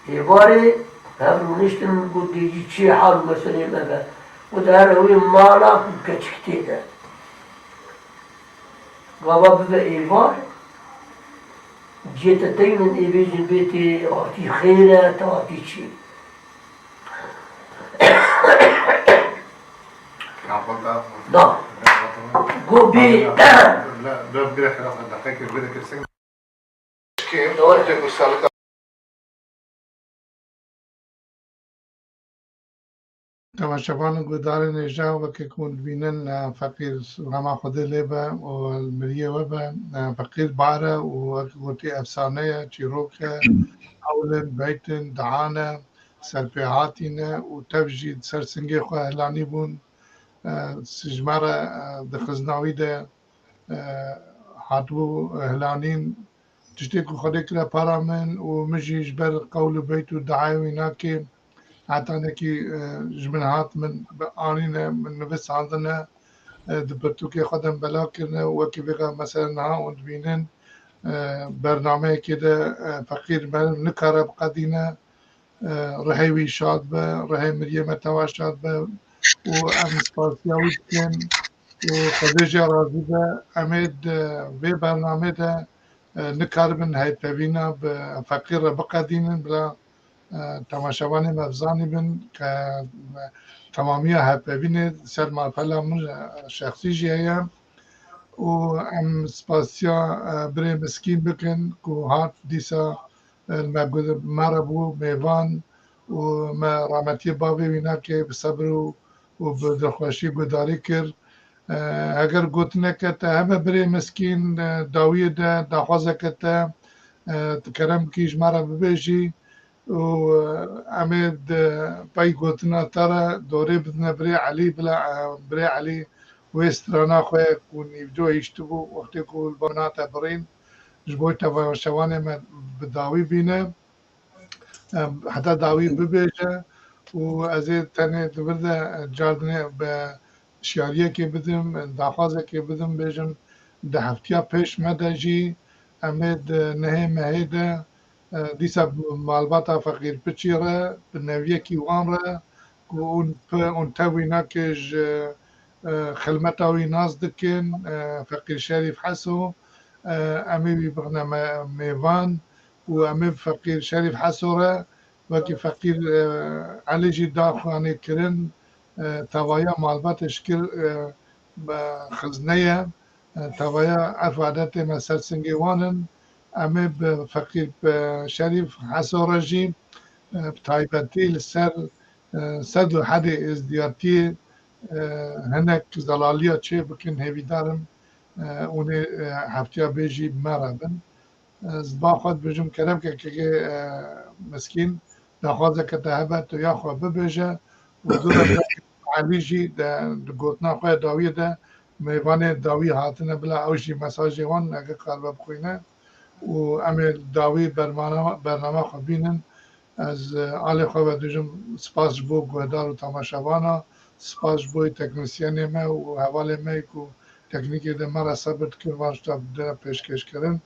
Êvarê hev rûniştin, got, "Dêjî çi hal û meselê me be?" Got, "Here wê mala ku keçik tê de. Gava bibe êvar, cihê te teynin ê bêjin bê tê hatî xêr e, te hatî çi?" Na. Go bê. Temaşevan û guhdarên hêja, weke ku hûn dibînin, e, feqîr rema Xwedê lê be û li miriyê we be, e, feqîr bar e û weke gotî efsane ye, çîrok e, hewl in, beyt in, dua ne, serpêhatî ne û tev jî di ser singê xwe hilanî bûn, e, ji me re, e, di xiznawî de, e, hatibû hilanîn. tiştê ku Xwedê kire para min û min jî ji ber qewl û beyt û diayê wî nake, hetanekî, e, ji min hat min bi anîne, min nivisandine, e, di pirtûkê xwe de bela kirine û wekî vêga mesela niha hûn dibînin, e, bernameyekê de, e, feqîr meriv nikare biqedîne, e, rihê wî şad be, rihê miriyê me tewa şad be û em spasiya wî dikin û Xwedê jê razî be. Em ê di vê bernamê de, e, nikaribin hevpeyvîna bi feqîr re biqedînin, bila, e, temaşevanê me bizanîbin ke, e, temamiya hevpeyvînê ser malpela min, e, şexsî jî heye û em spasiya, e, birê Miskîn bikin ku hat dîsa, e, me gu-, me re bû mêvan û me rahmetiyê bavê wî nake bi sebir û, û bi dilxweşî guhdarî kir. E, heger gotineke te hebe birê Miskîn, e, dawiyê de daxwazeke te, e, tu kerem bikî ji me re bibêjî û, e, em ê di pey gotina te re dorê bidine birê Elî, bila, e, birê Elî wê strana xwe ku nîvco hiştibû wextê ku li ba min hate birîn ji bo temaşevanê me bi dawî bîne. Em, heta dawî bibêje û ez ê tenê di vir de cardinê bi şiyariyekê bidim, daxwazekê bidim, bêjim di heftiya pêş me de jî em ê di nehê mehê de, e, dîsa malbata feqîr piçî re, bi neviyekî wan re ku hûn pi-, hûn tevî nake ji, e, xilmeta wî nas dikin, e, feqîr Şerîf Heso, e, em ê wî bixine me-, mêvan û em ê feqîr Şerîf Heso re wekî feqîr, e, Elî jî daxuyanî kirin, e, tevaya malbatê ji kir, e, be xizne ye, e, tevaya erf adetê me ser singê wan in. Em ê bi feqîr, bi Şerîf Heso re jî, e, bi taybetî li ser, e, sed û hedê êzdiyatiyê, e, hinek zelaliya çê bikin, hêvîdar im, e, hûn ê, e, heftiya bê jî bi me re bin. Ez ba xwe dibêjim, kerem ke kekê, e, Miskîn, daxwazeke te hebe, tu ya xwe bibêje û dû re Elî jî de, di gotina xwe ya dawiyê de mêvanê dawî hatine, bila ew jî mesajê wan heke karibe bixwîne û em ê dawî bermana-, bernama xwe bînin. Ez, e, alê xwe vedijim, spas ji bo guhdar û temaşevana, spas ji bo teknisyenê me û hevalê me ku teknîkê de me re sebir dikin, van ji te dine pêşkêş kirin.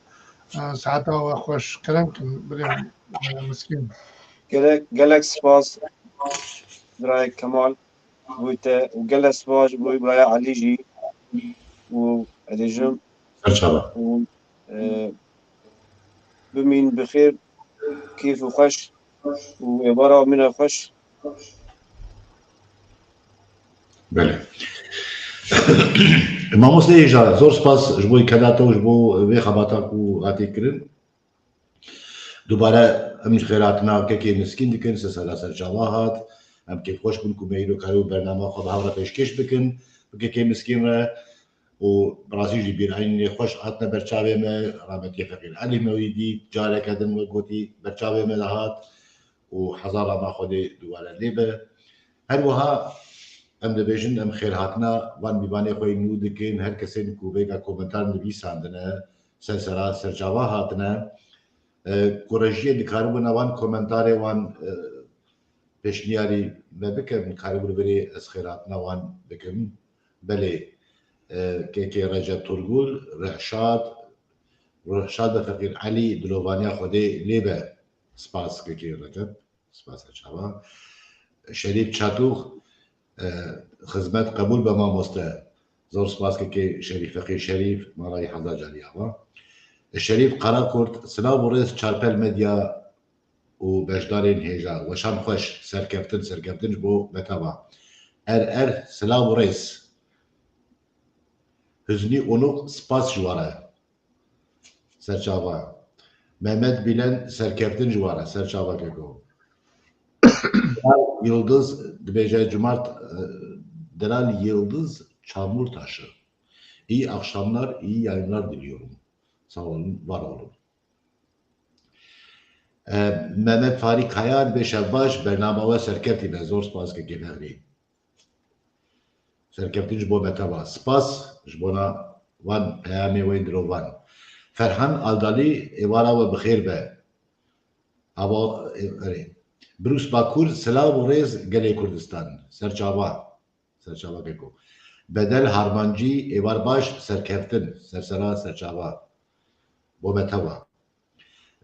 E, saeta we xweş, kerem kin, birê, e, Miskîn. Gelek, gelek spas, birayê Kemal, ji bo te û gelek spas ji bo biraya Elî jî û ez dibêjim Serçava. û, e, bimîn bi xêr, kêf û xweş û êvara mîna xweş. Belê. Mamoste Hêja, zor spas ji bo keda te û ji bo vê xebata ku hatî kirin. Dubare em ji xêrhatina kekê Miskîn dikin, sesera Serçava hat. Em kêfxweş bûn ku me îro karibû bernama xwe bi hev re pêşkêş bikin, bi kekê Miskîn re. Û bi rastî jî bîranînê xweş hatine ber çavê me, rahmetiyê Feqîr Elî me wî dît, careke din wek gotî ber çavê me de hat û hezar rama Xwedê dubare lê be. Her wiha em dibêjin, em xêrhatina van mîvanê xwe yê nû dikin, her kesên ku vêga komentar nivîsandine, ser sera Serçava hatine, e, ku rejiyê dikaribûna van komentarê wan, e, pêşniyarî me bike, min karîbû li virê ez xêrhatina wan bikim. Belê, e, kekê Recep Turgul, Rehşad, Rehşad be Feqîr Elî, dilovaniya Xwedê lê be. Spas kekê Recep, spas Serçava. Şerîf Çatûx, e, xizmet qebûl be mamoste. Zor spas kekê Şerîf, Feqîr Şerîf, marayî hezar carî ava. Şerîf Karakurt, silav û rêz Çarpel Medya û beşdarên hêja. Weşan xweş, serkeftin, serkeftin ji bo Metaba. Er er, silav û rêz. Hüznî Onuk, spas ji we re. Serçava. Mehmet Bilen, serkeftin ji we re. Serçava keko. Delal Yıldız, dibêje cumart, e, Delal Yıldız Çamurtaşı. İyi akşamlar, iyi yayınlar diliyorum. Sağ olun, var olun. E, Mehmet Farik Kaya, dibê şev baş, bernama we serkeftin be, zor spas kekê Fexrî. Serkeftin ji bo Metaba. Spas ji bona van peyamê we yên dilovan. Ferhan Aldalî, êvara we bi xêr be. Ava, e, erê. Brûs Bakur, silav û rêz gelê Kurdistan. Serçava. Serçava keko. Bedel Harmancî, êvar baş, serkeftin. Sersera, serçava. Bo me teva.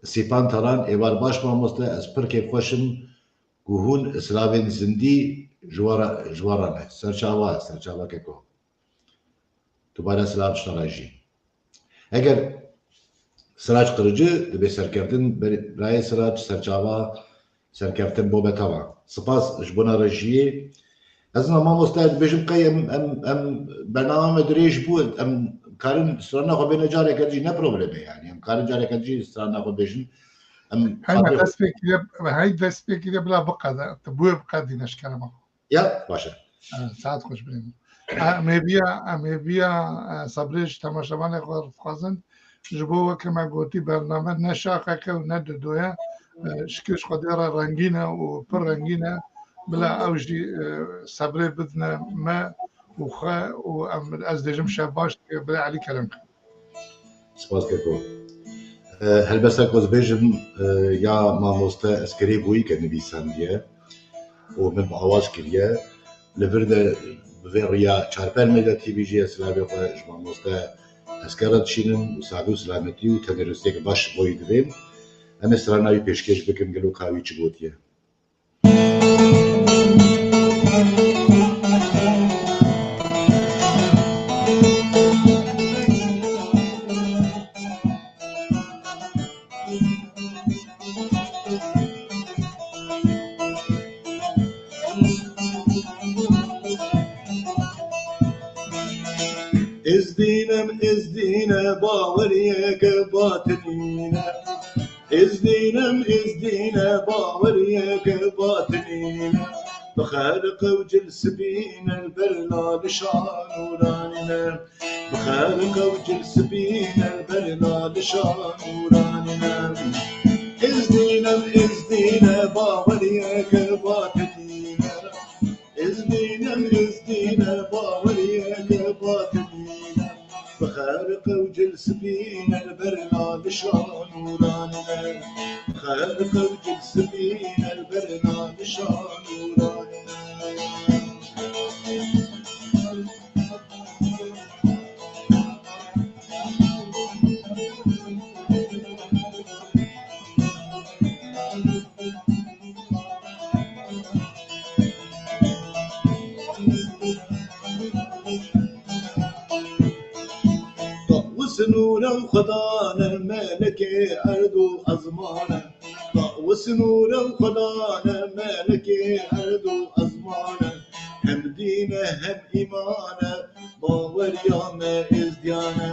Sîpan Talan, êvar baş mamoste, ez pir kêfxweş im ku hûn silavên zindî ji we re, ji we re ne. Serçava, serçava keko. Dubare silav ji te re jî. Eger Sirac Qirici dibe serkeftin, ber-, birayê Sirac serçava serkeftin bo me teva. Spas ji bona rejiyê. Ez na mamoste dibêjim qey em, em, em bernama me dirêj bû, em karin strana xwe bêne careke jî ne probleme yani. Em karin careke jî strana xwe bêjin. Em Heyna xatirê xwe dest pê kiriye, hey dest pê kiriye bila biqede. Tu bûye biqedîne ji kerema xwe. Ya, baş e. E, saet xweş birê min. E, em hêviya, em hêviya, e, sebrê ji temaşevanê xwe dixwazin. Ji bo weke me gotî bername ne şaxeke û ne dido ye. E, şikir ji Xwedê re rengîn e û pir rengîn e. Bila ew jî, e, sebrê bidine me û xwe û em, ez dêjim şev baş, bila Elî kerem ke. Spas keko. E, helbesta ku ez bêjim, e, ya mamoste Eskerê Bûyî ke nivîsandiye û min bi awaz kiriye. Li vir de bi vê riya Çarper Medya T V jî ez silavê xwe ji mamoste Esker re dişînim û saxî û selametî û tendirustiyeke baş ji bo wî divêm. Em ê strana wî pêşkêş bikin, gelo ka wî çi gotiye. Ez dînim, ez dîne, baweriyeke batinîne. Ez dînim, ez dîne, baweriyeke batinîne. Bi xelqe û cil sibîne, li ber nalişan û ranîne. Bi xelqe û cil sibîne, li ber nalişan û ranîne. Ez dînim, ez dîne, baweriyeke batinîne. Ez dînim, ez dîne, baweriyeke batinîne. Bi xelqe û cil sibîne, li ber nalişan û ranîne. Bi xelqe û cil sibîne, li ber nalişan û ranîne. Dağ û sinûre û Xwedane, melekê erd û ezmane. Dağ û sinûre û Xwedane, melekê erd û ezmane. Hem dîne hem îmane, baweriya me êzdiyane.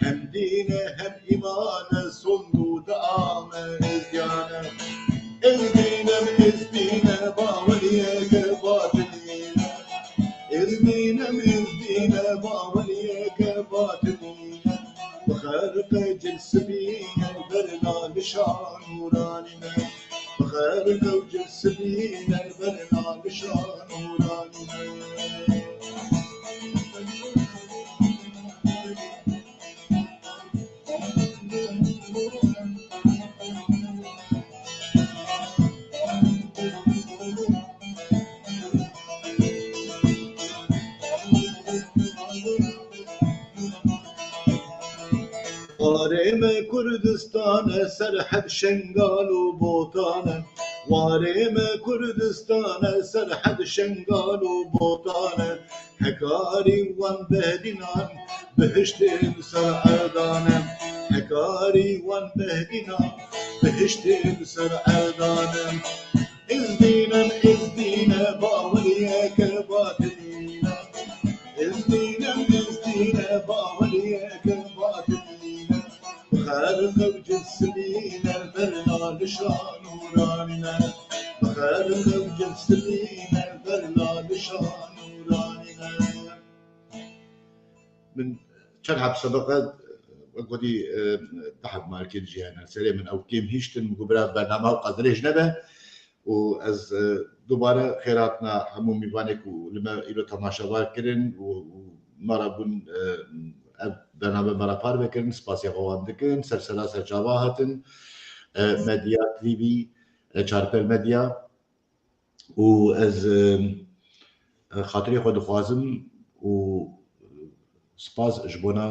Hem dîne hem îmane, sond û dua me êzdiyane. Êzdînem, êzdîne, baweriyeke batinîne. Êzdînem, êzdîne, baweriyeke batinîne. Bi xelqe cil sibîne, li ber nalişan û ranîne. Bi xelqe û cil sibîne, li ber nalişan û ranîne. Warê me Kurdistan e, Serhed, Şengal û Botan e. Warê me Kurdistan e, Serhed, Şengal û Botan e. Hekarî wan behdînan, bihiştê li ser erdan e. Hekarî wan behdînan, bihiştê li ser erdan e. Êzdînem, êzdîne, baweriyeke batinîne. Êzdînem, êzdîne, baweriyeke batinîne. Bi xelqe û cil sibîne, li ber nalişan û ranîne. Bi xelqe û cil sibîne, li ber nalişan û ranîne. Min çend heb sebeqe, wek gotî, e, du heb markê dijî hene. Serê min ew kêm hiştin, min got, bira bername ew qas dirêj nebe. Û ez, e, dubare xêr hatina hemû mîvanê ku li me îro temaşevar kirin û, û me re bûn, e, ev bername me re parve kirin, spasiya xwe wan dikin, sersera ser çava hatin, e, Medya T V, e, Çarpel Medya û ez, e, e, xatirê xwe dixwazim û spas ji bona,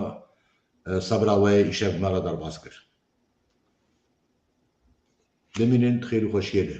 e, sebra we îşev me re derbas kir. Bimînin di xêr û xweşiyê de.